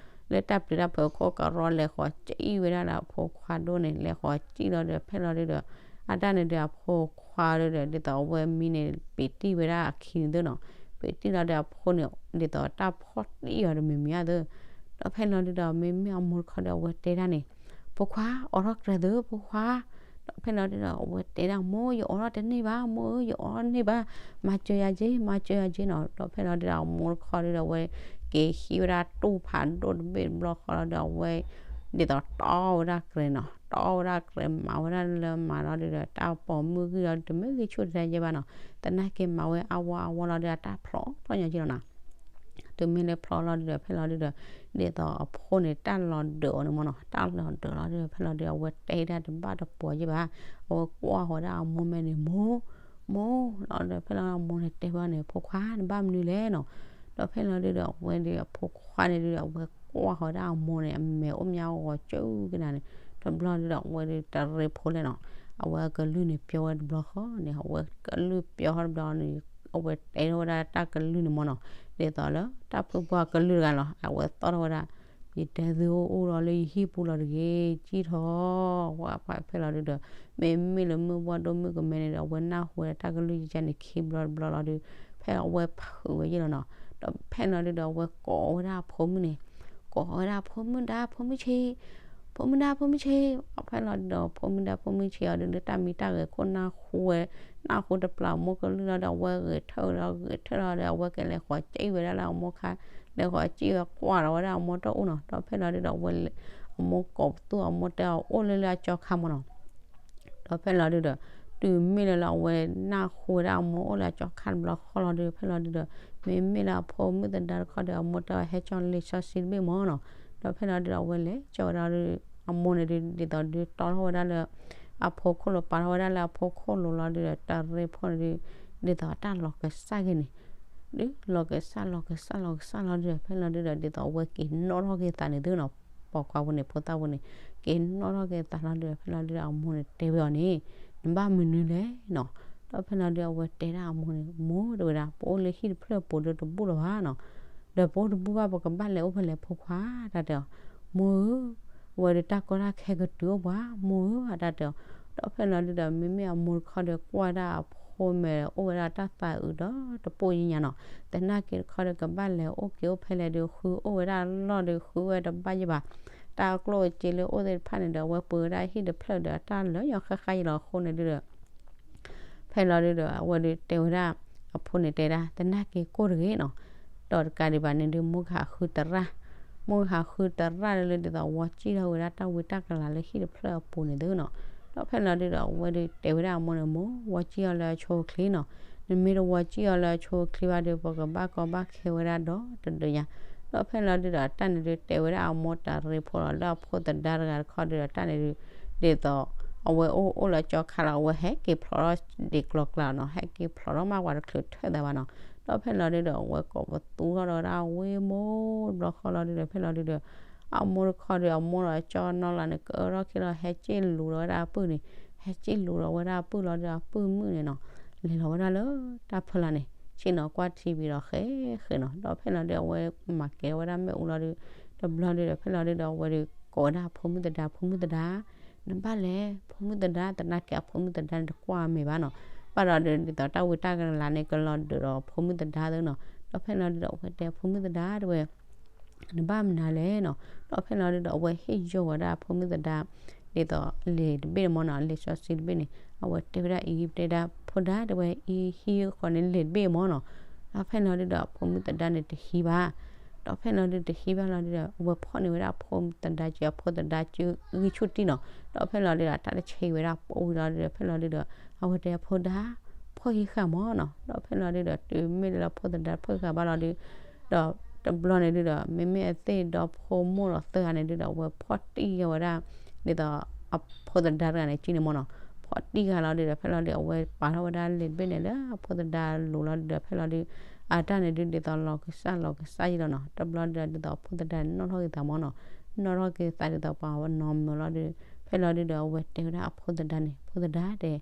လၢတၢ်ပျံၤတၢ်ဖုးခိၣ်ကရီလဲၤဃီၤ ကံၣ်ဝဲဒၣ်လၢအဖိခွါဒိၣ်န့ၣ် လဲၤဃီၤကံၣ်လီၤဒုးဒီး ဖဲလီၤဒုးဒီး အတၢ်န့ၣ်ဒီး အဖိခွါဒုးဒီး ဒ်သိးအဝဲမံန့ၣ် ပ့ၤတံၢ်ဝဲဒၣ်အခံန့ၣ်သုနီၤ, ပ့ၤတံၢ်လီၤဒီးအဖိန့ၣ် ဒ်သိးတၢ်ဖီၣ်တံၢ်အီၤတမံၤမံၤအသိး, ဒီးဖဲလီၤဒုးဒီး မ့မ့ၢ်အမိၢ်တခီဒီး အဝဲတဲဒၣ်န့ၣ် ဖိခွါ အိးထီၣ်ကျဲသု ဖိခွါ, ဒီးဖဲလီၤဒုးဒီး အဝဲတဲဒၣ် မိၢ် ယအိးထီၣ်တန့ၢ်ဘၣ် မိၢ်ဧၢ ယအိးထီၣ်တန့ၢ်ဘၣ်, မၤစၢၤယၤက့ မၤစၢၤယၤက့နီၤ, ဒီးဖဲလီၤဒုးဒီး အမိၢ်တခီဒုးဒီး အဝဲက့ၤဟံးဝဲဒၣ်တူၢ်ဖးဒိၣ်တဘ့ၣ်တဘျီဃီလီၤဒီး အဝဲဒ်သိးတီဝဲဒၣ်ကျဲနီၤ, တီဝဲဒၣ်ကျဲမၤဝဲဒၣ်လၢမၤလီၤဒုးဒီး တၢ်ပိာ်မုၣ်ဂံၢ်လီၤ တမ့ၢ်ဂံၢ်ဆူၣ်တၢ်ယဲဘၣ်နီၤ, သနာ်က့မၤဝဲအါဝါအါဝါလီၤဒီး အတၢ်ဖျိးထီၣ်ညီက့လီၤနီၤ တုၤမ့ၢ်လၢဖျိးလီၤဒုးဒီး ဖဲလီၤဒုးဒီး ဒ်သိးအဖိန့ၣ် တၢ်လီၤဒၢးအီၤန့ၣ်မၢ်နီၤ, တၢ်လီၤဒၢးလီၤဒုးဒီး ဖဲလီၤဒုးဒီး အဝဲတဲဒၣ်တဘၣ်တပှီၤယဲဘၣ်, အဝဲကွၢ်ဃီၤဒၣ်အမိၢ်မဲာ်န့ၣ် မိၢ်, မိၢ်လီၤဒီး ဖဲလီၤအမိၢ်န့ၣ်တဲဝဲန့ၣ် ဖိခွါ နဘၣ်မနုၤလဲၣ်နီၤ, ဒီးဖဲလီၤဒုးဒီး အဝဲဒုးအဖိခွါန့ၣ်ဒုးဒီး အဝဲကွၢ်ဃီၤဒၣ်အမိၢ်န့ၣ် အမဲာ်အိၣ်မၠါဂီၤကၠူကနၤန့ၣ်, တဘျီဒုးဒီး အဝဲဒုးတရံးဖိလဲၣ်နီၤ, အဝဲကလုၢ်န့ၣ်ပျီဝဲတဘျီဃီန့ၣ် အဝဲကလုၢ်ပျီဃီတဘျီန့ၣ် အဝဲတဲထီၣ်ဝဲဒၣ်တၢ်ကလုၢ်န့ၣ်မၢ်နီၤ, ဒ်သိးလၢတၢ်ဖုပှၢ်ကလုၢ်တဂၤလီၤ, အဝဲသီၣ်ထီၣ်ဝဲဒၣ်, ယတဲသုအိၣ်အိၣ်ဒီးလၢယဟံၣ်ပူၤလီၤတဂ့ၤ, ကံၣ်ထီၣ်, ဝဲဖဲလီၤဒုဒီး, မ့မ့ၢ်လၢမုၢ်ဘှီၣ်ဒိၣ်မုၢ်ကမဲန့ၣ်ဒီး အဝဲနၢ်ဟူဝဲဒၣ်တၢ်ကလုၢ်ယကန့ၣ်ခံဘျီတဘျီလီၤဒု, ဖဲအဝဲဖုးဝဲယ့ၢ်လီၤနီၤ, ဒီးဖဲလီၤဒုဒီး အဝဲကိးဝဲဒၣ်အဖိမုၣ်န့ၣ်, ကိးဝဲဒၣ်ဖိမုၣ်ဒါဖိမုၣ်ဆ့း, ဖိမုၣ်ဒါဖိမုၣ်ဆ့း, ဖဲလီၤဒုဒီး ဖိမုၣ်ဒါဖိမုၣ်ဆ့းအီၤဒု လၢတၢ်မံတၢ်ဂဲၤခိၣ်နၢ်ဟူဝဲ, နၢ်ဟူတပျၢ်အမိၢ်ကလုၢ်လီၤဒီး အဝဲဂဲၤထၢၣ်ဒီးဂဲၤထၢၣ်လီၤဒီး အဝဲကလဲၤဃီၤစံၣ်ဝဲဒၣ်လၢအမိၢ်ခါ, လဲၤဃီၤစံၣ်ဝဲကွၢ်လီၤဝဲဒၣ်အမိၢ်တအိၣ်နီၤ, ဒီးဖဲလီၤဒုဒီး အဝဲလဲၤ, အမိၢ်ကိးပသူအမိၢ်တဲအီၤ အိၣ်လၢလၢအကၠီခါမၢ်နီၤ ဒီးဖဲလီၤဒုဒီး, တုၤမ့ၢ်လၢလၢအဝဲနၢ်ဟူဝဲဒၣ်အမိၢ်အိၣ်လၢအကၠီခါတဘျီဃီလီၤဒု ဖဲလီၤဒုဒီး, မ့မ့ၢ်လၢအဖိမုၣ်သဒါတခီဒီး အမိၢ်တဲအီၤ ဟဲကၠီလံာ်စီဆှံတဘ့ၣ်မၢ်နီၤ, ဒီးဖဲလီၤဒုဒီး အဝဲလဲၤကၠီဝဲဒၣ်ဒု, အမိၢ်န့ၣ်ဒု ဒ်သိးဒုတီထီၣ်ဝဲဒၣ်လၢ အဖိခိၣ်လိၤ ပာ်ထီၣ်ဝဲဒၣ်လၢအဖိခိၣ်လိၤလီၤဒုဒီး တရ့ဖိန့ၣ်ဒု, ဒ်သိးအတၢ်လီၤကစၢ်က့ၤန့ၣ် ဒုလီၤကစၢ်လီၤကစၢ်လီၤကစၢ်လီၤဒုဒီး ဖဲလီၤဒုဒီး ဒ်သိးအဝဲက့ၤနီၣ်ထီၣ်က့ၤသးန့ၣ်သုနီၤ, ပိာ်ခွါဖိန့ၣ် ဖိသၣ်ဖိန့ၣ်, က့ၤနီၣ်ထီၣ်က့ၤသးလီၤဒုဒီး ဖဲလီၤဒုဒီး အမိၢ်န့ၣ်တဲဝဲအီၤန့ၣ်, နဘၣ်မနုၤလဲၣ်နီၤ, ဒီးဖဲလီၤဒုဒီး အဝဲတဲဒၣ်အမိၢ်န့ၣ် မိၢ်တဲဝဲဒၣ် ပအိၣ်လၢဟံၣ်တဖျၢၣ်ပူၤဒီးတဘူၣ်လၢၤဘၣ်နီၤ, ဒီးပအိၣ်တဘူၣ်ဘၣ် ပကဘၣ်လဲၤအိၣ်ဖဲလဲၣ်ဖိခွါ တၢ်တဲအီၤ, မိၢ်ဧၢ, အဝဲဒုတၢ်ကီတၢ်ခဲကတုၤအိၣ်ပှၤ မိၢ်ဧၢ တၢ်တဲအီၤ, ဒီးဖဲလီၤဒုဒီး မ့မ့ၢ်အမိၢ်တခီဒီး ကွၢ်ဒၣ်အဖိမဲာ်အိၣ်ဝဲဒၣ်တၢ်သးအုးဒီးတပိၢ်ယညါနီၤ, သနာ်က့တခီဒီး ကဘၣ်လဲၤအိၣ်က့ၤအိၣ်ဖဲလဲၣ်ဒီး ဃုအိၣ်ဝဲဒၣ်လီၢ်ဒီး ဃုဝဲတဘၣ်ယဘၣ်, တၢ်ကျိၣ်စ့လၢအိၣ်သ့ၣ်တဖၣ်န့ၣ်ဒီး အဝဲပှ့ၤဝဲဒၣ်ဟံၣ်တဖျၢၣ်ဒီး အတၢ်လၢာ်ညီဃါဃါယလီၤအဃိန့ၣ်ဒုဒီး ဖဲလီၤဒုဒီး အဝဲဒုတဲဝဲဒၣ် အဖိန့ၣ်တဲဒၣ် သနာ်က့ကိၢ်တဂ့ၤနီၤ, ဒီးတကးဒံးဘၣ်န့ၣ်ဒု မိၢ်ကဟးဃုသရၣ်, မိၢ်ကဟးဃုသရၣ်လၢဒ်သိး ဝီစံၣ်ထီၣ်ဝဲဒၣ်တၢ်ဝံတၢ်ကလၤလၢဟံၣ်တဖျၢၣ်အပူၤန့ၣ်သုနီၤ, ဒီးဖဲလီၤဒုဒီး အဝဲဒုတဲဝဲဒၣ်အမိၢ်န့ၣ် မိၢ် ဝီစံၣ်အီၤလၢအဆိအချ့နီၤ, နမ့ၢ်တဝီစံၣ်အီၤလၢအဆိအချ့ဘၣ်ဒု ပကဘၣ်ကီဘၣ်ခဲဝဲဒၣ်ဒီးတဒုညါ, ဒီးဖဲလီၤဒုဒီး တၢ်န့ၣ်ဒုတဲဝဲဒၣ်အမိၢ်တရ့ဖိလီၤ လၢအဖိသဒါတဂၤတခီဒုဒီး တၢ်န့ၣ်ဒု ဒ်သိး အဝဲအိၣ်အိၣ်လၢကၠီခါလီၤ အဝဲဟဲက့ၤဖျိးထီၣ်ဒံးကျီကျါနီၤ ဟဲက့ၤဖျိးထီၣ်မးပှၤတချုးထၢၣ်သးဘၣ်နီၤ, ဒီးဖဲလီၤဒုဒီး အဝဲကိးပသူထီၣ်ဒီးဝဲဒၣ်အဝ့ၢ်မိၢ်တဘျီဃီလီၤဒုဒီး ဖဲလီၤဒုဒီး အမိၢ်တခီဒီး အမိၢ်ဒီးကၠီနီၢ်လါန့ၣ် ကအၢထီၣ်ခဲလီၤ ဟဲက့ၣ်လူၤဒီးဝဲဒၣ်အပုၢ်န့ၣ်, ဟဲက့ၣ်လူၤဒီးဝဲဒၣ်အပုၢ်လီၤဒုဒီး အပုၢ်မုၣ်န့ၣ်နီၤ လဲၤလီၤဝဲဒၣ်လၢတၢ်ဖီလာ်န့ၣ် ဆ့ၣ်နီၤကွၢ်ထံဘံၤဒီးဃဲဃဲနီၤ ဒီးဖဲလီၤဒုဒီး အဝဲမၤကဲဝဲဒၣ်မ့ၣ်အူလီၤဒု တဘျီဒုဒီး ဖဲလီၤဒုဒီး အဝဲဒုကိးဝဲဒၣ်အဖိမုၣ်သဒါ ဖိမုၣ်သဒါ နဘၣ်လဲၣ် ဖိမုၣ်သဒါ သနာ်က့အဖိမုၣ်သဒါန့ၣ်တကွၢ်အမဲာ်ဘၣ်နီၤ, ဘၣ်ဒီးဒု ဒ်သိးတၢ်ဝံတၢ်ကလၤန့ၣ် ကလီၤဒုးဒီးဖိမုၣ်သဒါသုနီၤ, ဒီးဖဲလီၤဒုဒီး အဝဲတဲဖိမုၣ်သဒါတဲဝဲ နဘၣ်မနုၤလဲၣ်နီၤ, ဒီးဖဲလီၤဒုဒီး အဝဲဟ့ၣ်ယီၤဝဲဒၣ်အဖိမုၣ်သဒါ ဒ်သိးလံာ်တဘ့ၣ်န့ၣ်မၢ်နီၤ လံာ်စီဆှံတဘ့ၣ်န့ၣ် အဝဲတဲဝဲဒၣ်အံၤ တဲဒၣ်ဖိဒါတဲဝဲ အံၤဟံးဃီန့ၣ်လံာ်တဘ့ၣ်မၢ်နီၤ, ဒီးဖဲလီၤဒုဒီး အဖိမုၣ်သဒါန့ၣ်တဟံးဘၣ် ဒီးဖဲလီၤဒုတဟံးဘၣ်လီၤဒုဒီး အဝဲဖီၣ်န့ၢ်ဝဲဒၣ်အဖိသဒါက့ အဖိသဒါက့ဂံၢ်ဆူၣ်တံၢ်နီၤ, ဒီးဖဲလီၤဒုဒီး တၢ်တဆံးဝဲဒၣ်ပိာ်ဝံၤလီၤဒုဒီး ဖဲလီၤဒုဒီး အဝဲတဲအဖိဒါ ဖီၣ်ဟံးဃာ်မၢ်နီၤ, ဒီးဖဲလီၤဒုဒီး တုၤမ့ၢ်လၢအဖိသဒါဖီၣ်ဃာ်ဘၣ်လီၤဒု ဒီးတဘျီန့ၣ်ဒုဒီး မ့မ့ၢ်အသ့ၣ်ဒီဖိမိၢ်ဒီးသၢဂၤန့ၣ်ဒုဒီး အဝဲဖီၣ်တံၢ်ဃာ်ဝဲဒၣ် ဒ်သိးအဖိသဒါတဂၤန့ၣ်က့န့ၣ်မၢ်နီၤ, ဖီၣ်တံၢ်ဃာ်လီၤဒုဒီး ဖဲလီၤဒု အဝဲပာ်ထီၣ်ဝဲဒၣ်လံာ်တဘ့ၣ်န့ၣ်လၢအဖိသဒါလိၤလီၤဒုဒီး ဖဲလီၤဒု အတၢ်န့ၣ်ဒု ဒ်သိးလီၤကစၢ်လီၤကစၢ်ယံလီၤနီၤ, တဘျီဒုဒီး ဒ်သိးအဖိသဒါနီၣ်ထီၣ်က့ၤသးမၢ်နီၤ, နီၣ်ထီၣ်က့ၤသးဒ်သိးပှၤနီၤမၢလီၤဒု, ဖဲလီၤဒုဒီး အဝဲတဲဝဲဒၣ်အဖိသဒါန့ၣ် ဖိသဒါတဲ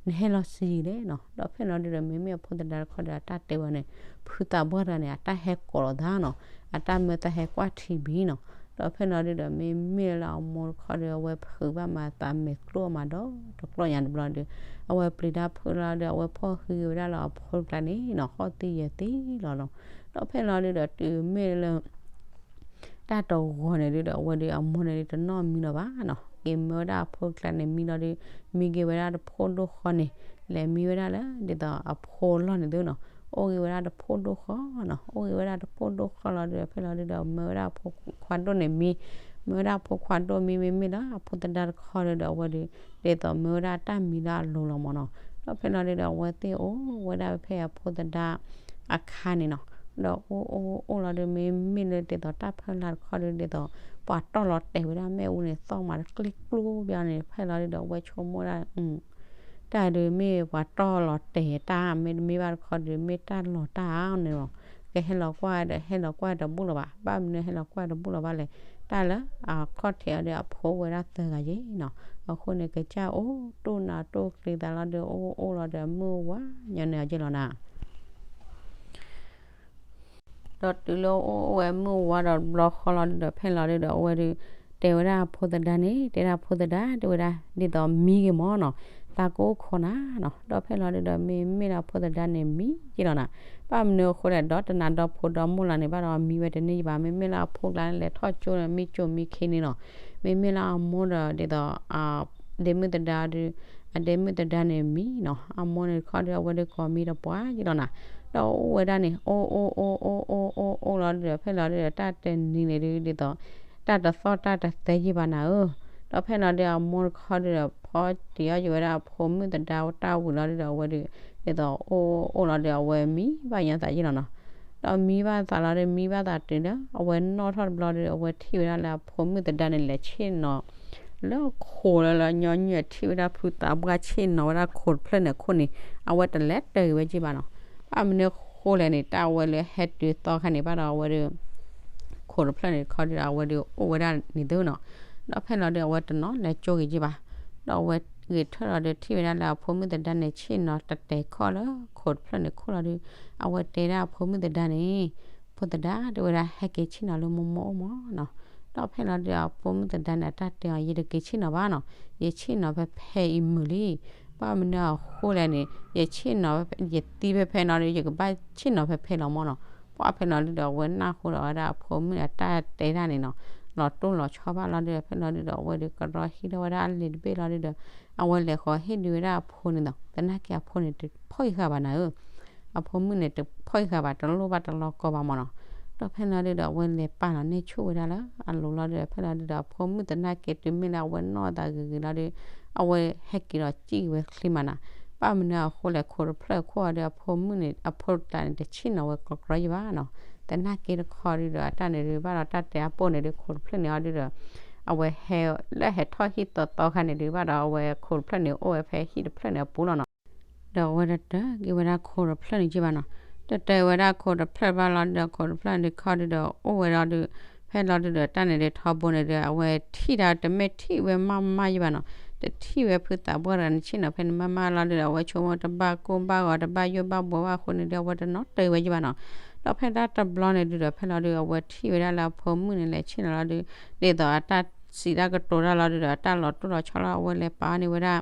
နဟဲလီၤဆံးလဲၣ်နီၤ, ဒီးဖဲလီၤဒုဒီး မ့မ့ၢ်အဖိသဒါတခီဒီး အတၢ်တဲဝဲန့ၣ် ဖုသးပှၢ်တဂၤန့ၣ် အတၢ်ဟဲကိးလီၤသးနီၤ, အတၢ်မၢသးဟဲကွၢ်ထံဘံနီၤ, ဒီးဖဲလီၤဒုဒီး မ့မ့ၢ်လၢအမိၢ်တခီဒီး အဝဲဖုးဘၣ်မၤသးမဲာ်ကျိၣ်မးဒီးတကျီၢ်ညါတဘျီဒု, အဝဲပျံၤတၢ်ဖုးလီၤဒီး အဝဲဖီၣ်ဃံးဝဲဒၣ်လၢအဖိတကျါန့ၣ်နီၤ ဃီသံယဲၢ်သံလီၤနီၤ, ဒီးဖဲလီၤဒုဒီး တုၤမ့ၢ်လၢ တၢ်တဂီၤန့ၣ်ဒုဒီး အဝဲဒုးအမိၢ်န့ၣ်ဒုးတနီၣ်မံလီၤဘၣ်နီၤ, က့ၤမၢဝဲဒၣ်အဖိတကျါန့ၣ်မံလီၤဒုး, မံက့ၤဝဲဒၣ်တဖိဒိၣ်ဃီန့ၣ်, လဲၤမံဝဲဒၣ်လၢဒ်သိးအဖိလီၢ်န့ၣ်သုနီၤ, အိၣ်ဂ့ၤဝဲဒၣ်တဖိဒိၣ်ဃီနီၤ, အိၣ်ဂ့ၤဝဲဒၣ်တဖိဒိၣ်ဃီလီၤဒုဒီး ဖဲလီၤဒုဒီး မၢဝဲဒၣ်အဖိခွါဒိၣ်န့ၣ်မံ, မၢဝဲဒၣ်အဖိခွါဒိၣ်မံမ့မ့ၢ်လၢအဖိသဒါတခီဒုဒီး အဝဲဒုး ဒ်သိးမၢဝဲဒၣ်တၢ်မံလၢအလိၤလီၤမၢ်နီၤ, ဒီးဖဲလီၤဒုဒီး အဝဲသ့ၣ်အိၣ်ဝဲဒၣ်ဖဲအဖိသဒါ အခါန့ၣ်နီၤ, ဒီးအိၣ်အိၣ်အိၣ်လီၤဒုး မ့မ့ၢ်လၢဒ်သိးတၢ်ဖီလာ်တခီဒုး ဒ်သိး ပှၤတီၢ်လီၤတဲာ်ဝဲဒၣ်မ့ၣ်အူန့ၣ် သီၣ်မးတကျ့ကျိဘၣ်န့ၣ် ဖဲလီၤဒုဒီး အဝဲဆိကမိၣ်ဒၣ် တၢ်ဒုးမ့ၢ်ပှၤတီၢ်လီၤတဲာ်တၢ် မ့တမ့ၢ်ဘၣ်တခီဒုး မ့ၢ်တၢ်လီၤတၢ်အါန့ၣ်လီၤ, ကဟဲလီၤကွၢ်ဒီး ဟဲလီၤကွၢ်တဘူၣ်လၢၤဘၣ်, ဘၣ်မနုၤဟဲလီၤကွၢ်တဘူၣ်လၢၤဘၣ်လဲၣ်, တၢ်လၢအခီၣ်ထံးအီၤဒီး အဖိဝဲဒၣ်သၢဂၤယ့ၣ်နီၤ, အဃိန့ၣ် ကစၢ်အိၣ်တိၢ်နၤတိၢ်ချ့သးလီၤဒုး အိၣ်အိၣ်လီၤဒီး မုၢ်ဝါညီန့ၣ်အီၤယ့ၣ်လီၤနၤ. ဒီးတုၤလၢအိၣ်ဝဲမုၢ်ဝါဒီးတဘျီဃီလီၤဒုဒီး ဖဲလီၤဒုဒီး အဝဲဒု တဲဝဲဒၣ်အဖိသဒါန့ၣ် တဲဒၣ်ဖိသဒါ တဲဝဲဒၣ် ဒ်သိးမံက့ၤမၢ်နီၤ, သးကအိၣ်ခိးနၤနီၤ. ဒီးဖဲလီၤဒုဒီး မ့မ့ၢ်လၢအဖိသဒါန့ၣ် မံက့ၤလီၤနၤ. ဘၣ်မနုၤအဃိလဲၣ် ဒီးတနၤဒီးဖိဒီမိၢ်လီၤန့ၣ် ဘၣ်ဒီးမံဝဲတန့ၢ်ယဘၣ်. မ့မ့ၢ်လၢအဖိကျါန့ၣ် လဲၤထီၣ်ကၠိမံကၠိမံခ့န့ၣ်နီၤ. မ့မ့ၢ်လၢအမိၢ်ဒီး ဒ်သိး ဒ့မုၣ်သဒါဒု အဒ့မုၣ်သဒါန့ၣ်မံနီၤ. အမိၢ်န့ၣ်တခီဒု အဝဲဒုကိးမံတပှၢ်က့ၤလီၤနၤ. ဒီးအိၣ်ဝဲဒၣ်န့ၣ် အိၣ်အိၣ်အိၣ်အိၣ်အိၣ်အိၣ်လီၤဒုဒီး ဖဲလီၤဒုဒီး တၢ်တနံၤန့ၣ်ဒု ဒ်သိး တၢ်တသီၣ်တၢ်တသဲယံာ်ဘၣ်နၤဧၢ. ဒီးဖဲလီၤဒုဒီး အမိၢ်တခီဒုဒီး ဖီတံၤအီၣ်ယံာ်ဝဲဒၣ်အဖိမုၣ်သဒါတၢ်ဝံၤလီၤဒုဒီး အဝဲဒု ဒ်သိးအိၣ်အိၣ်လီၤဒု အဝဲမံဘၣ်ညါသးယံာ်လီၤနီၤ. ဒီးမံဘၣ်သးလီၤဒု မံဘၣ်သးတုၤလၢ အဝဲနီၣ်ထီၣ်တဘျီဒု အဝဲထံၣ်ဝဲဒၣ်လၢအဖိမုၣ်သဒါန့ၣ် လဲၤဆ့ၣ်နီၤ လၢခိးလၢလၢညီနုၢ် ထံၣ်ဝဲဒၣ်ဖုသးပှၢ်ဆ့ၣ်နီၤဝဲဒၣ်ခိးတဖျၢၣ်န့ၣ်အခိၣ်န့ၣ် အဝဲတလဲၤတၢ်ဂ့ၤဝဲက့ၤဘၣ်နီၤ. ဘၣ်မနုၤအဃိလဲၣ်န့ၣ် တၢ်အဝဲလၢဟဲတုၤသီခါန့ၣ် ဘၣ်ဒီးအဝဲဒု ခိးတဖျၢၣ်န့ၣ်တခီဒုဒီး အဝဲဒုအိၣ်ဝဲဒၣ်န့ၣ်သုနီၤ. ဒီးဖဲလီၤဒု အဝဲတနီၤလဲၤကၠိဂ့ၤက့ၤဘၣ်. ဒီးအဝဲဂဲၤထၢၣ်လီၤဒု ထံၣ်ဝဲဒၣ်လၢအဖိမုၣ်သဒါန့ၣ် ဆ့ၣ်နီၤတတဲာ်ခီၣ်လၢခိးတဖျၢၣ်န့ၣ်ခိၣ်လီၤဒု အဝဲတဲဒၣ်အဖိမုၣ်သဒါန့ၣ် ဖိသဒါ တဲဝဲဒၣ် ဟဲက့ၤဆ့ၣ်နီၤလၢမိၢ်မိၢ်အိၣ်မၢ်နီၤ. ဒီးဖဲလီၤဒု အဖိမုၣ်သဒါန့ၣ် အတၢ်တဲအီၤ ယတက့ၤဆ့ၣ်နီၤဘၣ်နီၤ, ယဆ့ၣ်နီၤဖဲဖဲအံၤမုာ်လံ. ဘၣ်မနုၤအဃိလဲၣ်န့ၣ် ယဆ့ၣ်နီၤ ယသံဖဲဖဲနီၤဒု ယကဘၣ်ဆ့ၣ်နီၤဖဲဖဲလီၤမၢ်နီၤ. ပှၢ်ဖဲလီၤဒုဒီး အဝဲနၢ်ဟူဒီးဝဲဒၣ်အဖိမုၣ်အတၢ်တဲဒၣ်န့ၣ်နီၤ လီၤတိၢ်လီၤဆီဘၣ်လီၤဒုဒီး ဖဲလီၤဒုဒီး အဝဲဒုကရီဟံးထီၣ်ဝဲဒၣ်အလံာ်တဘ့ၣ်လီၤဒုဒီး အဝဲလဲၤဃီၤဟ့ၣ်ဒုးဝဲဒၣ်အဖိန့ၣ်ဒီး သနာ်က့အဖိန့ၣ် တဖီၣ်ဃာ်ဘၣ်နၤဧၢ အဖိမုၣ်န့ၣ် တဖီၣ်ဃာ်ဘၣ် တလိၣ်ဘၣ်တလီၤကီဘၣ်မၢ်နီၤ. ဒီးဖဲလီၤဒုဒီး အဝဲလဲၤပာ်လီၤန့ၢ်ဆူၣ်ဝဲဒၣ်လၢအလိၤလီၤဒုဒီး ဖဲလီၤဒုဒီး အဖိမုၣ်သနာ်က့တုၤမ့ၢ်လၢအဝဲနီၣ်သးဂ့ၤဂ့ၤလီၤဒု အဝဲဟဲက့ၤဒီးစံၣ်က့ၤဝဲချ့မးနၤ. ဘၣ်မနုၤအဃိလဲၣ် ခိးတဖျၢၣ်ခိၣ်အီၤဒု အဖိမုၣ်န့ၣ် အဖိတကျးန့ၣ် တဆ့ၣ်နီၤဝဲကီကရီယံၤဘၣ်နီၤ. သနာ်က့တခီဒုဒီး အတၢ်န့ၣ်ဒု ဘၣ်ဒီးတၢ်တဲအပိၢ်န့ၣ်ဒု ခိးတဖျၢၣ်န့ၣ်အီၤဒုဒီး အဝဲဟဲလၢဟဲထီၣ်ဟံၣ်သီသီခါန့ၣ်ဒု ဘၣ်ဒီးအဝဲခိးတဖျၢၣ်န့ၣ် အိၣ်ဝဲဖဲဟံၣ်တဖျၢၣ်န့ၣ်အပူၤလီၤနီၤ. ဒီးအဝဲတတၢၢ်က့ၤဝဲဒၣ်ခိးတဖျၢၣ်န့ၣ်က့ၤဘၣ်နီၤ. တတၢၢ်ဝဲဒၣ်ခိးတဖျၢၣ်ဘၣ်လီၤဒုဒီး ခိးတဖျၢၣ်ဒုခီဒုဒီး အိၣ်ဝဲလီၤဒု ဖဲလီၤဒုဒီး တၢ်န့ၣ်ဒုထီဘိန့ၣ်ဒု အဝဲထံၣ်ဒၣ်တမ့ၢ်ထံၣ်ဝဲမးမးယံၤဘၣ်နီၤ. တထံၣ်ဝဲဖုသးပှၢ်တဂၤန့ၣ် ဆ့ၣ်နီၤဖဲန့ၣ်မးမးလီၤဒုဒီး အဝဲဆိကမိၣ်တဘၣ်ကိၢ်ဘၣ်ဂီၤ တဘၣ်ယိၣ်ဘၣ်ဘှီဘၣ်အဃိန့ၣ်ဒု အဝဲတနီၤတၢၢ်ဝဲယံၤဘၣ်နီၤ. ဒီးဖဲတၢ်တဘျီန့ၣ်ဒုဒီး ဖဲလီၤဒု အဝဲထံၣ်ဝဲဒၣ်လၢအဖိမုၣ်န့ၣ် လဲၤဆ့ၣ်နီၤလီၤဒု ဒ်သိးအတၢ်စံးတၢ်ကတိၤတၢ်လီၤဒုဒီး အတၢ်လီၤတိၢ်လီၤဆီလီၤ အဝဲလဲၤပာ်အီၤန့ၢ်ဝဲဒၣ်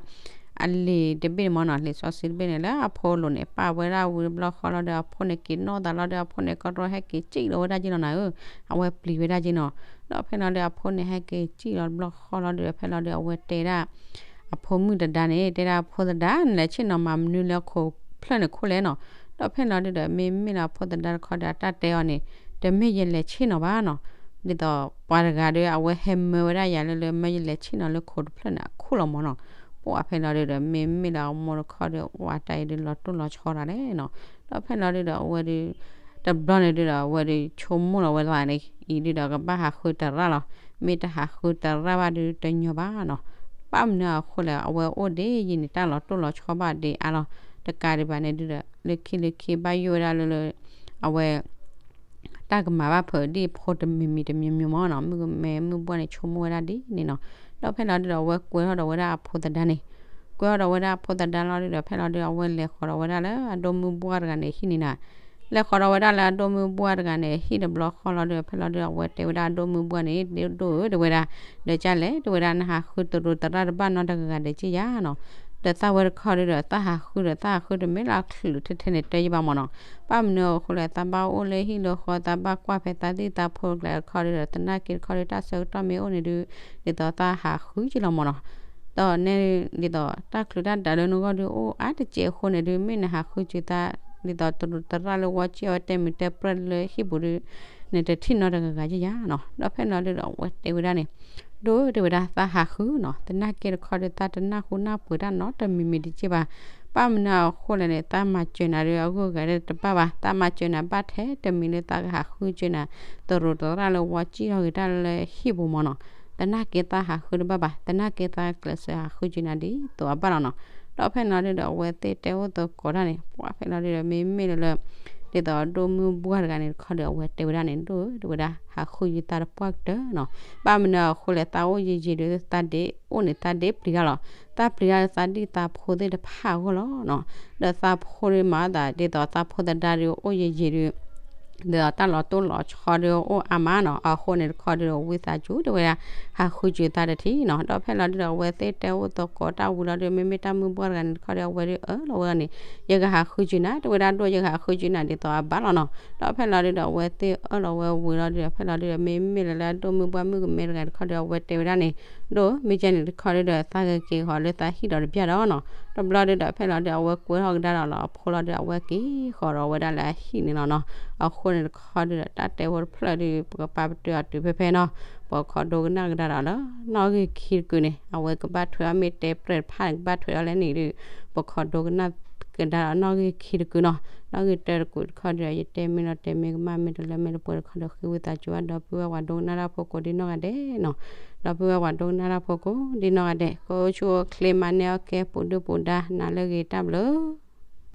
အလံာ်တဘ့ၣ်န့ၣ်မၢ်နီၤ လံာ်စီဆှံတဘ့ၣ်န့ၣ် လၢအဖိအလိၤန့ၣ် ပာ်ဝဲဒၣ်ဝံၤတဘျီဃီလီၤဒီး အဖိန့ၣ်က့ၤနီၣ်သးလီၤဒီး အဖိန့ၣ်ကရီဟဲက့ၤစံၣ်လီၤဝဲဒၣ်က့ၤလီၤနၤဧၢ, အဝဲပျံၤဝဲဒၣ်က့ၤနီၤ. ဒီးဖဲလီၤဒုး အဖိန့ၣ်ဟဲက့ၤစံၣ်လီၤတဘျီဃီလီၤဒီး ဖဲလီၤဒုး အဝဲတဲဒၣ် အဖိမုၣ်တဒါန့ၣ် တဲဒၣ်အဖိသဒါ နလဲၤဆ့ၣ်နီၤမၤမနုၤလၢခိးဖျၢၣ်န့ၣ်ခိၣ်လဲၣ်နီၤ. ဒီးဖဲလီၤဒုးဒီး မ့မ့ၢ်လၢအဖိသဒါတခီဒီး အတၢ်တဲအီၤန့ၣ် တမ့ၢ်ယလဲၤဆ့ၣ်နီၤဘၣ်နီၤ. ဒ်သိးပှၤတဂၤဒီး အဝဲဟဲမၢဝဲဒၣ်ယၤလၢ လၢမၢယလဲၤဆ့ၣ်နီၤလၢခိးတဖျၢၣ်န့ၣ်အခိၣ်လီၤမၢ်နီၤ. ပှၢ်ဖဲလီၤဒုးဒီး မ့မ့ၢ်လၢအမိၢ်တခီဒီး ဝၤတၢ်အံၤဒုး လီၤတိၢ်လီၤဆီတၢ်လဲၣ်နီၤ. ဒီးဖဲလီၤဒုးဒီး အဝဲဒုး တဘျီန့ၣ်ဒုးဒီး အဝဲဒုးဆိကမိၣ်လီၤဝဲသးန့ၣ် အံၤဒုးဒီး ကဘၣ်ဟးဃုတရၣ်လီၤ. မ့ၢ်တဟးဃုတရၣ်ဘၣ်ဒုး တညီဘၣ်နီၤ. ဘၣ်မနုၤအဃိလဲၣ် အဝဲအိၣ်ဒ်ယံၤန့ၣ် တၢ်လီၤတိၢ်လီၤဆီဘၣ်ဒ်အါလီၤ. တကးဒံးဘၣ်န့ၣ်ဒုးဒီး လၢခံလၢခံဘၣ်ယိၣ်ဝဲဒၣ်လၢလၢ အဝဲ တၢ်ကမၤဘၣ်ဖုးဒ်အဖိတမံၤမံၤတမံၤမံၤမၢ်နီၤ. မုၣ်ကမဲမုၣ်ဘှီၣ်န့ၣ် ဆိကမိၣ်ဝဲဒၣ်ဒ်န့ၣ်နီၤ. ဒီးဖဲလီၤဒုးဒီး အဝဲကွဲထီၣ်ဒီးဝဲဒၣ်အဖိသဒါန့ၣ် ကွဲထီၣ်ဒီးဝဲဒၣ်အဖိသဒါလီၤဒုးဒီး ဖဲလီၤဒုး အဝဲလဲၤဃီၤဒီးဝဲဒၣ်လၢအဒိၣ်မုၣ်ဘှီၣ်တဂၤန့ၣ် ဟံၣ်န့ၣ်နၤ. လဲၤဃီၤဒီးဝဲဒၣ်လၢအဒိၣ်မုၣ်ဘှီၣ်တဂၤန့ၣ် ဟံၣ်တဘျီဃီလီၤဒုးဒီး ဖဲလီၤဒုး အဝဲတဲဝဲဒၣ်အဒိၣ်မုၣ်ဘှီၣ်န့ၣ် ဒိၣ်ဧၢ တဲဝဲဒၣ် ဒီးကၢ်လဲၣ် တဲဝဲဒၣ် နဟးဃုတရူးတရၣ်တဘၣ်နီတဂၤဂၤဒီးက့ယၤနီၤ. ဒီးသးဝဲတခီဒုးဒီး သးဟးဃုဒီး သးဟးဃုတမ့ၢ်လၢအချုးထဲထဲန့ၣ် တဲယဘၣ်မၢ်နီၤ. ဘၣ်မနုၤအဃိလဲၣ် သးဘၣ်အိၣ်လၢဟံၣ်လၢဃီ သးဘၣ်ကွၢ်ဖဲသးသံၣ်သးဖိကျဲတခီဒုးဒီး သနာ်က့တခီဒုး တၢ်ဆၢကတီၢ်မ့ၢ်အိၣ်န့ၣ်ဒုး ဒ်သိးသးဟးဃုက့လီၤမၢ်နီၤ. ဒီးနဲဒ်သိး တၢ်ချုးတၢ်ဒၢးလၢနဂီၢ်ဒုးအိၣ်အါတစဲးအဃိန့ၣ်ဒုး မ့ၢ်နဟးဃုက့သး ဒ်သိးတရူးတရၣ်လၢဝီကံၣ်အီၤ တဲမုာ်တဲပြဲၣ်လၢဟံၣ်ပူၤဒုး နတထံၣ်နီတဂၤဂၤက့ယၤနီၤ. ဒီးဖဲလီၤဒုးဒီး အဝဲတဲဝဲဒၣ်န့ၣ် ဒိၣ်တဲဝဲဒၣ် သးဟးဃုနီၤ. သနာ်က့တခီဒုး သးတနၢ်ဟူနၢ်ပှဲၤတၢ်နီတမံၤမံၤတက့ၢ်ဘၣ်. ဘၣ်မနုၤအဃိလဲၣ်န့ၣ် သးမၤစၢၤနၤဒုး အဂုၤအဂၤဒုးတဘၣ်ဘၣ်. သးမၤစၢၤနၤဘၣ်ထဲတမံၤလၢသးကဟးဃုစၢၤနၤ တရူးတရၣ်လၢဝီကံၣ်ထီၣ်ဂ့ၤတၢ်လၢဟံၣ်ပူၤမၢ်နီၤ. သနာ်က့သးဟးဃုတဘၣ်ဘၣ်. သနာ်က့သးကျဲးစၢးဟးဃုစၢၤနၤဒ်သိးအဘၣ်လီၤနီၤ. ဒီးဖဲလီၤဒုးဒီး အဝဲသ့ၣ်တဲအိၣ်သကိးတၢ်န့ၣ် ပှၢ်ဖဲလီၤဒုးဒီး မ့မ့ၢ်လၢ ဒ်သိးအဒိၣ်မုၣ်ဘှီၣ်တဂၤန့ၣ်တခီဒီး အဝဲတဲဝဲဒၣ်န့ၣ် ဒိၣ်ဧၢ တဲဝဲဒၣ် ဟးဃုယသးတပှၢ်ကတၢၢ်နီၤ. ဘၣ်မနုၤအဃိလဲၣ် သးအိၣ်ယံာ်ယံာ်ဒုး သးဒ့အိၣ်န့ၣ် သးဒ့ပျံၤတၢ်လီၤ. သးပျံၤတၢ်လၢသးဒံၣ်သးဖိသ့ၣ်တဖၣ်အဂီၢ်လီၤနီၤ. ဒီးသးဖိဒုးမၤအသး ဒ်သိးသးဖိသဒါဒုးအိၣ်ယံာ်ယံာ်ဒုး ဒီးတၢ်လီၤတိၢ်လီၤဆီဒုးအိၣ်အါမးနီၤ. အဃိန့ၣ်တခီဒုးဒီး ဝံသးစူၤ တဲဝဲဒၣ် ဟးဃုစူၤသးတထံၣ်နီၤ. ဒီးဖဲလီၤဒုးဒီး အဝဲသ့ၣ်တဲအိၣ်သကိးတၢ်ဝံၤလီၤဒုး မ့မ့ၢ်တၢ်မုၢ်ဘှီၣ်တဂၤန့ၣ်တခီဒီး အဝဲဒုးအၢၣ်လီၤဝဲန့ၣ် ယကဟးဃုစူၤနၤ တဲဝဲဒၣ် ဒိၣ် ယကဟးဃုစူၤနၤဒ်သိးအဘၣ်လီၤနီၤ. ဒီးဖဲလီၤဒုးဒီး အဝဲသ့ၣ်အၢၣ်လီၤဝဲဝံၤလီၤဒုးဒီး ဖဲလီၤဒုးဒီး မ့မ့ၢ်လၢလၢဒိၣ်မုၢ်ဘှီၣ်မုၣ်ကမဲတဂၤတခီဒီး အဝဲတဲဝဲဒၣ်န့ၣ် ဒိၣ် မ့ၢ်ကဲန့ၣ်တခီဒုးဒီး သးကက့ၤဃီၤလၢသးဟံၣ်ဒီးတပျၢ်ဒီးနီၤ. တဘျီဒုးဒီး ဖဲလီၤဒုး အဝဲကွဲထီၣ်ကဒါဒီးလီၤအဖိလီၤဒုး အဝဲက့ၤဃီၤဒီးဝဲဒၣ်လၢအဟံၣ်န့ၣ်လီၤနီၤ. အဃိန့ၣ်တခီဒုးဒီး တၢ်တဲဖိတဖျၢၣ်ဒုး ပကပာ်ပတုာ်အီၤတုၤဖဲဖဲနီၤ. ပခိးဒိကနၣ်ကဒါဒီးလၢ နီၣ်ဂံၢ်ခံတကုာ်န့ၣ် အဝဲကဘၣ်ထွဲအီၤ မ့ၢ်တဲပြဲၢ်တဖၣ်န့ၣ် ကဘၣ်ထွဲအီၤလၢန့ၣ်ဒုး ပခိးဒိကနၣ်ကဒါဒီးနီၣ်ဂံၢ်ခံတကုာ်နီၤ. နီၣ်ဂံၢ်တၢတကုာ်တခီဒုးဒီး ယတဲမ့ၢ်ဒီးတဲမ့ၢ် ကမၣ်မ့ၢ်တလၢမ့ၢ်တပှဲၤတခီဒီး ဃ့ဝံသးစူၤဘၣ် ဒီပုၢ်ဝဲၢ်ပှၤဒိကနၣ်တၢ်ဖိကိးဒ်နီၢ်ဂၤဒဲးနီၤ. ဒီပုၢ်ဝဲၢ်ပှၤဒိကနၣ်တၢ်ဖိကိးဒ်နီၢ်ဂၤဒဲး ကိးဆူၣ်အိၣ်ချ့ မၤန့ၢ်အီၣ်ကဲ ပူၤဒုၣ်ပူၤဒါ နၤလၢအဂ့ၤ တၢ်ဘျုး